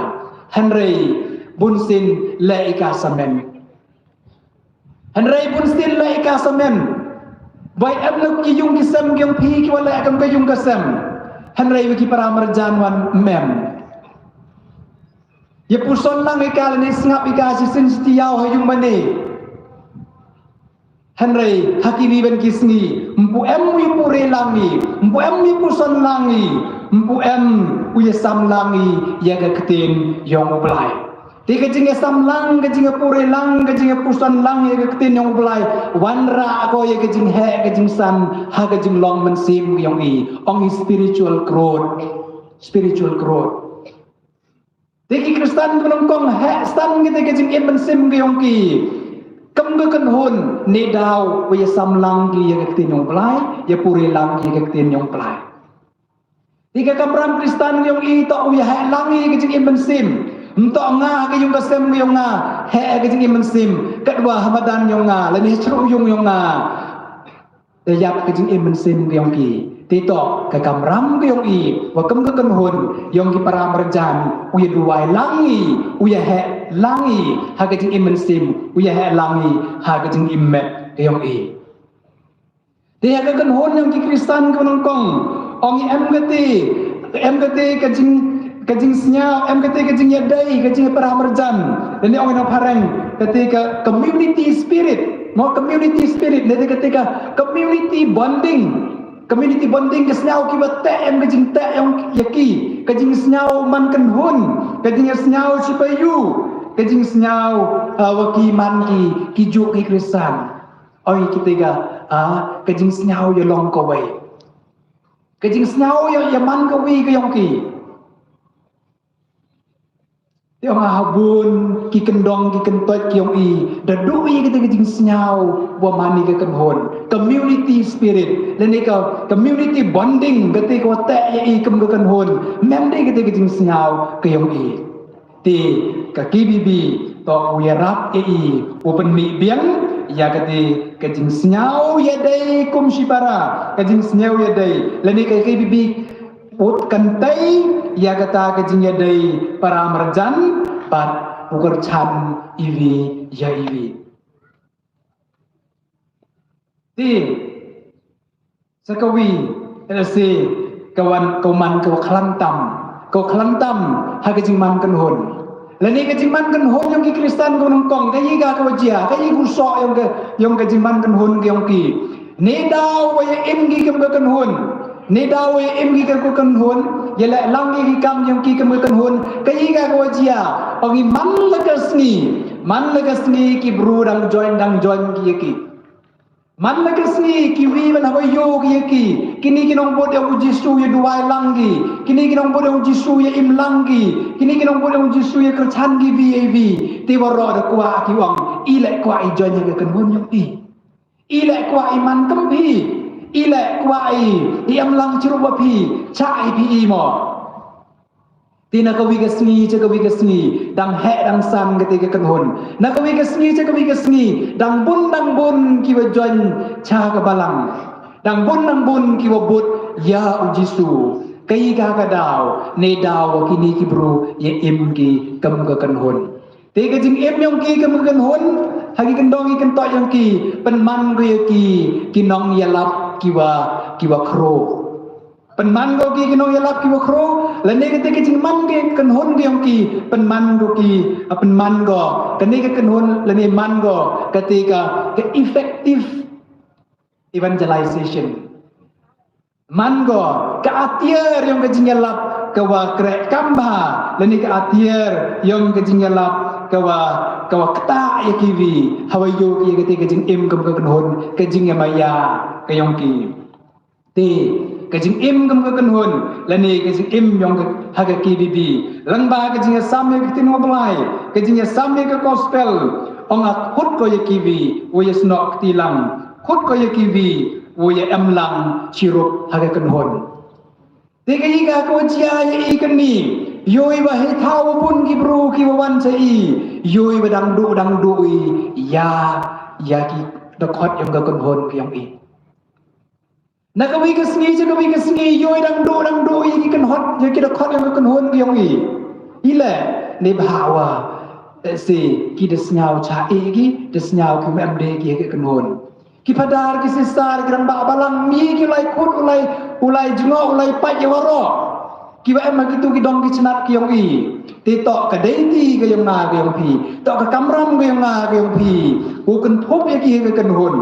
Hynrei bunsien leh i ka samen. Hynrei bunsien leh i ka samen. Ba em na ki ïung ki sem ki jong phi kiba leh kum ka ïung ka sem. Hynrei ba ki para marjan wan mem. Ïa puson lang i ka lane sngap i ka shisien shi taïew ha ïung mane. Hynrei ha ki wi ban ki sngi, mpu em u ïa pure lang i, mpu em u ïa puson lang i, mpu em u ïa sam lang i ïa ka ktien jong u Blai. Te ka jingïasam lang, ka jingïapure lang, ka jingïapuson lang ïa ka ktien jong u Blai, wanrah ko ïa ka jingheh, ka jingsan, ha ka jinglong mynsiem ka jong i. Ong i spiritual growth. Spiritual growth. Te ki Khristan kaba nyngkong heh san kita ka jingim mynsiem ka jong ki. Kum ka kynhun, ne daw u ïa sam lang ki ïa ka ktien jong u Blai, ïa pure lang ki ïa ka ktien jong u Blai. Te ka kamram Khristan ka jong i toh u ïa heh lang i ka jingim mynsiem. Ym toh nga ka ïung ka sem ka jong nga heh ka jingim mynsiem. Katwa ha madan jong nga, lane ha shruh ïung jong nga. Te ïap ka jingim mynsiem ka jong ki. Te toh ka kamram ka jong i, wa kum ka kynhun jong ki para marjan, u ïa duwai lang i, u ïa heh lang i ha ka jingim mynsiem, u ïa heh lang i ha ka jingim met ka jong i. Te ha ka kynhun jong ki Khristan kaba nyngkong, ong i em kata, em kata ka jing, ka jingsngew, em kata ka jingïadei, ka jingïapara marjan. Lane ong i na phareng, kata ka community spirit. Mo, community spirit, lane kata ka community bonding. Community bonding ka sngew kiba teh em ka jingteh ïa ki. Ka jingsngew man kynhun, ka jingsngew shipaiu, ka jingsngew, uh, wa ki man ki, ki juh ki Khristan. Oi kita ka, ah, ka jingsngew ïa long kawei. Ka jingsngew ïa, ïa man kawei ka jong ki. Te ong ha bun ki kyndong ki kyntoit ki jong i, da duh i kita ka jingsngew wa man i ka kynhun. Community spirit, lane ka community bonding, kata ka wa teh ïa i kum ka kynhun. Mem dei kita ka jingsngew ka jong i. Te ka K B B toh u ïarap ïa i, u pynmih biang ïa kata ka jingsngew ïadei kum shipara, ka jingsngew ïadei. Lane ka K B B u kynthei ïa kata ka jingïadei para marjan, bad u kyrchan iwi ïa iwi. Te sa kawi, lehse ka wan, ka man ka wa khlang tam, ka wa khlang tam ha ka jingman kynhun. Lane ka jingman kynhun jong ki Khristan kaba nyngkong, ka i ka, ka wa jia, ka i u soh jong ka, jong ka jingman kynhun ka jong ki. Ne daw wa ïa im ki kum ka kynhun, ne daw wa ïa im ki kum ka kynhun, ïa leh lang ki kam jong ki kum ka kynhun, ka i ka, ka wa jia. Ong i man la ka sngi, man la ka sngi ki bru dang join, dang join ki ïa ki. Man la ka sngi kiwi ban haba ïoh ki ïa ki. Kine ki nongbud jong u Jisu ïa duwai lang ki. Kine ki nongbud jong u Jisu ïa im lang ki. Kine ki nongbud jong u Jisu ïa kyrchan ki V A V. Te waroh da kwah ki ong, I leh kwah i join ha ka kynhun yong i. I leh kwah i man kum phi. I leh kwah i, i em lang chirup wa phi. Cha i phi i mo. Ti na ka wi ka sngi cha ka wi ka sngi dang heh dang san ka ti ka kynhun. Na ka wi ka sngi cha ka wi ka sngi dang bun dang bun ki wa join cha ka balang. Dang bun dang bun ki wa but ya u Jisu. Ka i ka ka daw ne daw wa kini ki bru ya im ki kam ka kynhun. Te ka jingim yong ki kam ka kynhun ha ki kyndong ki kyntoh yong ki pynman ko ya ki ki nong yalap ki wa ki wa khro. Pynman ko ki ki nong yalap ki wa khro lane ka te ka jingman ki kynhun ki yong ki pynman ko ki a pynman ko kane ka kynhun lane man ko ka te ka ka effective evangelization. Man ko ka atiar yong ka jingyalap ka wa krek kamba lane ka atiar yong ka jingyalap ka wa ka wa kta ya ki wi hawa yo ki ya ka te ka jingim kam ka kynhun ka jingyamaya ka yong ki. Te ka jingim kam ka kynhun lane ka jingim yong ka ha ka K B B lang ba ka jingyasam ya ka tin wa blai ka jingyasam ya ka gospel ong a khut ko ya ki wi wa ya snok kti lang khut ko ya ki wi wa ya em lang chirup ha ka kynhun. Te ka i ka ko jia ya i kani yoi wa he thaw wa bun ki bru ki wa wan cha i yoi wa dang du dang du i ya ya ki da khot yong ka kynhun ki yong i. Na ka wi ka sngi cha ka wi ka sngi yoi dang du dang du i ki kynhun ya ki da khot yong ka kynhun ki yong i. I le ne bha wa se ki da sngaw cha i ki da sngaw ki mem de ki ya ki kynhun. Ki phadar ki sisar ki rang ba balang mi ki lai khut u lai u lai jngo u lai pait ya waro. Ki wa em ha ki tu ki dong ki chnat ki yong i. Te to ka dei ti ka yong na ka yong phi. To ka kamram ka yong na ka yong phi. U kynthup ya ki ka kynhun.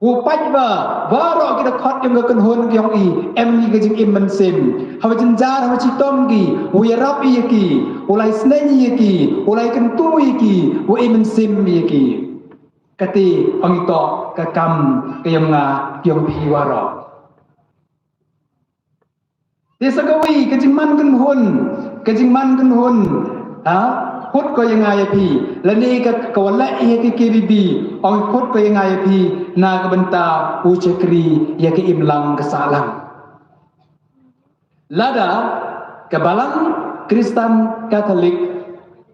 U pait ba waro ki da khot yong ka kynhun ki yong i. Em ki ka jingim mynsiem. Hawa jynjar hawa chitom ki. U yarap i ya ki. U lai sneng i ya ki. U lai kyntu i ya ki. U i mynsiem i ya ki. Kati ong ito ka kam ka yong nga yong phi waro. Te sa ka wi ka jingman kynhun ka jingman kynhun ha khut ko ya nga ya phi lane ka ka wala ya ki K B B ong khut ko ya nga ya phi na ka bynta u chakri ya ka imlang ka salang. Lada ka balang Kristan Katholik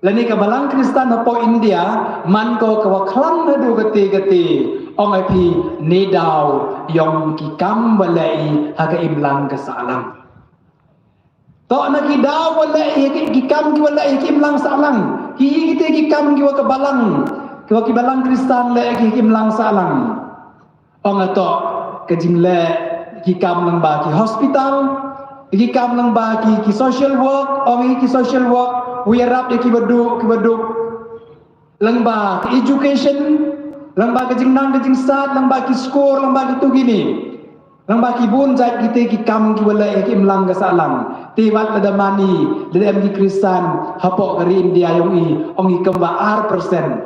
lane ka balang Kristan hapoh India man ko ka wa khlang haduh kate kate ong ai phi ne daw yong ki kam wa lei ha ka imlang ka sahlang. To na ki daw wa lei ha ki kam ki wa lei ha ki imlang sahlang ki kite ki kam ki wa ka balang ki wa ki balang Kristan lei ha ki imlang sahlang. Ong ato ka jingleh ki kam lang ba ki hospital, ki kam lang ba ki ki social work, ong ki social work, u yarap ya ki baduk ki baduk. Lang ba ki education, lang ba ka jingnang ka jingsat, lang ba ki skur, lang ba ki tu kini. Lang ba ki bun jait kite ki kam ki wa leh ki imlang ka sahlang. Te wat lada mani lada em ki Kristan hapoh ka ri India yong i ong i kam ba ar persen.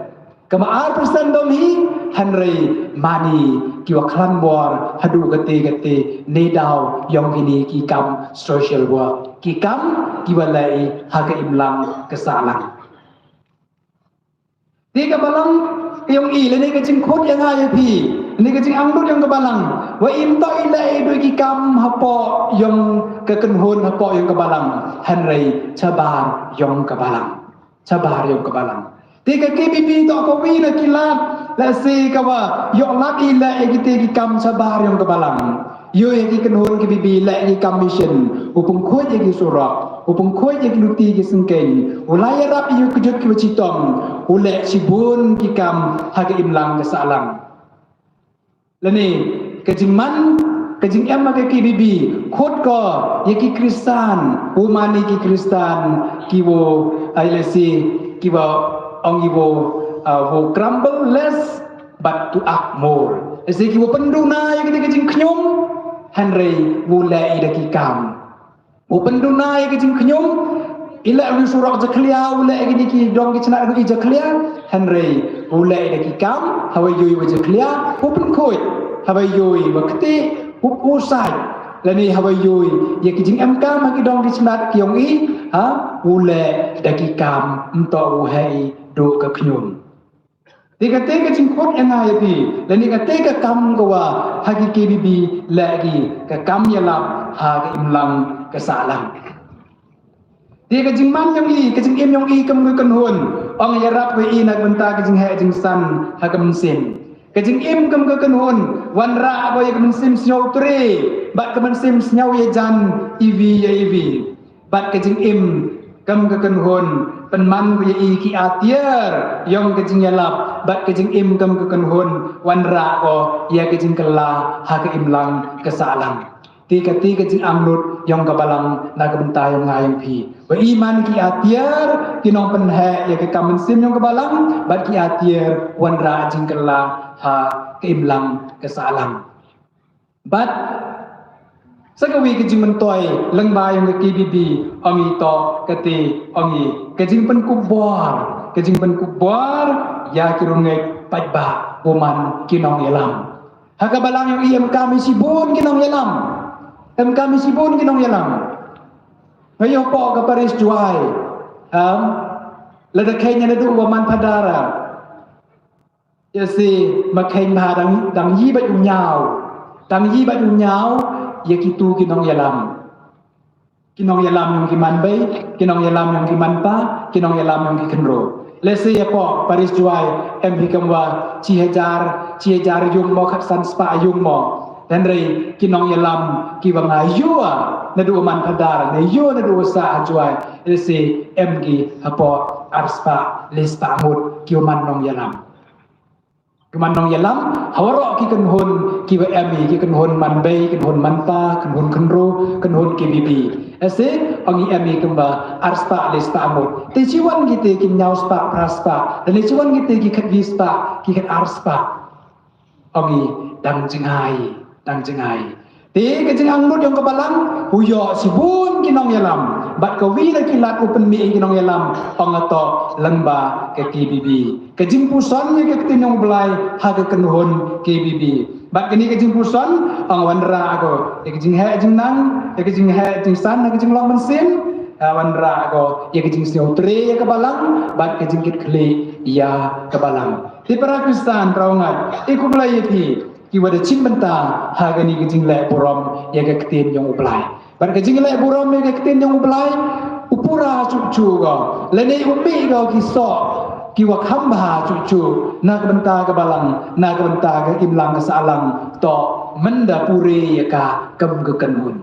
Kama ar persen dom hi, hynrei mani ki wa khlan bor haduh kate kate ne daw yong kini ki kam social work ki kam ki wa lei ha ka imlang ka sahlang. Te ka balang yong i lane ka jingkhut ya nga ya phi lane ka jingangnud yong ka balang wa im to i lei du ki kam hapoh yong ka kynhun hapoh yong ka balang hynrei chabar yong ka balang. Chabar yong ka balang. Te ka K B B to ka wi na ki lad la se ka wa yok lad i la e kite ki kam chabar yong ka balang. Yo e ki kynhun K B B la e ki kam mission u pengkhuid e ki surok u pengkhuid e ki luti ki sengkeng u la yarap i u kejut ki wa chitom u le chibun ki kam ha ka imlang ka sahlang. Lane ka jingman ka jingem ka K B B khut ko ya ki Kristan u mane ki Kristan ki wo ai lesi ki wo ong i wo uh, wo grumble less but to act more. Lesi ki wo penduna ya ki ka jingkhnyum hynrei wo le i da ki kam. U pynduna ïa ka jingkhñium, i leh u surok jakhlia, u leh ïa kine ki dong ki chnat ruh i jakhlia, hynrei u leh ïa ki kam, haba ïohi wa jakhlia, u pynkhuid, haba ïohi wa kti, u, u said, lane haba ïohi ïa ki jingemkam ha ki dong ki chnat ki ong i, ha, u leh da ki kam, ym toh u hei duh ka khñium. Te kata ka jingkut ïa nga ïa phi, lane kata ka kam ka wa ha ki K B B leh ki ka kam ïalap ha ka imlang ka sahlang. Te ka jingman jong i, ka jingim jong i kum ka kynhun, ong ïarap ko i na ka bynta ka jingheh jingsan ha ka mynsiem. Ka jingim kum ka kynhun, wanrah ko ïa ka mynsiem sngewtrei bad ka mynsiem sngew ïajan iwi ïa iwi. Bad ka jingim kum ka kynhun, pynman ko ïa i ki atiar jong ka jingïalap, bad ka jingim kum ka kynhun, wanrah ko ïa ka jingkylla ha ka imlang ka sahlang. Te kata ka jingangnud jong ka balang na ka bynta jong nga jong phi, ba i man ki atiar ki nongpynheh ïa ka kam mynsiem jong ka balang, bad ki atiar wanrah jingkylla ha ka imlang ka sahlang. Bad sa kawei ka jingmyntoi lyngba jong ka K B B, ong i to kata, ong i ka jingpynkupbor, ka jingpynkupbor ïa ki riewngeit paidbah, u man ki nongïalam. Ha ka balang jong i em kam i shibun ki nongïalam. Em kam i shibun ki nongïalam. Nga ïoh pok ka Parish Jowai. Em, lada kheiñ naduh wa man phadar. Ïa si ma kheiñ bha dang, dang yi bad u ñiaw. Dang yi bad u ñiaw ïa kitu ki nongïalam. Ki nongïalam jong ki manbei, ki nongïalam jong ki manpa, ki nongïalam jong ki khynraw. Lehse ïa pok Parish Jowai em hi kam wa shi hajar, shi hajar yung mo, khatsan spah yung mo. Hynrei ki nongïalam ki wa nga ïoh naduh man phadar, ne ïoh naduh sah ha Jowai, lehse em ki hapoh ar spah, le spah ngut ki wa man nongïalam. Ki man nongïalam, ha waroh ki kynhun ki wa em i, ki kynhun manbei, kynhun manpa, kynhun khynraw, kynhun K B B. Ese, ong i em i kumba ar spah le spah ngut. Te chi wan kite ki ñiaw spah, phra spah. Lane chi wan kite ki khatwi spah, ki khat ar spah. Ong i dang jngai, dang jngai. Te ka jingangnud jong ka balang, u ïoh shibun ki nongïalam. Bad kawi na ki lad u pynmih ki nongïalam, ong ato lyngba ka K B B. Ka jingpuson ïa ka ktien jong u Blai ha ka kynhun K B B. Bad kane ka jingpuson, ong wanrah ko ïa ka jingheh jingnang, ïa ka jingheh jingsan, ïa ka jinglong mynsiem, ah, wanrah ko ïa ka jingsngewtrei ïa ka balang, bad ka jingkitkhlieh ïa ka balang. Te para Khristan, para u ngat, e khublei ïa phi. Ki wa da chim bynta ha kane ka jingleh burom ïa ka ktien jong u Blai. Bad ka jingleh burom ïa ka ktien jong u Blai, u pura chuh chuh ko. Lane u mih ko ki soh ki wa kham bha chuh chuh na ka bynta ka balang, na ka bynta ka imlang ka sahlang, to mynda pure ïa ka kum ka kynhun.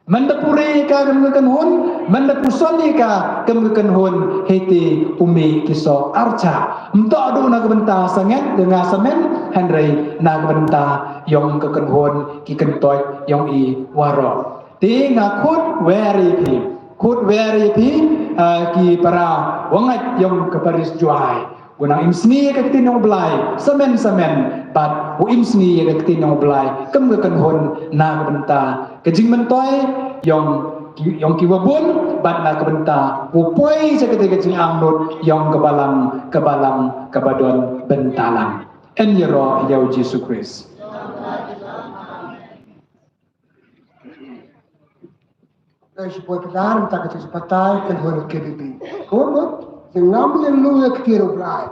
Mynda pure ïa ka kum ka kynhun, mynda puson ïa ka kum ka kynhun, hei te u mih ki soh archa. Ym toh duh na ka bynta sangeh, ka nga samen, hynrei na ka bynta jong ka kynhun, ki kyntoit jong i waroh. Te nga khut wer ïa phi, khut wer ïa phi, ah, ki para wa ngat jong ka Parish Jowai. U nang im sngi ïa ka ktien jong u Blai, samen samen, bad u im sngi ïa ka ktien jong u Blai, kum ka kynhun na ka bynta ka jingmyntoi jong ki, jong ki wa bun, bad na ka bynta u poi sha kata ka jingangnud jong ka balang, ka balang, ka ba don bynta lang. Yn ïaroh ïa u Jisu Khrist. Ai, shi poi pdar, mynta ka jingpatai, kan hoi K B B. Hoi, hoi, jing ngam ïa lu ïa ktien u Blai.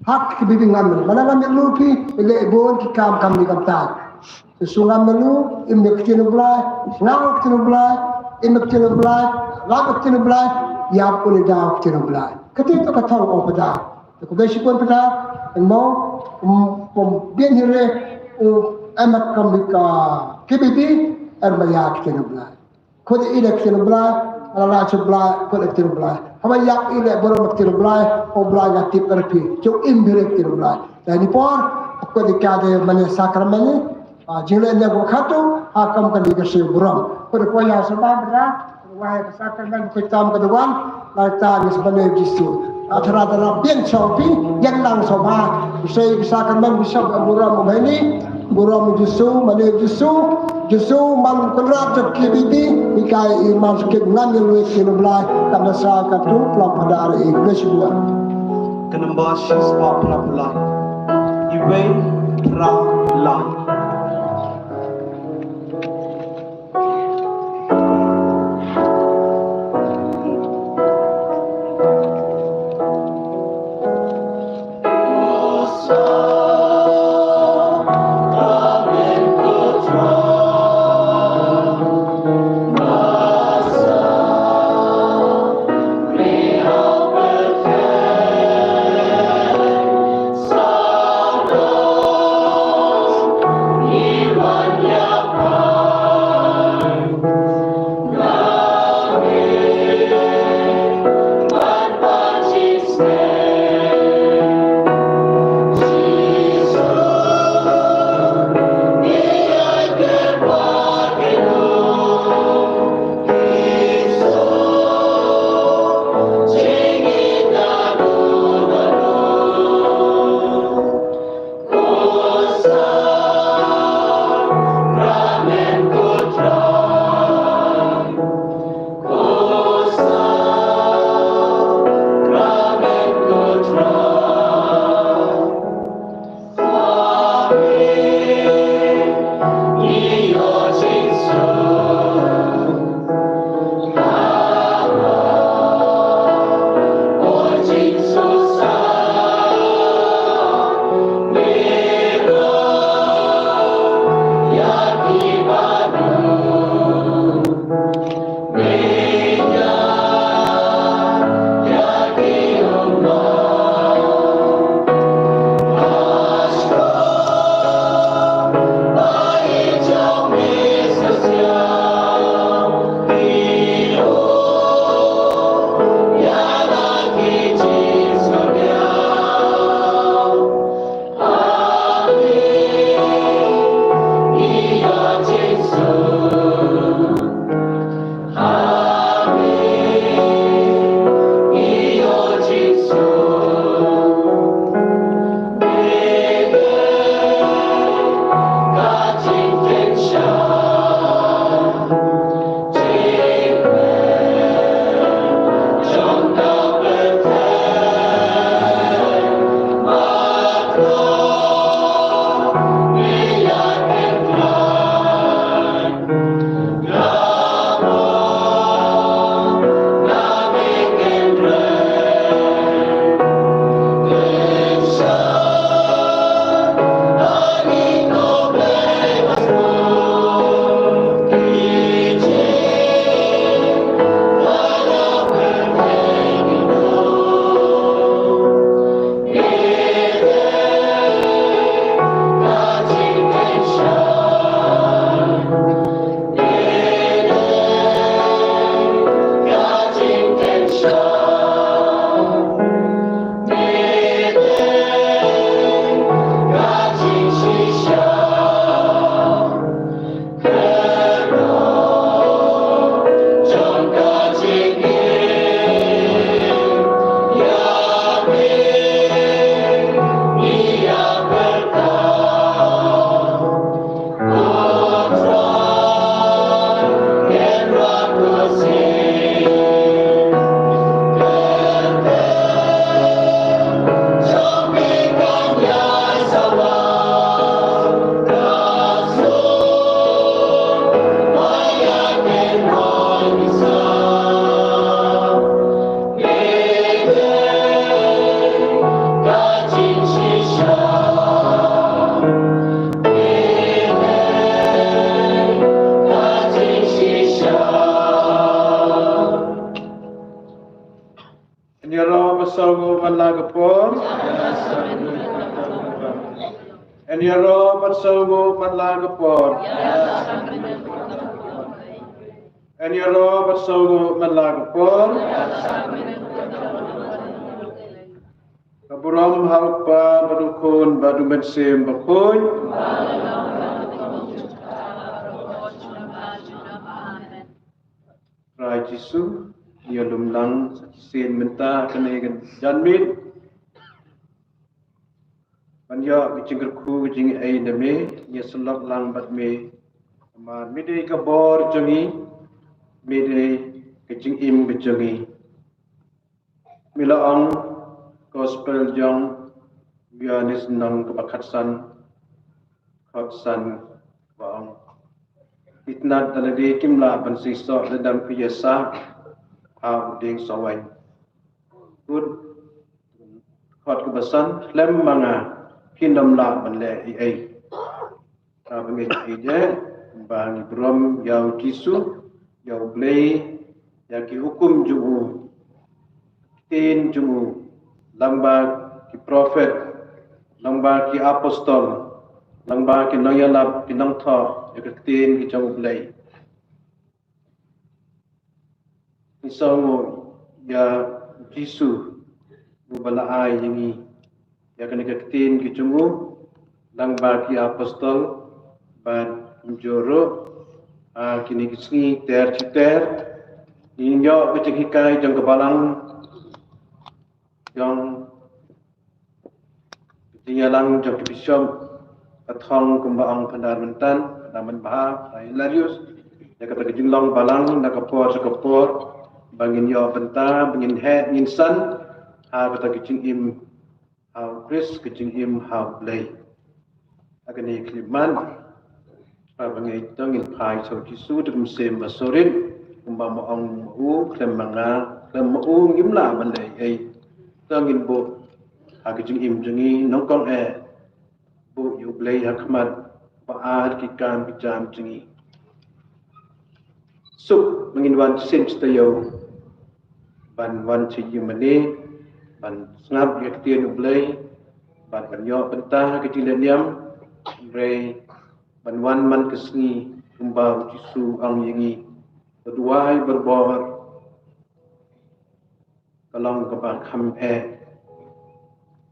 Hak K B B ngam ïa lu. Mana ngam ïa lu phi, ïa le bun ki kam kam ni kam tai. Te su ngam ïa lu, im ïa ktien u Blai, ngam ïa ktien u Blai, im ïa ktien u Blai, lap ïa ktien u Blai, ïa pun ïa ktien u Blai. Kati to ka thong ong pdar. Te khublei shibun pdar, mo, um, pom bien hire, um, em kam ka K B B, er ma ïa ktien u Blai. Khot ïa i da ktien u Blai, la la chu Blai, khot ïa ktien u Blai. Haba ïa i le burom ktien u Blai, u Blai nga tip er phi, chu im bire ktien u Blai. Da ni por, khot ïa ka de mane sakramen ni, ah, jingle ne ko khatu, ha kam ka ni ka shu burom. Khot ïa ko ïa sa ba bra, wai ka sakramen ko tam ka de wan, Lata ngi sbane Jisu. Athara dara bien chopi, yang lang soba. Usai kisa kan man bisa buram mani. Buram Jisu, mane Jisu. Jisu man kunrat jok K B B. Ikai iman skip ngan yang luit kinu belai. Kamasa katu pelam pada hari ini. Bless you. Ka namba shi spah phra phew lai. Iwei phra lai. Yn ïaroh bad sngewnguh man la ka por. Yn ïaroh bad sngewnguh man la ka por. Yn ïaroh bad sngewnguh man la ka por. Ka burom ha u Kpa bad u Khun bad u Mynsiem Bakhuid. Trai Jisu, ïa lum lang sa shisien mynta kane ka janmiet. Ban ïoh ka jingkyrkhu ka jingaiei na me, ïa syllok lang bad me. Namar me dei ka bor jong ngi, me dei ka jingim ka jong ngi. Me la ong, Gospel jong u Ïoannis lynnong kaba khatsan, khatsan kaba ong, itynnad da lade kim lah ban seisoh lada ym ïasah ha u dieng sohwaiñ. Bad khot kaba san, khlem ma nga phin ym lah ban leh ei ei. Ka bangeit ïa, kumba ngi burom ïa u Jisu, ïa u Blei, ïa ki hukum jong u, ktien jong u, lyngba ki prophet, lyngba ki apostol, lyngba ki nongïalap, ki nongthoh ïa ka ktien ki jong u Blei. Ngi sngewnguh ïa u Jisu uba la ai ïa ngi ïa kane ka ktien ki jong u, lyngba ki apostol, bad kumjuh ruh ha kine ki sngi ter shi ter ngin ïoh ka jinghikai jong ka balang, jong ka jingïalang jong ki bishop, ka thong kumba ong Phadar Myntan, Phadar Mynbha, Phadar Hilarius, ïa kata ka jinglong balang na ka por sha ka por, ba ngin ïoh bynta, ba ngin heh, ngin san ha kata ka jingim ha u Khrist, ka jingim ha u Blei. Ha kane ka khyllipmat, haba ngin ïa to ngin phai sha u Jisu da ka mynsiem ba surit, kumba ma ong ma u, khlem ma nga, khlem ma u ngim lah ban leh ei ei. To ngin buh ha ka jingim jong ngi nyngkong eh, buh ïa u Blei ha khmat, ba ar ki kam ki jam jong ngi. Suk ba ngin wan shisien shi taïew, ban wan sha ïingmane, ban sngap ïa ka ktien u Blei, ban, ban ïoh bynta ha ka jingleh niam, hynrei ban wan man ka sngi kumba u Jisu u ong ïa ngi, to duwai barabor, ka long kaba kham eh.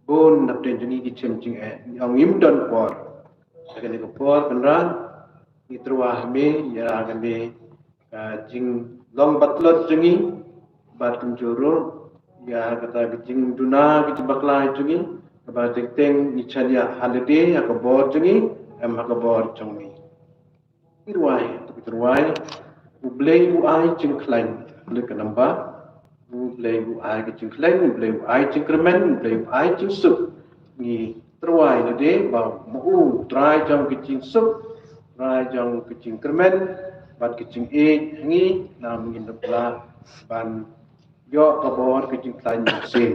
Bun na pdeng jong ngi ki shem jingeh, ngi ong ngim don por. Ha kane ka por Kynrad, ngi tyrwa ha me ïa kane ka jinglong ba tlot jong ngi, bad kumjuh ruh ïa kata ka jingduna ka jingbakla jong ngi, kaba teng teng ngi shaniah ha lade ha ka bor jong ngi, em ha ka bor jong me. Ngi rwai, to ngi rwai, u Blei u ai jingkhlaiñ, leit ka namba, u Blei u ai ka jingkhlaiñ, u Blei u ai jingkyrmen, u Blei u ai jingsuk. Ngi tyrwa lade ba ma u Trai jong ka jingsuk, Trai jong ka jingkyrmen, bad ka jingïeit ha ngi, namar ngin ïa pla ban ïoh ka bor ka jingkhlaiñ mynsiem.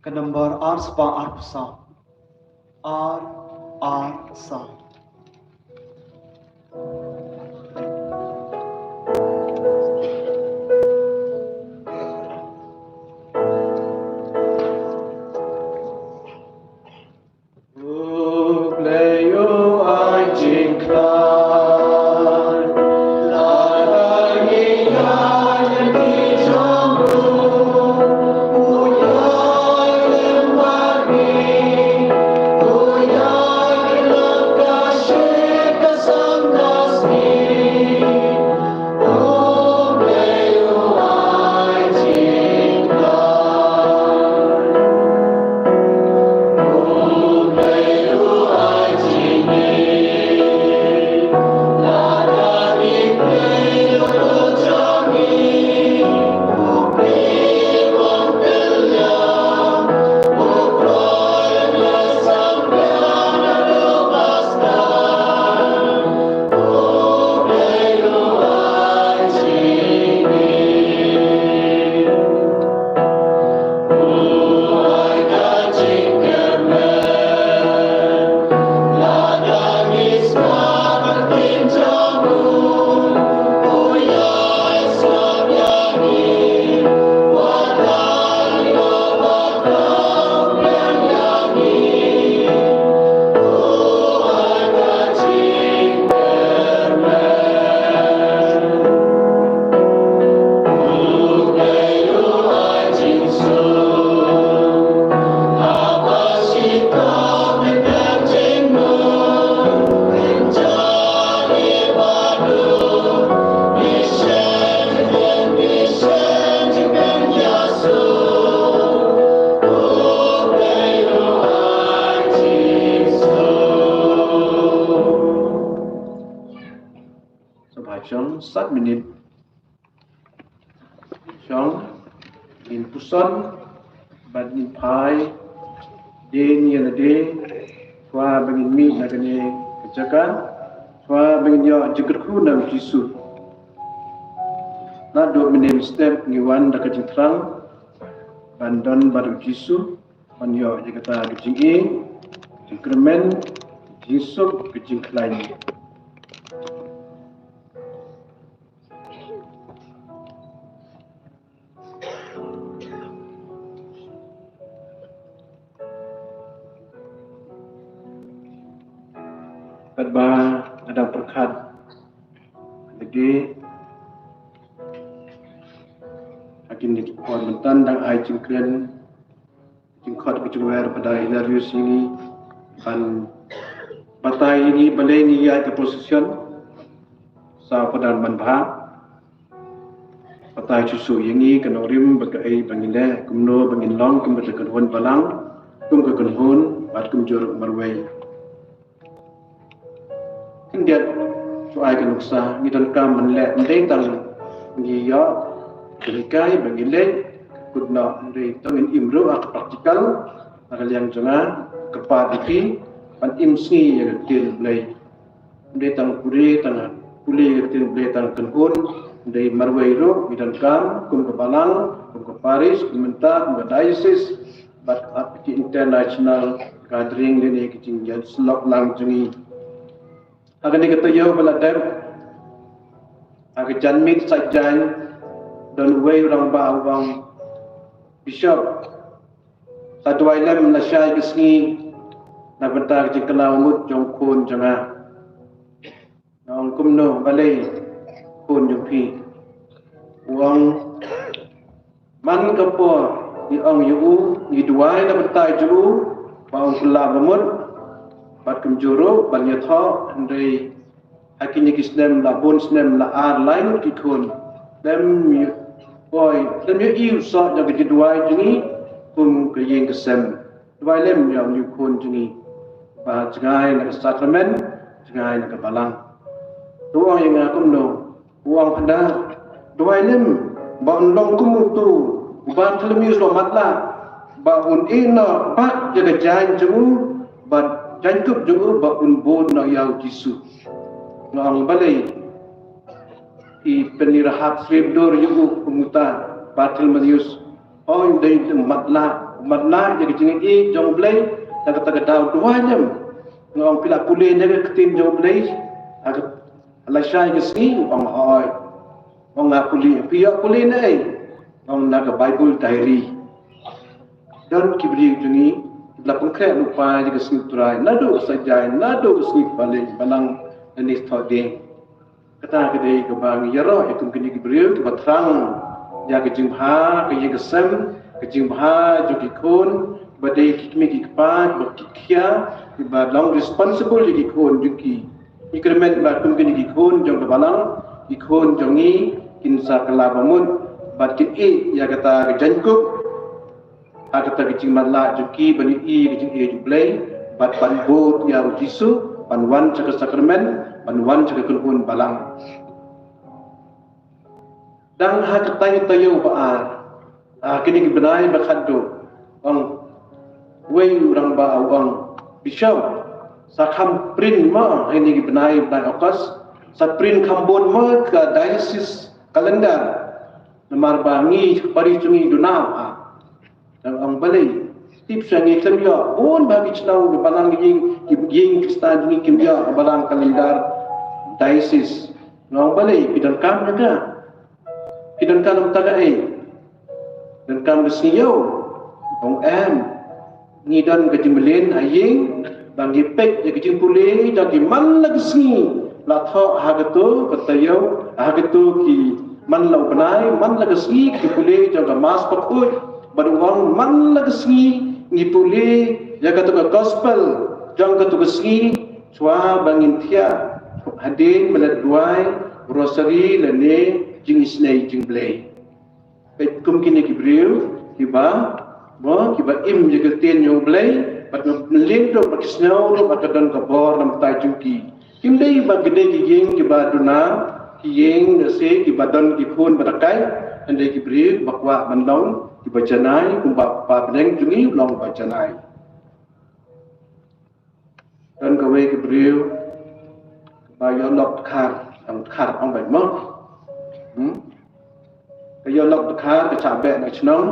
Ka nombor ar spah arphew saw. Ar, ar, saw. Shong, sat minit. Shong, ngin puson bad ngin phai dien ïa lade, shuwa ba ngin mih na kane ka jaka, shuwa ba ngin ïoh jingkyrkhu na u Jisu. Naduh mynhynnin step ngi wan da ka jingthrang ban don bad u Jisu, ban ïoh ïa kata ka jingïeit, jingkyrmen, jingsuk, ka jingkhlaiñ. Katba nga dang pyrkhat lade ha kine ki por mynta, dang ai jingkren jingkhot ka jingwer Phadar Hilarius ïa ngi ban batai ïa ngi balei ngi ïaid ka procession sa Phadar Manbha. Batai shuh shuh ïa ngi ka nongrim bad kaei ba ngin leh, kumno ba ngin long kum ka kynhun balang, kum ka kynhun bad kumjuh ruh marwei. Khyndiat shu ai ka nuksa, ngi donkam ban leh, ym dei tang ngi ïoh ka hikai ba ngi leh, kut noh, ym dei tang ngin im ruh ha ka practical, ha ka liang jong nga, kyrpad ïa phi ban im sngi ïa ka ktien Blei. Ym dei tang pule, tang pule ïa ka ktien Blei tang kynhun, ym dei marwei ruh, ngi donkam kum ka balang, kum ka parish, kum mynta, kum ka diocese, bad ha ki international gathering lane ki jingïasyllok lang jong ngi. Ha kane ka taïew ba la dep, ha ka janmiet Saitjaiñ, don uwei u rangbah u ong, Bishop, sa duwai lem lashai ka sngi na bynta ka jingkylla mut jong u khun jong nga. Nga ong kumno, balei khun jong phi? U ong man ka por ngi ong ïa u, ngi duwai na bynta jong u ba un kylla ba mut bad kumjuh ruh ban ïathoh, hynrei ha kine ki snem la bun snem la ar lai ngut ki khun. Lem ïa, poi, lem ïa u soh jong ka jingduwai jong ngi kum ka ïing ka sem. Duwai lem ïa u khun jong ngi ba jngai na ka sakramen, jngai na ka balang. To ong ïa nga kumno? U ong, Phadar, duwai lem ba un long kum uto u Bartholomew ba matlah, ba un ïehnoh bad ïa ka jaiñ jong u, bad jaiñkup jong u ba un bud noh ïa u Jisu. Nga ong, balei phi pynïarap syriem dur ïa u kum uta Bartholomew? Hooid, dei u matlah, u matlah ïa ka jingïeit jong U Blei, da kata ka daw duwai lem. Nga ong, phi la pule na ka ktien jong U Blei ha ka lashai ka sngi? U ong, hooid. Nga ong, nga pule. Phi ïoh pule na ei? Nga ong, na ka Bible diary. Don ki briew jong ngi la pynkhreh lypa ïa ka sngi U Trai, naduh Saitjaiñ, naduh ka sngi Balang, Balang lane Thohdieng. Kata ka dei kaba ngi ïaroh ïa kum kine ki briew kiba thrang ïa ka jingbha, ka ïing ka sem, ka jingbha jong ki khun, ba dei ki kmie ki kpa kiba khia, kiba long responsible ïa ki khun jong ki. Ngi kyrmen ba kum kine ki khun jong ka balang, ki khun jong ngi, kin sa kylla ba mut bad kin ïeit ïa kata ka jaiñkup, ha kata ka jingmatlah jong ki ban ïohi ka jingïeit U Blei, bad ban bud ïa U Jisu, ban wan sha ka sakramen, ban wan sha ka kynhun balang. Dang ha katai ka taïew ba ar, ha kine ki bnai ba khatduh, ong uwei u rangbah u ong, Bishop, sa kham print mo ha kine ki bnai, bnai August, sa print kham bun mo ka diocese calendar. Namar ba ngi parish jong ngi duna ha. Nga ong balei? Tip sha ngi khlem ïoh. Bun bah ki chnong, ki balang, ki ïing, ki ïing Khristan jong ngi kim ïoh ka balang kalendar diocese. Nga ong balei? Phi donkam ïa ka? Phi donkam ïa ka ei? Donkam ka sngi ïew? Ong em. Ngi don ka jingmlien ha ïing ba ngi peit ïa ka jingpule da ki man la ka sngi la thoh ha kato ka taïew, ha kato ki man la u bnai, man la ka sngi ki pule jong ka Mass bakhuid. Bad u ong man la ka sngi ngi pule ïa kato ka gospel jong kato ka sngi, shuwa ba ngin thiah hadien ba la duwai rosary lane jingisynei jingblei. Peit kum kine ki briew kiba, mo, kiba im ïa ka ktien jong U Blei, bad nga mlien ruh bad ki sngew ruh bad ka don ka bor na bynta jong ki. Kim dei ba ki dei ki ïing kiba duna, Ki ïing lane ki ba don ki khun ba da kai, hynrei ki briew ba kwah ban long ki ba janai, kumba Kpa bneng jong ngi u long ba janai. Don kawei ka briew ba ïoh lok dkhar, tang dkhar ong bad mo. Hmm? Ka ïoh lok dkhar, ka shah beh na shnong,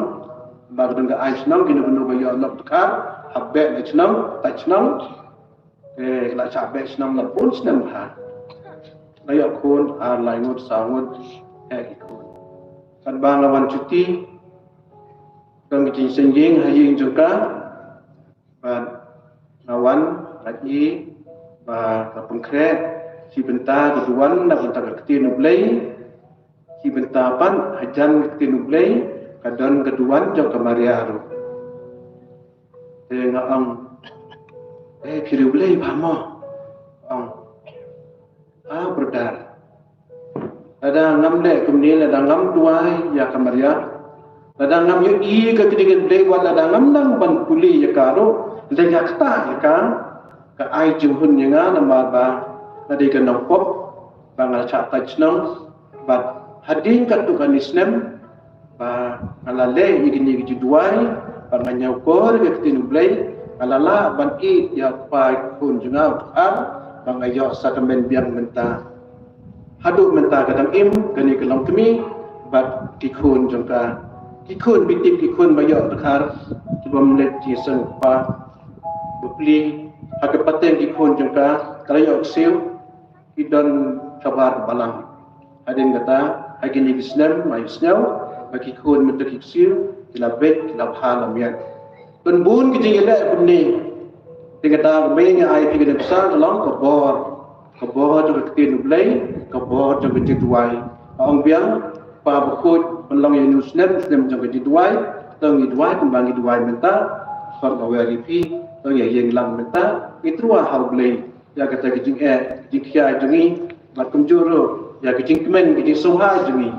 ba ka don ka ai shnong, kino kino ba ïoh lok dkhar, hap beh na shnong, ta shnong. Te ka la shah beh shnong la bun snem ha. La ïoh khun ar lai ngut saw ngut, eh ki khun. Katba nga wan shuti, don ka jingseng ïing ha ïing jong ka, bad nga wan, nga ïohi ba ka pynkhreh shi bynta ka duwan na bynta ka ktien U Blei, shi bynta pat hajan ka ktien U Blei ka don ka duwan jong ka Maria ruh. Te nga ong, eh, phi riewblei bha mo? Ong, ah, brother, lada ngam leh kumne, lada ngam duwai ïa ka Maria, lada ngam ïohi ka ktien U Blei, wat lada ngam nang ban pule ïa ka ruh, lada ïa kata ïa ka, ka ai jinghun ïa nga namar ba nga dei ka nongpop, ba nga la shah tait shnong, bad hadien katto katne snem, ba nga la leh ïa kine ki jingduwai, ba nga ñiewkor ïa ka ktien U Blei, nga la lah ban ïeit ïa u kpa u khun jong nga u dkhar, ba nga ïoh sa ka men biang mynta. Haduh mynta ka dang im kane ka longkmie bad ki khun jong ka. Ki khun, phi tip, ki khun ba ïoh dkhar, ki bym leit jingseng u kpa. Bapli, ha ka pateng ki khun jong ka, ka la ïoh ksiew, ki don shabar ka balang. Hadien kata, ha kine ki snem, nga ïohsngew ba ki khun mynta ki ksiew ki la beit, ki la bha la miat. Don bun ki jingïaleh kumne. Te kata kumne nga ai ïa phi kane ka bsa ka long ka bor. Ka bor jong ka ktien U Blei, ka bor jong ka jingduwai. Nga ong biang, Kpa bakhuid, pynlong ïa une u snem, snem jong ka jingduwai. To ngin duwai kumba ngi duwai mynta. Khot nga wer ïa phi, to ngin ïeng lang mynta. Ngi tyrwa ha U Blei ïa kata ka jingeh, ka jingkhia jong ngi, bad kumjuh ruh ïa ka jingkmen, ka jingsngewbha jong ngi.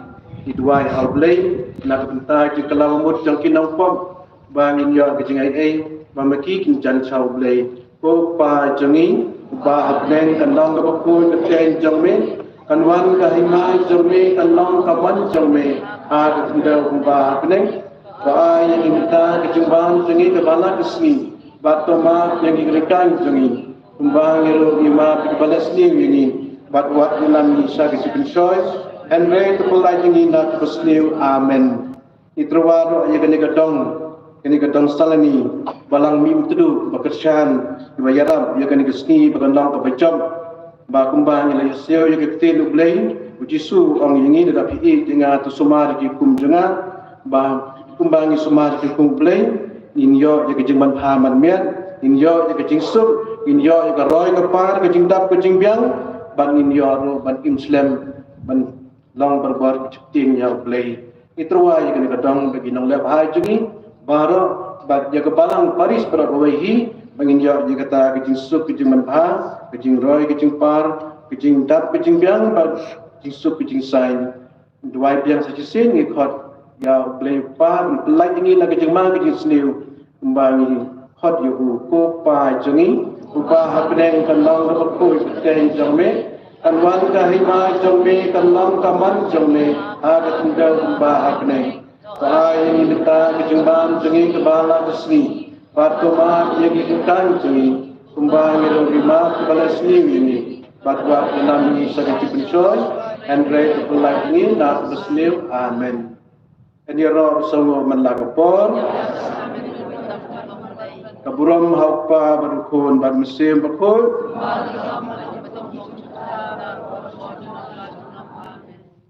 Ngi duwai ha U Blei na ka bynta ka jingkylla mut jong ki nongpop, ba ngin ïoh ka jingaiei, ba ma ki kin jan sha U Blei. Ko Kpa jong ngi uba ha bneng, kan long kaba khuid ka kyrteng jong me, kan wan ka hima jong me, kan long ka mon jong me ha ka khyndew kumba ha bneng. Ba ai ïa ngi mynta ka jingbam jong ngi kaba la ka sngi, bad to map ïa ngi ki ryngkang jong ngi, kumba ngi ruh ngi map ïa kiba leh sniew ïa ngi, bad wat ïalam ngi sha ka jingpynshoi, hynrei to pynlait ïa ngi na kaba sniew. Amen. Ngi tyrwa ruh ïa kane ka dong, kane ka dong Salani, Balang Mihmyntdu ba kyrshan, ba ïarap ïa kane ka sngi ba kan long kaba jop. Ba kumba ngi la ïohsngew ïa ka ktien U Blei, U Jisu u ong ïa ngi, lada phi ïeit ïa nga to sumar ïa ki hukum jong nga. Ba kumba ngi sumar ïa ki hukum U Blei, ngin ïoh ïa ka jingmanbha manmiat, ngin ïoh ïa ka jingsuk, ngin ïoh ïa ka roi ka par, ka jingdap ka jingbiang, bad ngin ïoh ruh ban im slem, ban long barabor ki sheptieng ïa U Blei. Ngi tyrwa ïa kane ka dong ba ki nongleh bha jong ngi baroh, bad ïa ka balang parish baroh kawei hi, ba ngin ïoh ïa kata ka jingsuk ka jingmanbha, ka jingroi ka jingpar, ka jingdap ka jingbiang, bad jingsuk ka jingsaiñ. Duwai biang sa shisien, ngi khot ïa U Blei U Kpa ban pynlait ïa ngi na ka jingma ka jingsniew. Kumba ngi khot ïa u, Ko Kpa jong ngi uba ha bneng, kan long kaba khuid ka kyrteng jong me, kan wan ka hima jong me, kan long ka mon jong me ha ka khyndew kumba ha bneng. To ai ïa ngi mynta ka jingbam jong ngi kaba la ka sngi, bad to map ïa ngi ki ryngkang jong ngi, kumba ngi ruh ngi map kiba leh sniew ïa ngi, bad wat ïalam ngi sha ka jingpynshoi, hynrei to pynlait ïa ngi na kaba sniew. Amen. Ngi ïaroh sngewbha man la ka por. Ka burom ha U Kpa bad U Khun bad U Mynsiem Bakhuid.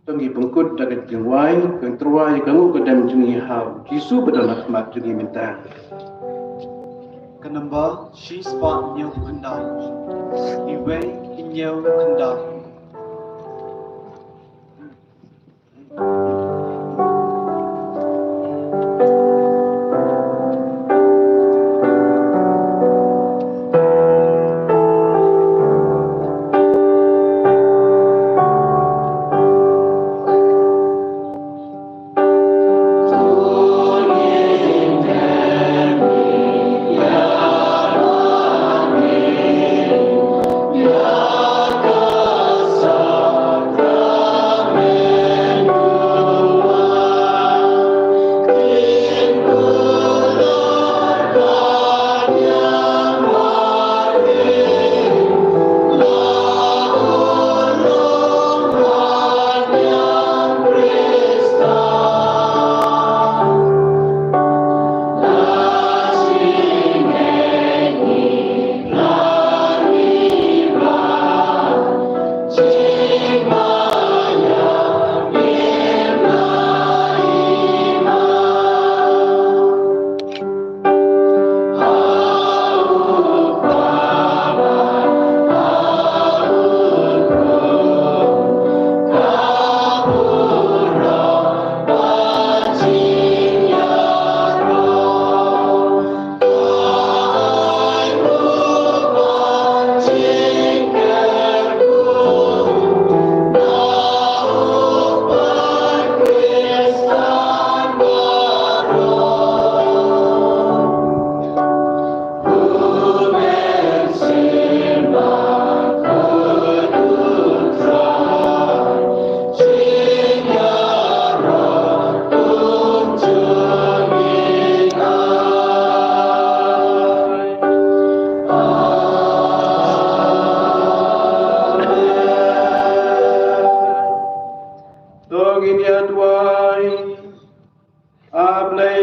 To ngin pynkut da ka jingduwai, ka jingtyrwa ïa ka nguh ka dem jong ngi ha U Jisu ba don ha khmat jong ngi mynta. Ka number shispah hynñiew khyndai. Iwei hynñiew khyndai.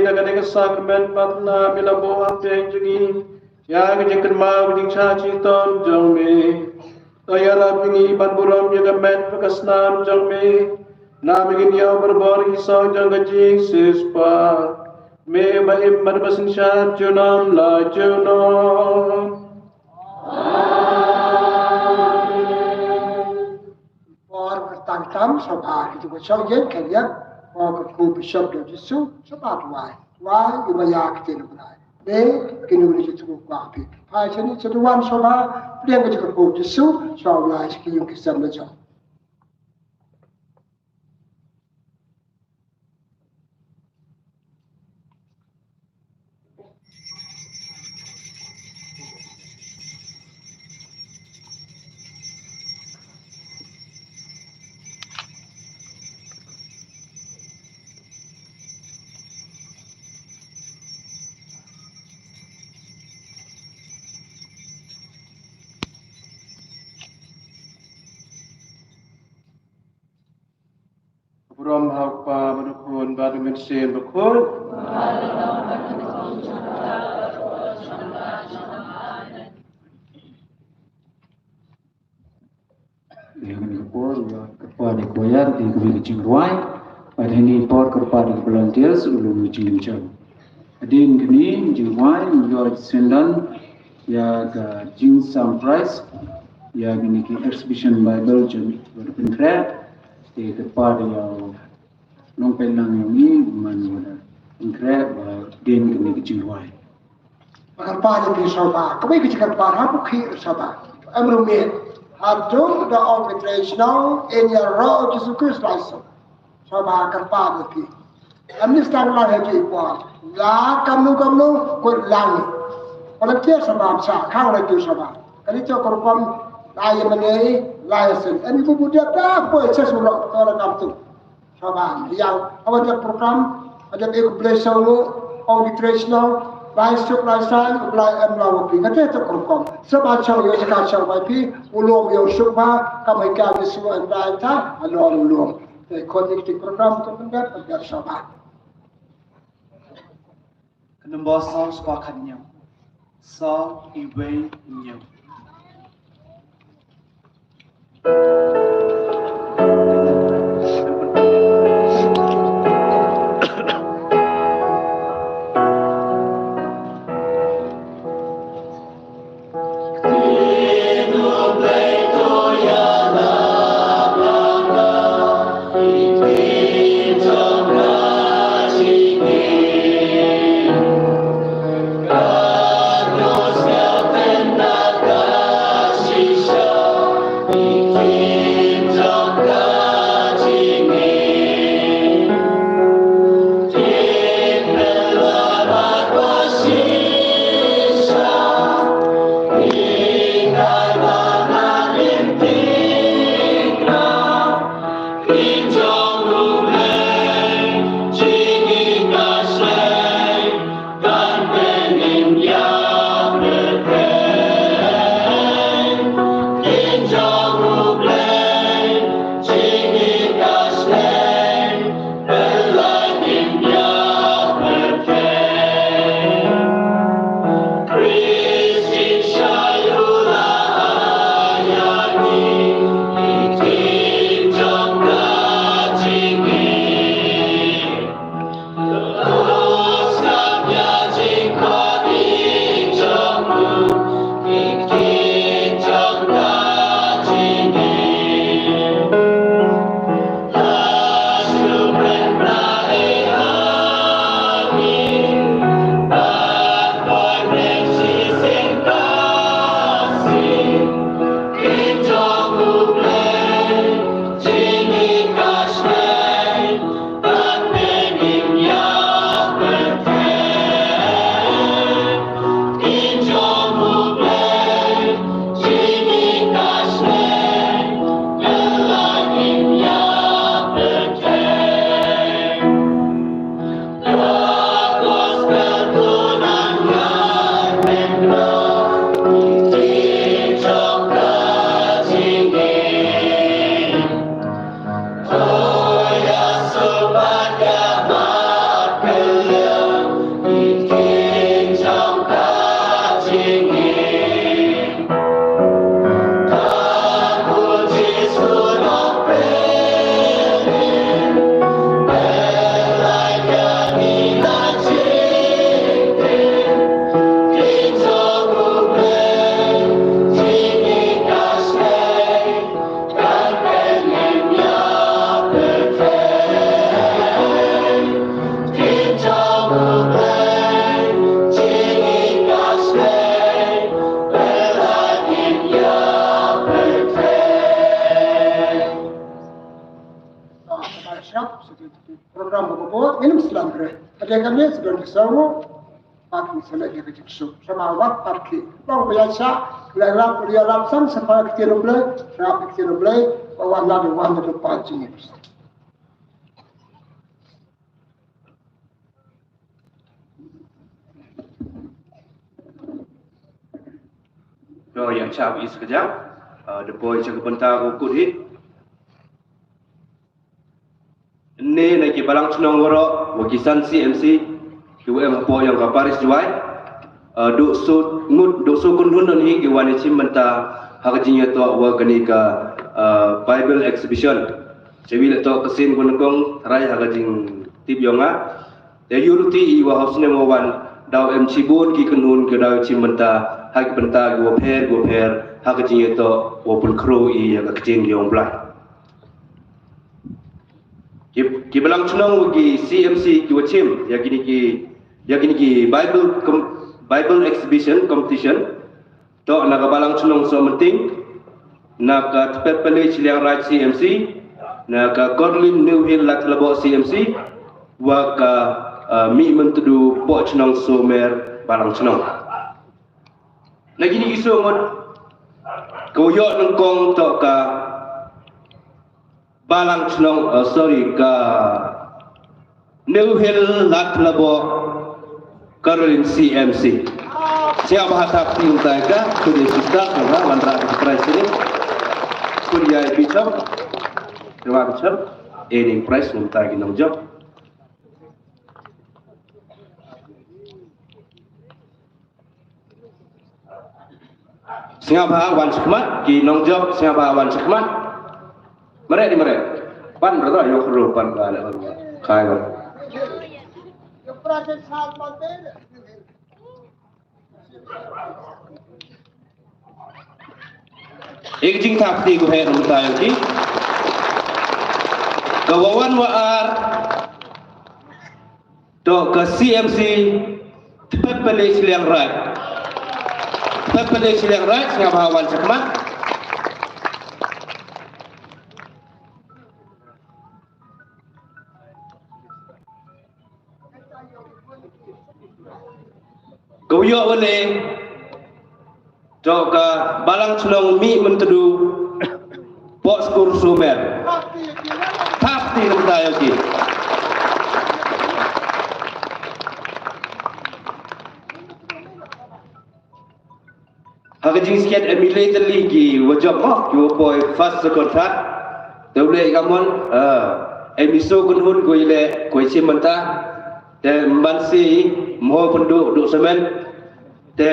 ïa kane ka sakrament pat na me la buh hapdeng jong ngi ïa ka jingkynmaw ka jingshah shitom jong me. To ïarap ïa ngi ban burom ïa ka met bad ka snam jong me. Namar ngi ïoh barabor ïa ki song jong ka jingsiewspah. Me ba im bad ba synshar junom la junom. Por tang tam sngewbha ki jong ka shong ïeng khyndiat. Por ka kyrkhu bishop dei Jisu sngewbha duwai. Duwai ïa ba ïa ki jong U Blei. Ne ki nu ni ki jong U Blei phi. Phai shane sha duwan sngewbha pdiang ka jong ka kyrkhu Jisu sngewbha ïa ki ïing ki sem la jong. Burom ha u Kpa bad u Khun bad u Mynsiem Bakhuid. Ïa kane ka por, ïa ka por da ka choir, ïa ka jingrwai. Bad ha kane ka por kyrpad ïa ka volunteers, u lum ïa ka jingim jong. Hadien kane ka jingrwai, ngi ïoh syndon ïa ka jingsam prize ïa kine ki exhibition Bible jong ngi, bad pynkhreh ïa ka kyrpad ïa u nongpynlong jong ngi, man u da pynkhreh ba hadien kane ka jingrwai. Ba kyrpad ïa phi sngewbha, kawei ka jingkyrpad ha phi sngewbha. Em ruh miet. Haduh da ong ki trei shnong, in ïaroh Jisu Khrist Trai Jisu. Sngewbha kyrpad ïa phi. Em ni stang lang ha ki por. La kamnu kamnu, kut lang. Volunteer sngewbha, sa khang la tu sngewbha. Kali tu ka rukom, la ïa mane, la ïa seng. Em ni bu bu dia da, poi ses ulok, tu la kam tu. Sngewbha ïa, haba dep program, haba dep ïa ka blei shnong, ong ki trei shnong, lai suk lai san, U Blei em la wa phi. Kata te program. Sngewbha shong ïa ka shong bai phi, u lum ïa u suk ba, kam ïa ka Jisu em dai ta, a lor u lum. Te khon ïa ki program tu pyndep, pyndep sngewbha. Ka nombor saw spah khatñiew. Saw iwei hynñiew. O, ngin ym slem re. Hadien kane sa don ki saw nguh. Pat ki sa leh ki jingsuk. Sa ma wat pat ki. Long ba ïa sha. Leh rap, leh rap san sa pat ki ktien U Blei. Rap ki ktien U Blei. Ba wan la de wan de pat jingim. To, ïa chap is ka jam. Ah, da poi cha ka bynta ko kut hi. Ne na ki balang chnong waroh, wa ki san C M C, ki wa em hapoh ïong ka parish Jowai. Ah, duk su ngut, duk su kynhun don hi ki wan ïa chim bynta ha ka jingïatoh wa kani ka, ah, Bible exhibition. Chewi le to ka sin kun kong rai ha ka jingtip ïong nga. Te ïu ruti i wa hosne mo wan daw em chibun ki kynhun ki daw chim bynta ha ki bynta ki wa pher ki wa pher ha ka jingïatoh wa pun khro i ïa ka ktien ïong Blai. Ki, ki balang chnong wa ki C M C ki wa chim ïa kini ki, ïa kini ki Bible com-, Bible exhibition competition. To na ka balang chnong Sohmynting, na ka Tpet Pale Chilliangraij C M C, na ka Korlin New Hill Ladthadlaboh C M C, wa ka, uh, Mih Myntdu Pohchnong Somer balang chnong. Na kini ki sumut, ka u ïoh nyngkong to ka balang chnong, uh, sorry, ka New Hill Ladthadlaboh Korlin C M C. Sngewbha thap kti kumta ka, khublei shibun ka, ka wan rah ka prize ni. Khublei Bishop. Khublei Bishop. Ening prize kumta ki nongjop. Sngewbha wan shakhmat, ki nongjop, sngewbha wan shakhmat. Mare di mare. Pan rata yo khru pan ka le kai ba. Ek jing thap ti ko he nang tayo ki. Ka wawan wa ar. To ka C M C Tpet Pale Chilliangraij. Tpet Pale Chilliangraij, sngewbha wan shakhmat. Ka u ïoh wa le. To ka balang chnong Mih Myntdu Pohskur Somer. Thap ti kumta ïa ki. Ha ka jingskhem em i le tylli ki wa jop mo, ki wa poi first, second, third. Te u le ka mon, eh, em i so kun hun ko i le ko i chim bynta. Te mban si mo pyndu du semen. Te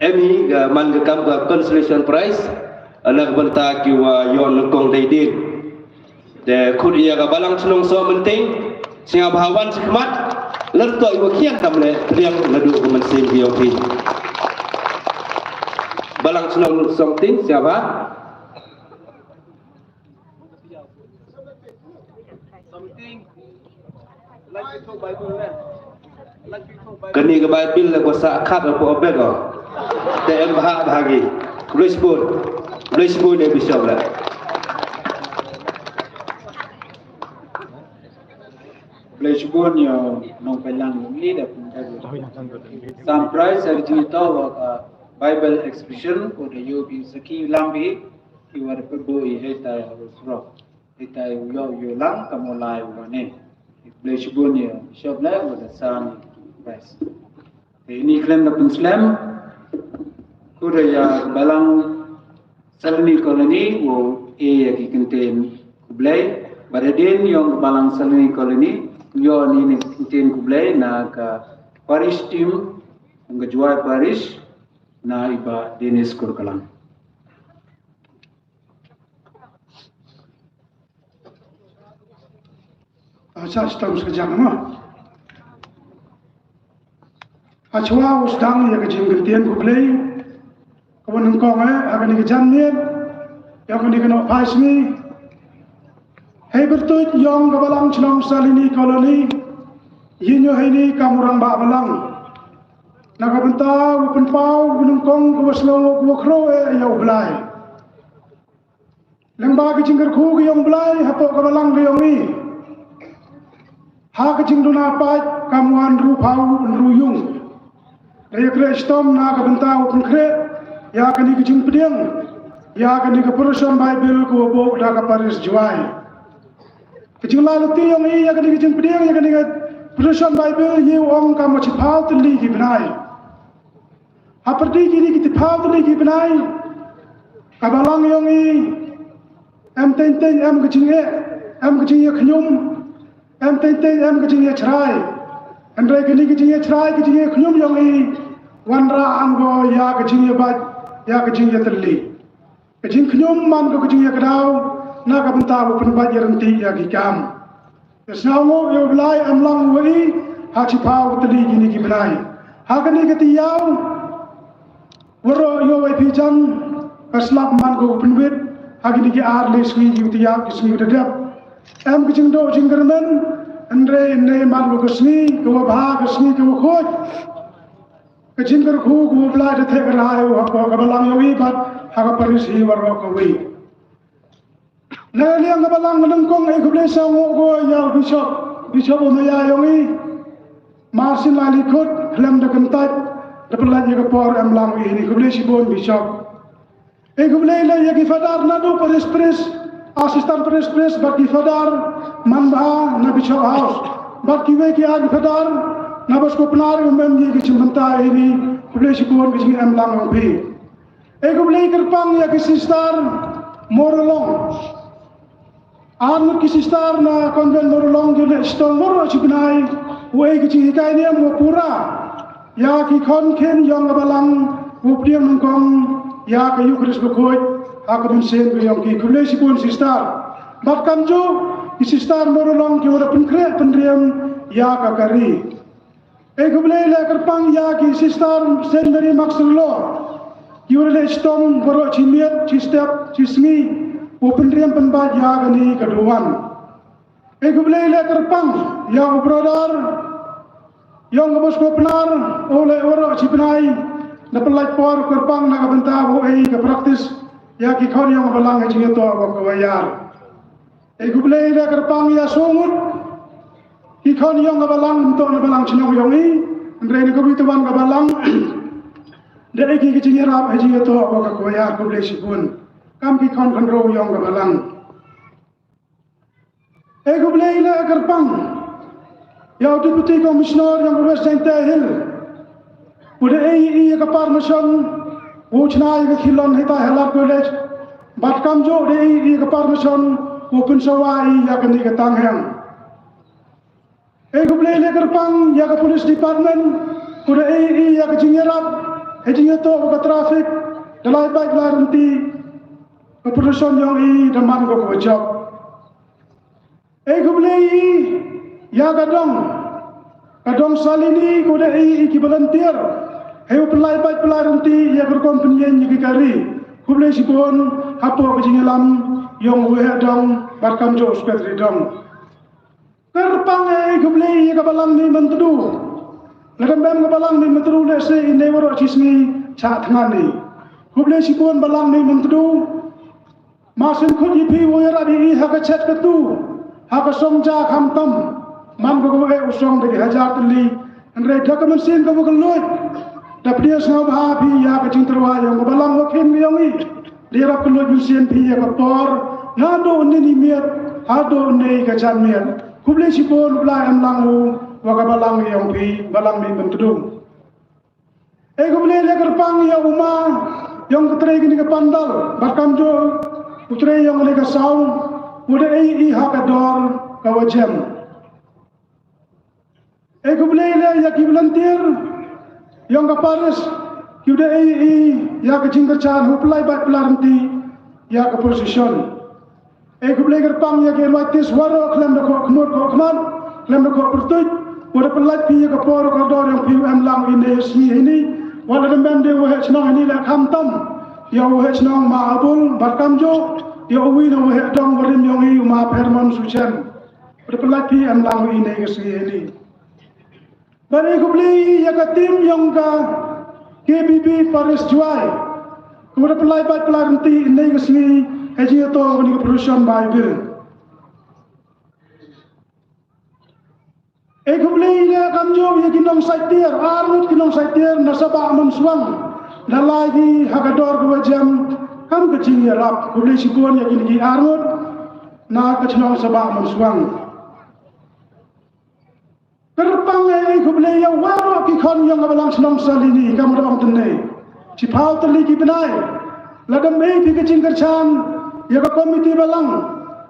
em i ka man ka kam ka consolation prize, eh, na ka bynta ki wa ïoh nyngkong dei din. Te khut ïa ka balang chnong Sohmynting, sngewbha wan shakhmat, lada to i wa khian tam le, triang naduh ka mynsiem ki ïong phi. Balang chnong Sohmynting, sngewbha. Kani ka Bible la ko sa khat ko bek ko. Te em bha bha ki. Khublei shibun. Khublei shibun ïa Bishop la. Khublei shibun ïa nong Pailang ni da pun ka. Sam prize ar ji to wa ka Bible exhibition ko da yo bi saki lambi ki wa da pebu i heta ya ro. Ita u ïoh u ïoh lang ka mo lai u wane. Khublei shibun ïa Bishop la u da san prize. Te ini khlem da pynslem. Khuda ïa balang Saloni Colony u e ïa ki kyntien khublei. Bad hadien ïong balang Saloni Colony u ïoh ni ni kyntien khublei na ka parish team, ong ka Jowai Parish, na i Bah Dennis Kurkalang. Sa shitom skajang mo. Hashwa u sdang ïa ka jingkyntien khublei kaba nyngkong eh ha kane ka janmiet ïa kane ka nongphai sngi. Hei pyrtuid ïong ka balang chnong Saloni Colony, ïa nyo heini kam u rangbah balang na ka bynta u pynpaw u nyngkong kaba shnong kaba khro eh ïa u Blai. Lyngba ka jingkyrkhu ka ïong Blai hapoh ka balang ka ïong i. Ha ka jingduna paid kam wan ru pau ru yung. Da ïakren shitom na ka bynta u pynkhreh ïa kane ka jingpdiang ïa kane ka Procession Bible ka wa buh da ka Parish Jowai. Ka jinglai lynti yong i ïa kane ka jingpdiang ïa kane ka Procession Bible i ong kam wa shiphaw tylli ki bnai. Ha pyrdi kine ki shiphaw tylli ki bnai, ka balang yong i em teng teng em ka jingeh, em ka jingïakhyum, em teng teng em ka jingïachrai. Hynrei kane ka jingïachrai, ka jingïakhyum yong i wanrah hangno ïa ka jingïabait, ïa ka jingïatylli. Ka jingkhñium man ka jingïakdaw na ka bynta u pynbait ïaryntih ïa ki kam. Te sngewnguh ïa u Blai em lang u wa i ha shiphaw tylli kine ki bnai. Ha kane ka tayaaw waroh ïa u wa i phi jan ka slap man ka u pynwit ha kine ki ar le sngi ki u tayaaw ki sngi u dadep. Em ka jingdoh jingkyrmen hynrei ne man ka sngi ka wa bha ka sngi ka wa khuid. Ka jingkyrkhu ka wa Blai da theh ka rai u ha ka balang yong i bad ha ka parish hi waroh ka wi. Na liang ka balang ka nyngkong e khublei sa nguh ko ïa u bishop, bishop u maya yong i. Marsin la likhut khlem da kyntait da pynlait ïa ka por em lang i ni khublei shibun bishop. E khublei le ïa ki fadar na du parish priest, assistant parish priest bad ki fadar man ba na bishop house bad ki wei ki ar ki fadar na ba sko pnar um em ïa ki chimbynta i ni khublei shibun ki jing em lang ong phi. E khublei kyrpang ïa ki sister Morlong. Ar ngut ki sister na convent Morlong ki leh shitom waroh shi bnai u ei ki jinghikai niam wa pura ïa ki khon khin yong ka balang u pdiang nyngkong ïa ka Eucharist bakhuid ha ka mynsiem ka yong ki khublei shibun sister. Bad kamjuh ki sister Morlong ki wa da pynkhreh pynriam ïa ka kari. E khublei le kyrpang ïa ki sister Saint Mary Max Rlo ki wa leh shitom waroh shi miet shi step shi sngi u pynriam pynbait ïa kani ka duwan. E khublei le kyrpang ïa u brother yong ka Bosco Pnar u leh waroh shi bnai na pynlait por kyrpang na ka bynta u ei ka practice ïa ki khon yong ka balang ha jingïatoh wa ka wa ïar. E khublei le kyrpang ïa shu ngut ki khon yong ka balang mynta na balang chnong yong i hynrei na ka wi twan ka balang. Da e ki ki jingïarap ha jingïatoh wa ka wa ïar khublei shibun kam ki khon khon ro yong ka balang. E khublei le kyrpang ïa u Deputy Commissioner yong ka West Jaintia Hills u da ei i ka permission u chna i ka khilon hita Helat College bad kamjuh da ei i ka permission u pynsawa i ïa kani ka tangheng. E khublei le kyrpang ïa ka police department u da ei i ïa ka jingïarap ha jingïatoh wa ka traffic da lai bait lai rynti ka procession yong i da man ka wa jop. E khublei ïa ka dong ka dong Salini ko da i ki volunteer. He u pynlai bait pynlai rynti ïa ka rukom pynïeng ïa ki kari khublei shibun hapoh ka jingïalam yong u heh dong bad kamjuh u secretary dong. Kyrpang e khublei ïa ka balang ni myntdu. Lada mem ka balang ni myntdu le se i ne waroh chi sngi cha thngan ni khublei shibun balang ni myntdu. Masin khut i phi u ïarap i ha ka chet ka tu ha ka song ja kham tam man ka ko e u song da ki hajar tylli. Hynrei da ka mynsiem ka wa ka luid da pdiang sngewbha phi ïa ka jingtyrwa yong ka balang wa khin yong i. Da ïarap ka luid mynsiem phi ïa ka por nga do ne ni miet ha do ne ka jan miet. Khublei shibun Blai em lang u wa ka balang yong phi balang ni ban tdum. E khublei le kyrpang ïa u ma yong ka trei kini ka pandal bad kamjuh u trei yong kini ka saw u da ei i ha ka dor ka wa jem. E khublei le ïa ki volunteer yong ka parish ki u da ei i ïa ka jingkyrchan u pynlai bait pynlai rynti ïa ka procession. E khublei kyrpang ïa ki invitees waroh khlem da khoh khmut khoh khmat khlem da khoh pyrtuit. Wa da pynlait phi ïa ka por ka dor yong phi u em lang i ne sngi hini. Wa da dang ben de wa heh chnong hini le kham tam ïa wa heh chnong ma abul bad kamjuh ïa u wi na wa heh dong wa rim yong i u ma Phermon Suchen. Wa da pynlait phi em lang i ne sngi hini. Bad e khublei ïa ka team yong ka K B B Parish Jowai. Ka wa da pynlai bait pynlai rynti ne ka sngi ha jingïatoh kani ka procession Bible. Ei khublei leh kamjooh ïa ki nongshai tiar, arngut ki nongshai tiar na Sabah Mynswang, na lai ki ha ka dor ka wajem kam ka jingïarap. Khublei shibun ïa kine ki arngut na ka shnong Sabah Mynswang. Kyrpang ei khublei ïa waroh ki khon ïong ka balang shnong Salini, kam da ong tynne. Shiphew tylli ki bnai, lada ym ei phi ka jingkyrshan ïa ka komiti balang,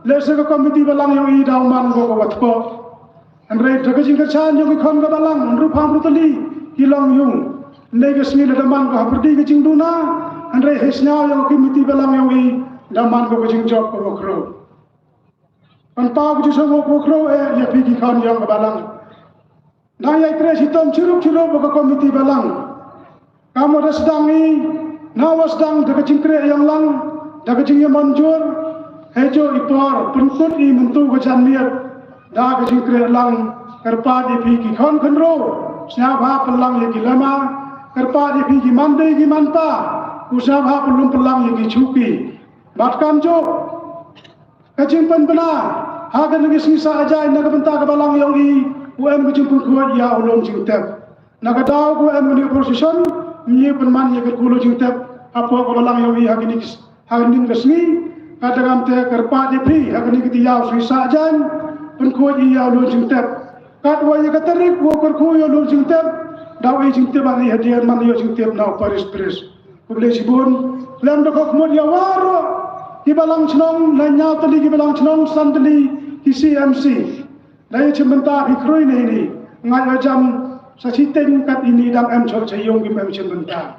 lehse ka komiti balang ïong i daw man ko ka wat ko. Hynrei da ka jingkyrshan ïong ki khon ka balang, hynriew phew hynriew tylli ki long ïung. Ynne ka sngi lada man ko ha pyrdi ka jingduna, hynrei hei sngew ïong ka komiti balang ïong i da man ko ka jingjop ko ka khrew. Pynpaw ka jingsngew ko khrew eh ïa phi ki khon ïong ka balang. Nang ïai trei shitom chirup chirup bad ka komiti balang. Kam wa da sdang i, na wa sdang da ka jingtrei ïong lang, da ka jingïamon jur, hei jooh i por pynkut i mynta ka janmiet da ka jingtrei lang. Kyrpad ïa phi ki khon khynroo, sngewbha pynlang ïa ki lema. Kyrpad ïa phi ki mandei ki manpa, u sngewbha pynlum pynlang ïa ki shuki. Bad kamjooh ka jingpynbna ha kane ka sngi Saitjaiñ na ka bynta ka balang ïong i, u em ka jingpynkhuid ïa u lum jingtep. Na ka daw ka em kane ka procession, ngi pynman ïa ka lum jingtep hapoh ka balang ïong i ha kane ka s-, ha kane ka sngi. Katba kumta kyrpad ïa phi ha kane ka taïew sngi Saitjaiñ, pynkhuid ïa u lum jingtep. Katwa ïa ka tarik wa kyrkhu ïa u lum jingtep, daw i jingtep ha i hadien man ïa u jingtep na u parish priest. Khublei shibun. Lem da ka khmut ïa waroh ki balang shnong, na hynñiew tylli ki balang shnong, san tylli ki C M C. Da ïa shim bynta phi khrui ne ini. Nga ïa jam sa shiteng kat ini dang em chok cha ïong kim em shim bynta.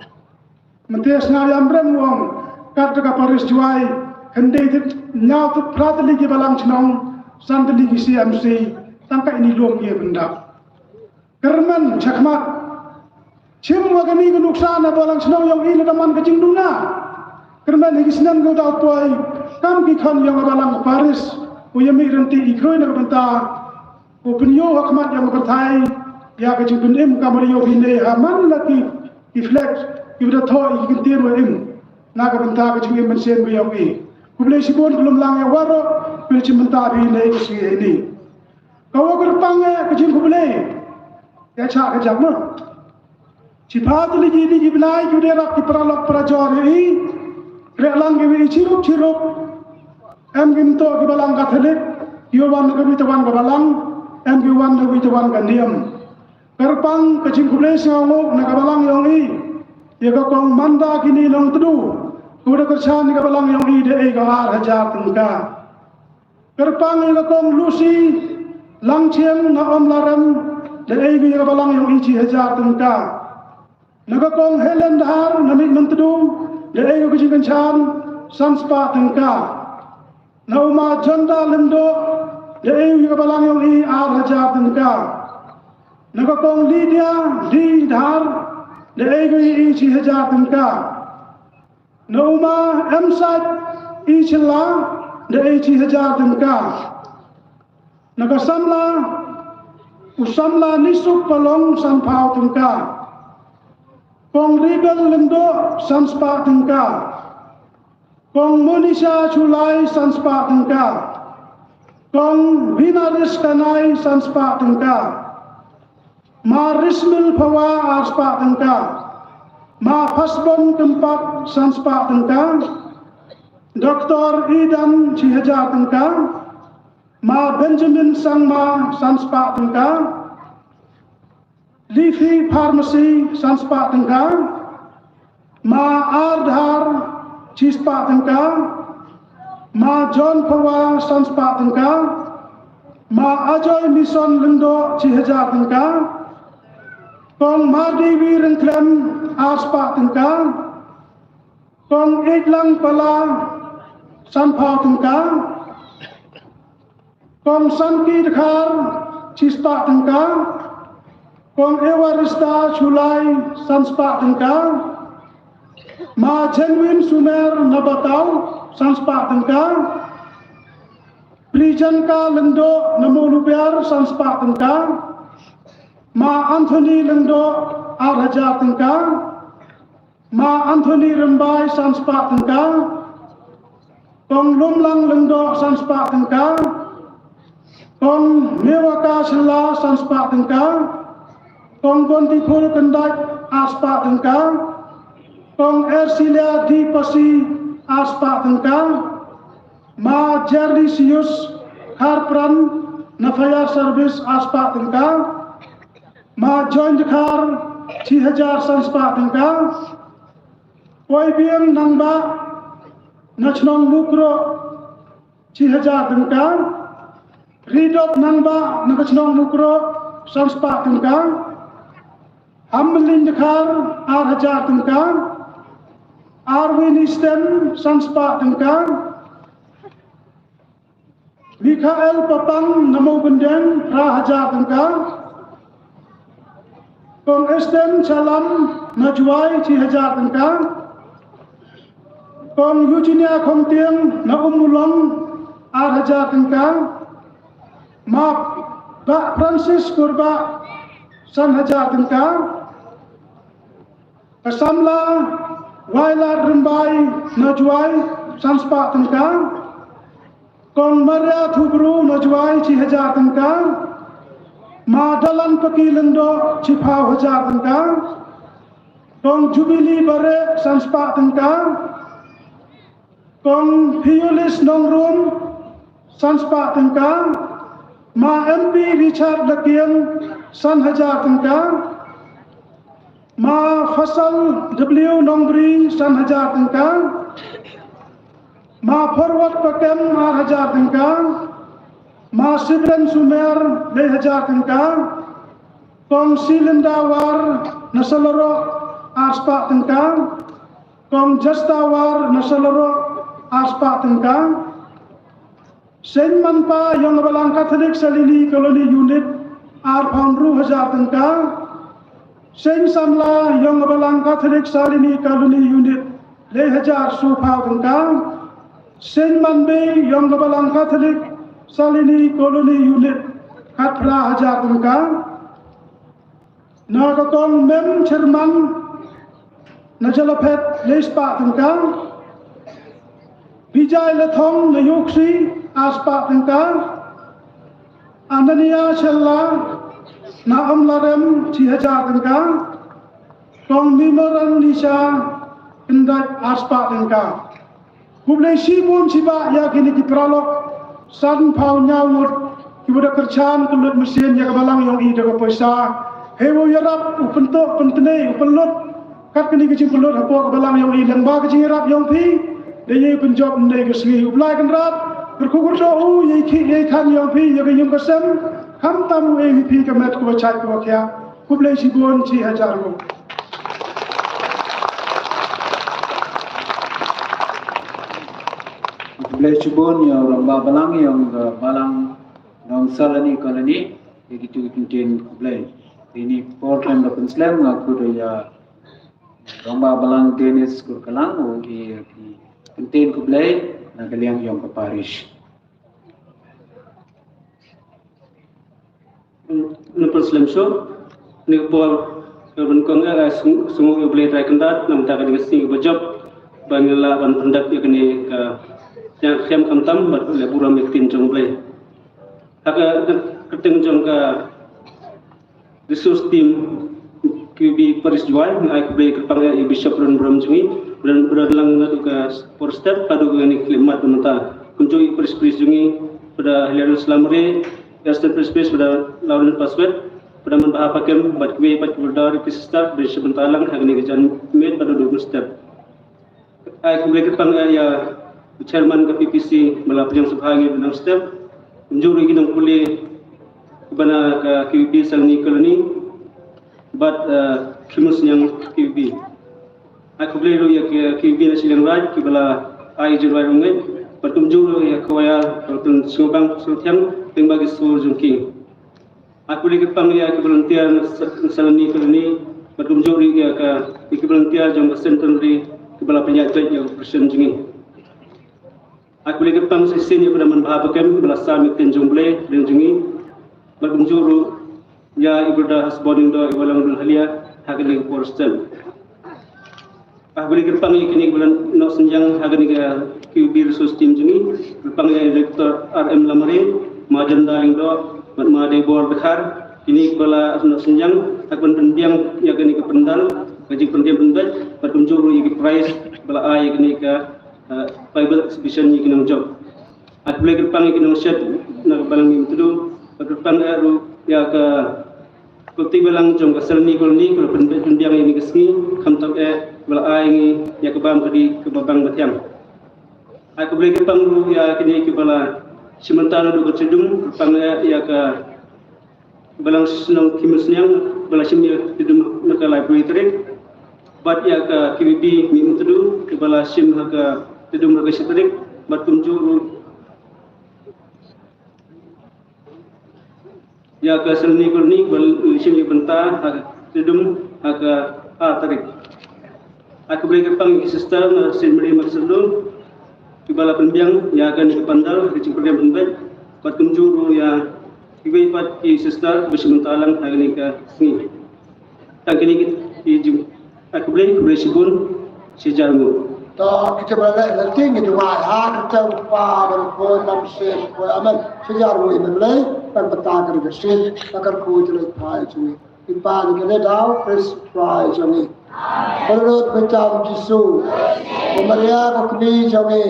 Mynta sngap ïa mrem wang kat da ka parish Jowai, hynrei tit hynñiew tit phra tylli ki balang shnong, san tylli ki C M C, tang ka ini lum ïa bynta. Kyrmen shakhmat. Shim wa kane ka nuksa na balang shnong ïong i lada man ka jingduna. Kyrmen ha ki snem ka dau poi, kam ki khon ïong ka balang parish, u ïa mih rynti i khrui na ka bynta u pynïoh ha khmat ïong ka pyrthai ïa ka jingpynim, kam ïoh phi ne ha man la ki, ki flag ki ba da thoh ïa ki kyntien wa im na ka bynta ka jingim mynsiem ka ïong i. Khublei shibun, ka lum lang ïa waroh, phi la shim bynta phi ne ka sngi ini. Ka wa kyrpang eh ka jingkhublei. Ïa chah ka jam mo. Shiphew tylli ki dei ki bnai ki dei rap ki paralok parajor ïa i. Rek lang ki wi i chirup chirup. Em ki mynta ki balang Katholik, ki wan na ka wi tawan ka balang, em ki wan na wi tawan ka niam. Kyrpang ka jingkhublei sngewnguh na ka balang ïong i. Ïa ka kong Manda Kini Nongtdu, ka wa da kyrshan ïa ka balang ïong i da ei ka ar hajar tyngka. Kyrpang ïa ka kong Lucy Langchieng na Umlarem, da ei ka ïa ka balang ïong i chi hajar tyngka. Na ka kong Helen Dhar na Mihmyntdu, da ei ka jingkyrshan san spah tyngka. Na u ma Jonda Lyngdoh, da ei ka ïa ka balang ïong i ar hajar tyngka. Na ka kong Lydia D Dhar, da ei ka ïa i chi hajar tyngka. Na u ma Emsat i Shylla, da ei chi hajar tyngka. Na ka samla, u samla Nisuk Palong sanphew tyngka. Kong Rebel Lyngdoh san spah tyngka. Kong Monisha Chulai san spah tyngka. Kong Vinaris Kanai san spah tyngka. Ma Rismil Phawa ar spah tyngka. Ma Phasbon Kympat san spah tyngka. Doktor Idan chi hajar tyngka. Ma Benjamin Sangma san spah tyngka. Lifi Pharmacy san spah tyngka. Ma Ardhar chi spah tyngka. Ma John Phawa san spah tyngka. Ma Ajoy Mission Lyngdoh chi hajar tyngka. Kong Mardewi Ryngklem ar spah tyngka. Kong Ijlang Pala sanphew tyngka. Kong Sanki Dkhar chi spah tyngka. Kong Ewarista Chulai san spah tyngka. Ma Jenwin Sumer na Bataw san spah tyngka. Prijanka Lyngdoh na Mawlubiar san spah tyngka. Ma Anthony Lyngdoh ar hajar tyngka. Ma Anthony Rymbai san spah tyngka. Kong Lumlang Lyngdoh san spah tyngka. Kong Mewaka Shylla san spah tyngka. Kong Bontiphul Kyndait ar spah tyngka. Kong Ersilia D Pasi ar spah tyngka. Ma Jernisius Kharpran na Fire Service ar spah tyngka. Ma Join Dkhar chi hajar san spah tyngka. Poibiang Nangbah na chnong Mukroh chi hajar tyngka. Ridop Nangbah na ka chnong Mukroh san spah tyngka. Hamling Dkhar ar hajar tyngka. Arwin Eastern san spah tyngka. Mikael Papang na Mawkyndeng phra hajar tyngka. Kong Eastern Chalam na Jowai chi hajar tyngka. Kong Eugenia Khongtiang na Ummulong ar hajar tyngka. Ma Bah Francis Kurbah san hajar tyngka. Ka samla Wailadrymbai na Jowai san spah tyngka. Kong Maria Thubru na Jowai chi hajar tyngka. Ma Dalan Paki Lyngdoh chiphaw hajar tyngka. Kong Jubilee Bareh san spah tyngka. Kong Phiulis Nongrum san spah tyngka. Ma M P Richard Lakiang san hajar tyngka. Ma Fasal W Nongbri san hajar tyngka. Ma Forward Pakem ar hajar tyngka. Ma Sibren Sumer lai hajar tyngka. Kong Silinda War na Salorok ar spah tyngka. Kong Jastawar na Salorok ar spah tyngka. Seng Manpa yong ka Balang Catholic Salini Colony Unit arphaw hynriew hajar tyngka. Seng Samla yong ka Balang Catholic Salini Colony Unit lai hajar sophaw tyngka. Seng Manbei yong ka Balang Catholic Salini Colony Unit khatphra hajar tyngka. Na ka Kong Mem Chairman na Jalaphet lai spah tyngka. Bijai Lathong na Yoksi ar spah tyngka. Anania Shylla na Amlarem chi hajar tyngka. Kong Mimorang Nisha Kyndait ar spah tyngka. Khublei shibun shibah ïa kine ki paralok sanphew hynñiew ngut kiba da kyrchan kyllut mynsiem ïa ka balang yong i da ka pisa. Hei wow ïarap u pyntok pyntnei u pynlut kat kane ka jingpynlut hapoh ka balang yong i, lyngba ka jingïarap yong phi da ïa pynjop ynne ka sngi. U Blai Kynrad kyrkhu kyrdoh u ïa i khih ïa i khan yong phi ïa ka ïum ka sem, khamtam u ei ïa phi ka met kaba shait kaba khiah. Khublei shibun, chi hajar nguh. Khublei shibun ïa u rangbah balang yong ka balang Nongsalani Colony ïa kitu ki kyntien khublei. Ini por kan da pynslem nga khublei ïa rangbah balang Dennis Kurkalang u ïa ki kyntien khublei na ka liang yong ka parish. Ngi pynslem shuh. Ngi por ka ban kong ïa ka sung sung ïa U Blei Trai Kynrad namar ta ka ding ka sngi ba jop ban ngi la ban pyndep ïa kane ka ïa ka khem khamtam bad le burom ïa ka ktien jong U Blei. Ha ka kyrteng jong ka resource team Q B Parish Jowai, ngi ai khublei kyrpang ïa i Bishop Reverend Brom jong ngi, Reverend Reverend Lang na tu ka por step, ka tu ka ni khlieh mat mynta. Kumjuh i Parish Priest jong ngi, Father Hilarius Lamare, Assistant Parish Priest, Father Lawrence Paswet, Father Manbha Pakem, bad kiwei pat ki brother ki sister, Bishop Bynta Lang, ha kane ka janmiet, bad tu ka step. Ai khublei kyrpang ïa, ïa u chairman ka P P C, ba la pynjah sngewbha ïa ngi ba nang step. Kumjuh ruh ïa ki nongpule ba na ka Q B Salini Colony bad, eh, Khimusniang Q B. Ai khublei ruh ïa ka Q B na shiliang Raid kiba la ai jingruwai ruh ngeit. Bad kumjuh ruh ïa ka waya ka Ruteng Sngewbang Sngewthiang lyngba ki sur jong ki. Ai khublei kyrpang ïa ki volunteer na Sa-, na Salini Colony, bad kumjuh ruh ïa ka, ïa ki volunteer jong ka Centenary, kiba la pynïaid ïa ka operation jong ngi. Ai khublei kyrpang shisien ïa Brother Manbha Pakem, ba la sam ïa ka ktien jong U Blei, ktien jong ngi, bad kumjuh ruh ïa i Brother Hasbon Lyngdoh, i Balang Dulhalia, ha kane ka por step. Ai khublei kyrpang ïa kine kiba la noh synñiang ha kane ka Q B resource team jong ngi, kyrpang ïa i Doctor R M Lamare, Ma Janda Lyngdoh bad Ma Debor Dkhar, kine kiba la snoh synñiang ha ka ban pynbiang ïa kane ka pandal, ka jingpyndiang pynbeit, bad kumjuh ruh ïa ki prize ba la ai ïa kane ka, eh, tribal exhibition ïa ki nongjop. Ai khublei kyrpang ïa ki nongshet na ka balang Mihmyntdu, bad kyrpang eh ruh ïa ka Komiti Balang jong ka Seleni Colony, ka la pynbiang ïa kane ka sngi, khamtam eh ba la ai ngi ïa ka bam ka dih kaba bang ba thiang. Ai khublei kyrpang ruh ïa kine kiba la shim bynta naduh ka Tyndum, kyrpang eh ïa ka Balang Shnong Khimsniang ba la shim ïa ka Tyndum na ka Library Tarik, bad ïa ka K B B Mihmyntdu kiba la shim ha ka Tyndum ha ka shi tarik, bad kumjuh ruh ïa ka Seleni Colony ba la shim ïa ka bynta ha ka Tyndum ha ka ar tarik. Ai khublei kyrpang ïa ki sister na Saint Mary Mass Syllur kiba la pynbiang ïa kane ka pandal ha ka jingpyndiang pynbeit, bad kumjuh ruh ïa kiwei pat ki sister kiba shim bynta lang ha kane ka sngi. Tang kine ki, ki jing, ai khublei, khublei shibun, shi hajar nguh. To, kita ba leh leh ting kita wai ha, kita u Kpa bad u Khun bad u Mynsiem Bakhuid. Amen. Shi hajar nguh ïa me Blei, ban bynta ka ri ka shin, ka kyrkhu jong u Trai jong ngi. Kpa, ngi kynnoh da u Khrist Trai jong ngi. Ba lut ba ïeit Jisu. Ko Maria ka kmie jong ngi.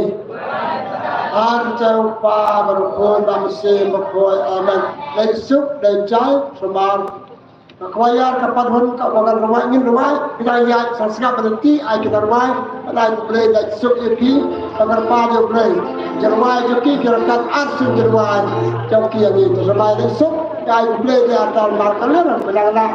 Ha, kita u Kpa bad u Khun bad u Mynsiem Bakhuid. Amen. Leit suk, leit jai, sumar. Ka khwayar ka pat hun ka wa kan rwai ngin rwai, kita ïa sa sngap ba lynti ai kita rwai, ba ai khublei da suk ïa phi, ba kyrpad ïa u Blei. Jyrwai jong ki ki ryngkat arsien jyrwai jong ki ïa ngi, to rwai da suk, ai khublei da atar mar ka ler ba lang la.